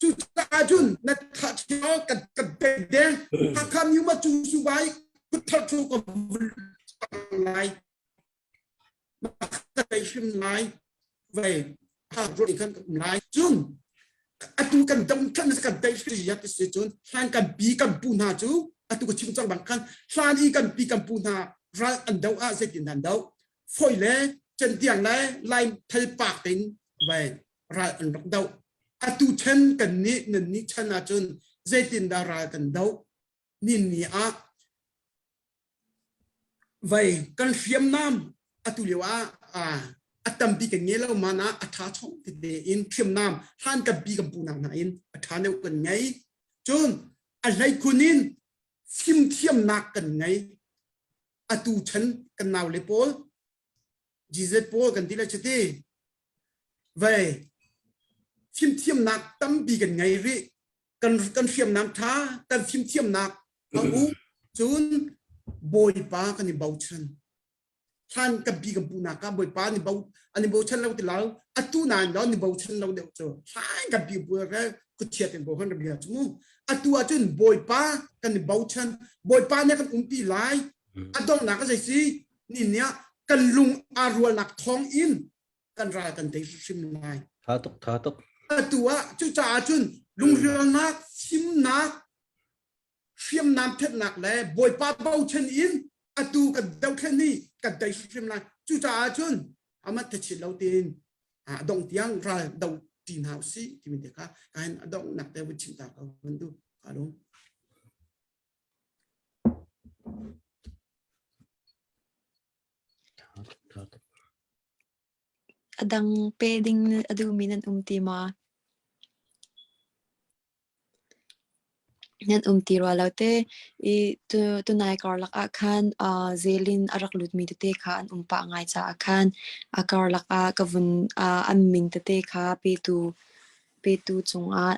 cu caah cun na tha chio kan kan deng Hakha myu ma cu su ba i thar chu ko lai kai hrim lai vei ha ro kan lai cun atu kan dam than kan dai hri ya ti si cun hlan kan pi kan pu hna cu atu ka chim cang bang khan hlan i kan pi kan pu hna ral an do ah zeitin an do foi le centiang le lai thal pak tin vei ral an rak do atu chen kan ni nan ni chan ah cun zeitin dah ral kan do nin ni ah Vei kan hriamnam atu lio ah a tampi kan ngei lo man ah a ṭha chom tete in hriamnam hlan kan pi kan pu nak hna in a ṭha deuh kan ngei. Cun a hleikhun in fimthiamnak kan ngei. Atu chan kan naule pawl GZ pawl kan ti le chiti vei fimthiamnak tampi kan ngei rih. Kan kan hriamnam ṭha kan fimthiamnak a um cun Bawipa kan i bochan. Hlan kan pi kan pu nak ah Bawipa an i bo an i bochan lo ti lo atu nain lo an i bochan lo deuh cu hlan kan pi pu re khuchiat in bo han bia cu mu atu ahcun Bawipa kan i bochan Bawipa nih kan umpi lai a donghnak a zei si ni nia kan lung aa rualnak thawng in kan ral kan tei hrim lai. Tha tuk tha tuk. Atu ah cucaah cun lungrualnak fimnak hriamnam thetnak le Bawipa bochan in atu kan dothlen hi kan tei hrim lai. Cucaah cun amat thachin lo tiin a dong tiang ral do ti hna usih timi te kha kain a donghnak te vun chim ta ko van du ka lung. A dang pe ding a duhmi nan um ti maw? Nan um ti rua lo te. I tunai karlak ah khan zelin a rak lutmi tete kha an um pah ngai caah khan a karlak ah ka vun an min tete kha petu cungah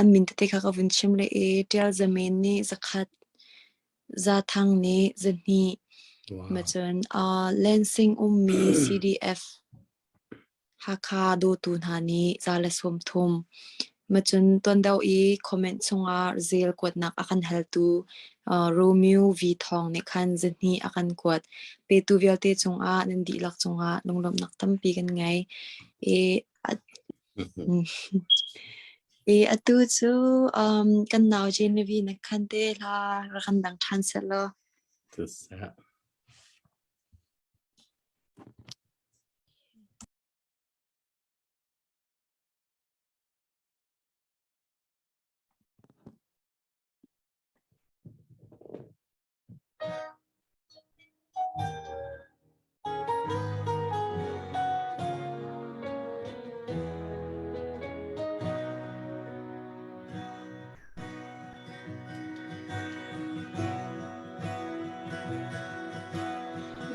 an min tete kha ka vun chim le i Ṭial Zamen nih zakhat Zathang nih zahnih, macun Lansing ummi CDF Hakha dawtu hna nih 130. Macun tuandeuh i comment chungah zel kuatnak a kan haltu Romeo V Thawng nih khan zahnih a kan kuat. Petu vialte cungah nan dihlak cungah lunglawmhnak tampi kan ngei. I I atu cu kan nau Genevieve na khan te hla rak kan dang ṭhan sehlaw.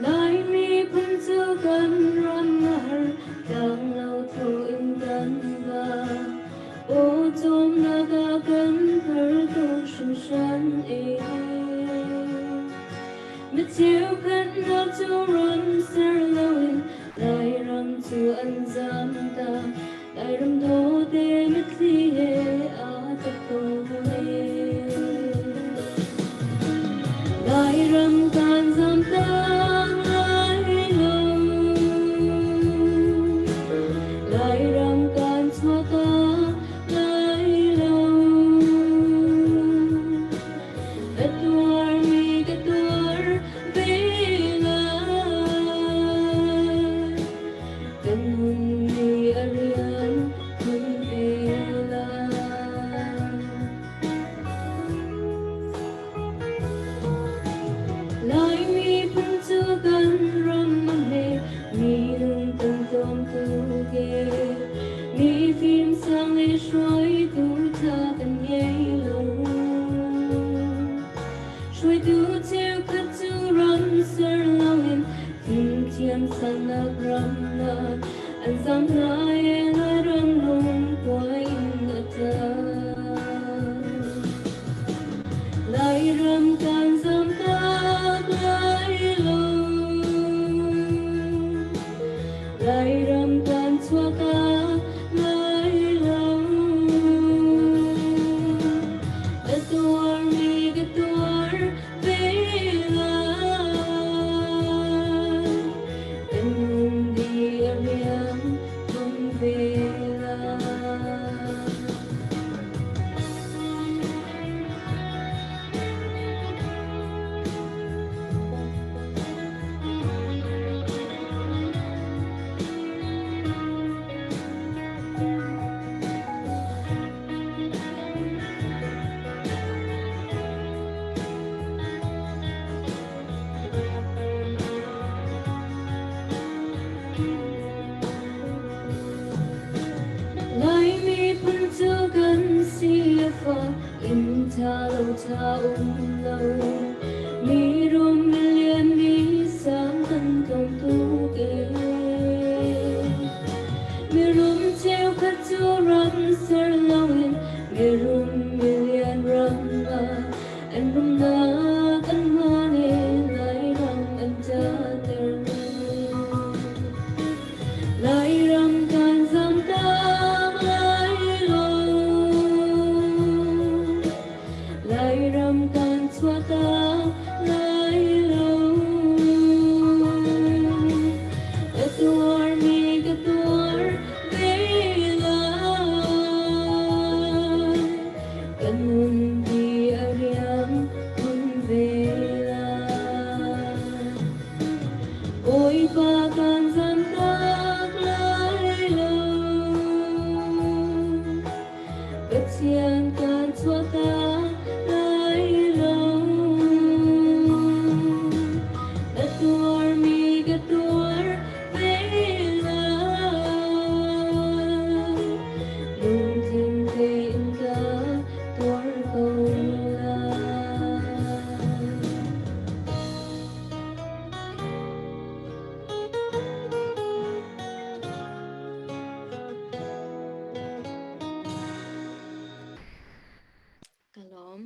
Laimi phun cu kan ram a har, tlanglo tho in kan va. Pawcawmnak ah kan har tuk hringhran i mi cheukhatnak cu ram ser loin Lairam cu an zamtak. Lairam dawte mitthli he aa tlak ko Lairam kan zamtak lai lo. Lairam kan chuahtak lai lo. Ka tuarmi ka tuar ve lai. Kan nunmi a rian khun ve lai. Laimi phun cu kan ram a hme, minung kan tlawm tuk e. Mi fim sang le hruaitu ṭha kan ngei lo. Hruaitu cheukhat cu ram ser loin fimthiam sannak ramnak an zam hna i Lairam lungkuai in. Tha lo tha um lo. Mi rum mi lian mi sang kan tlawm tuk e. Mirum cheukhat cu ram ser loin mirum milian ram ah an rumnak an hman i Lairam an ṭatter. Lairam kan zamtak lai lo. Lairam kan chuahtak lai lo. Ka tuarmi ka tuar ve lai. Ka nunpi a riam khun ve lai. Bawipa kan zamtak lai lo. Pathian kan chuahtak lai lo. Na tuarmi ka tuar ve lai. Lungthin tein ka tuar ko lai. Ka lawm.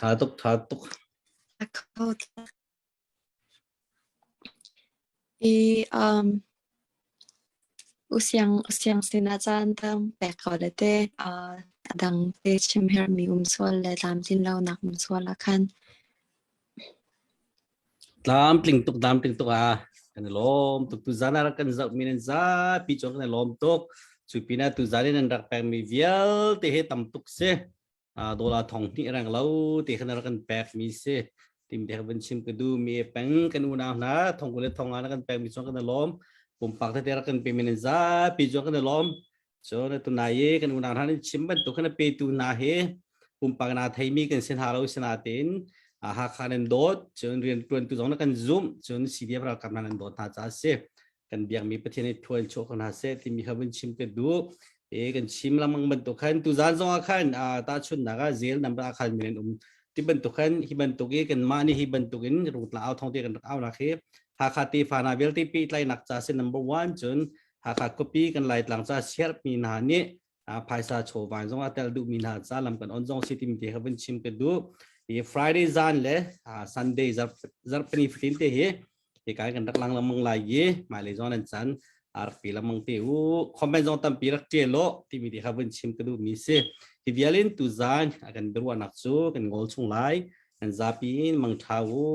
Tha tuk, tha tuk. A kho I um usiang usiang sinah caan tam pek ko le te uh, a dang te chim hermi um sual le tlamtlin lonak um sual ah khan Tlamtling tuk, tlamtling tuk ah kan i lawm tuk. Tuzan ah rak kan zoh mi nan zapi cu kan i lawm tuk. Cu pinah tuzan in nan rak pek mi vialte hi tam tuk si. Dollar thong hnih reng lo ti khan rak kan pek mi si. Tim te van chim ka du mi peng kan unau hna thong kul le thong nga na kan pek mi cu kan i lawm. Pumpak tete rak kan pe mi nan zapi cu kan i lawm. Cun tunai i kan unau hna nih chim bantuk khan a petu hna hi pumpak na theimi kan si hna lo sinain Hakha nan dawt cun rianṭuantu zong na kan zumh cun CDF ralkap hna nan dawt hna caah a si. Kan biakmi Pathian i thual chuah ko hna seh timi kha vun chim ka duh. E kan chim lengmang bantuk khan tuzan zong ah khan tahchunhnak ah zel number ah khan min an um ti bantuk khan hi bantuk i kanmah nih hi bantuk in rungtla au thong te kan rak au nak hi Hakha tefa hna vialte pehtlaihnak ca si number one cun Hakha khuapi kan Laitlang ca siarhmi hna nih phaisa chawva zong a tel duhmi hna ca lam kan on zong si timi te kha vun chim ka duh. Hi Friday zan le Sunday zarhpini fatin te hi hi kai kan rak lang lengmang lai i hmailei zong nan can rak pi lengmang te u comment zong tampi rak ṭial lo timi te kha vun chim ka duhmi si. Hi vial in tuzan a kan biaruahnak cu kan ngol chung lai. Kan zapi in mangṭha u.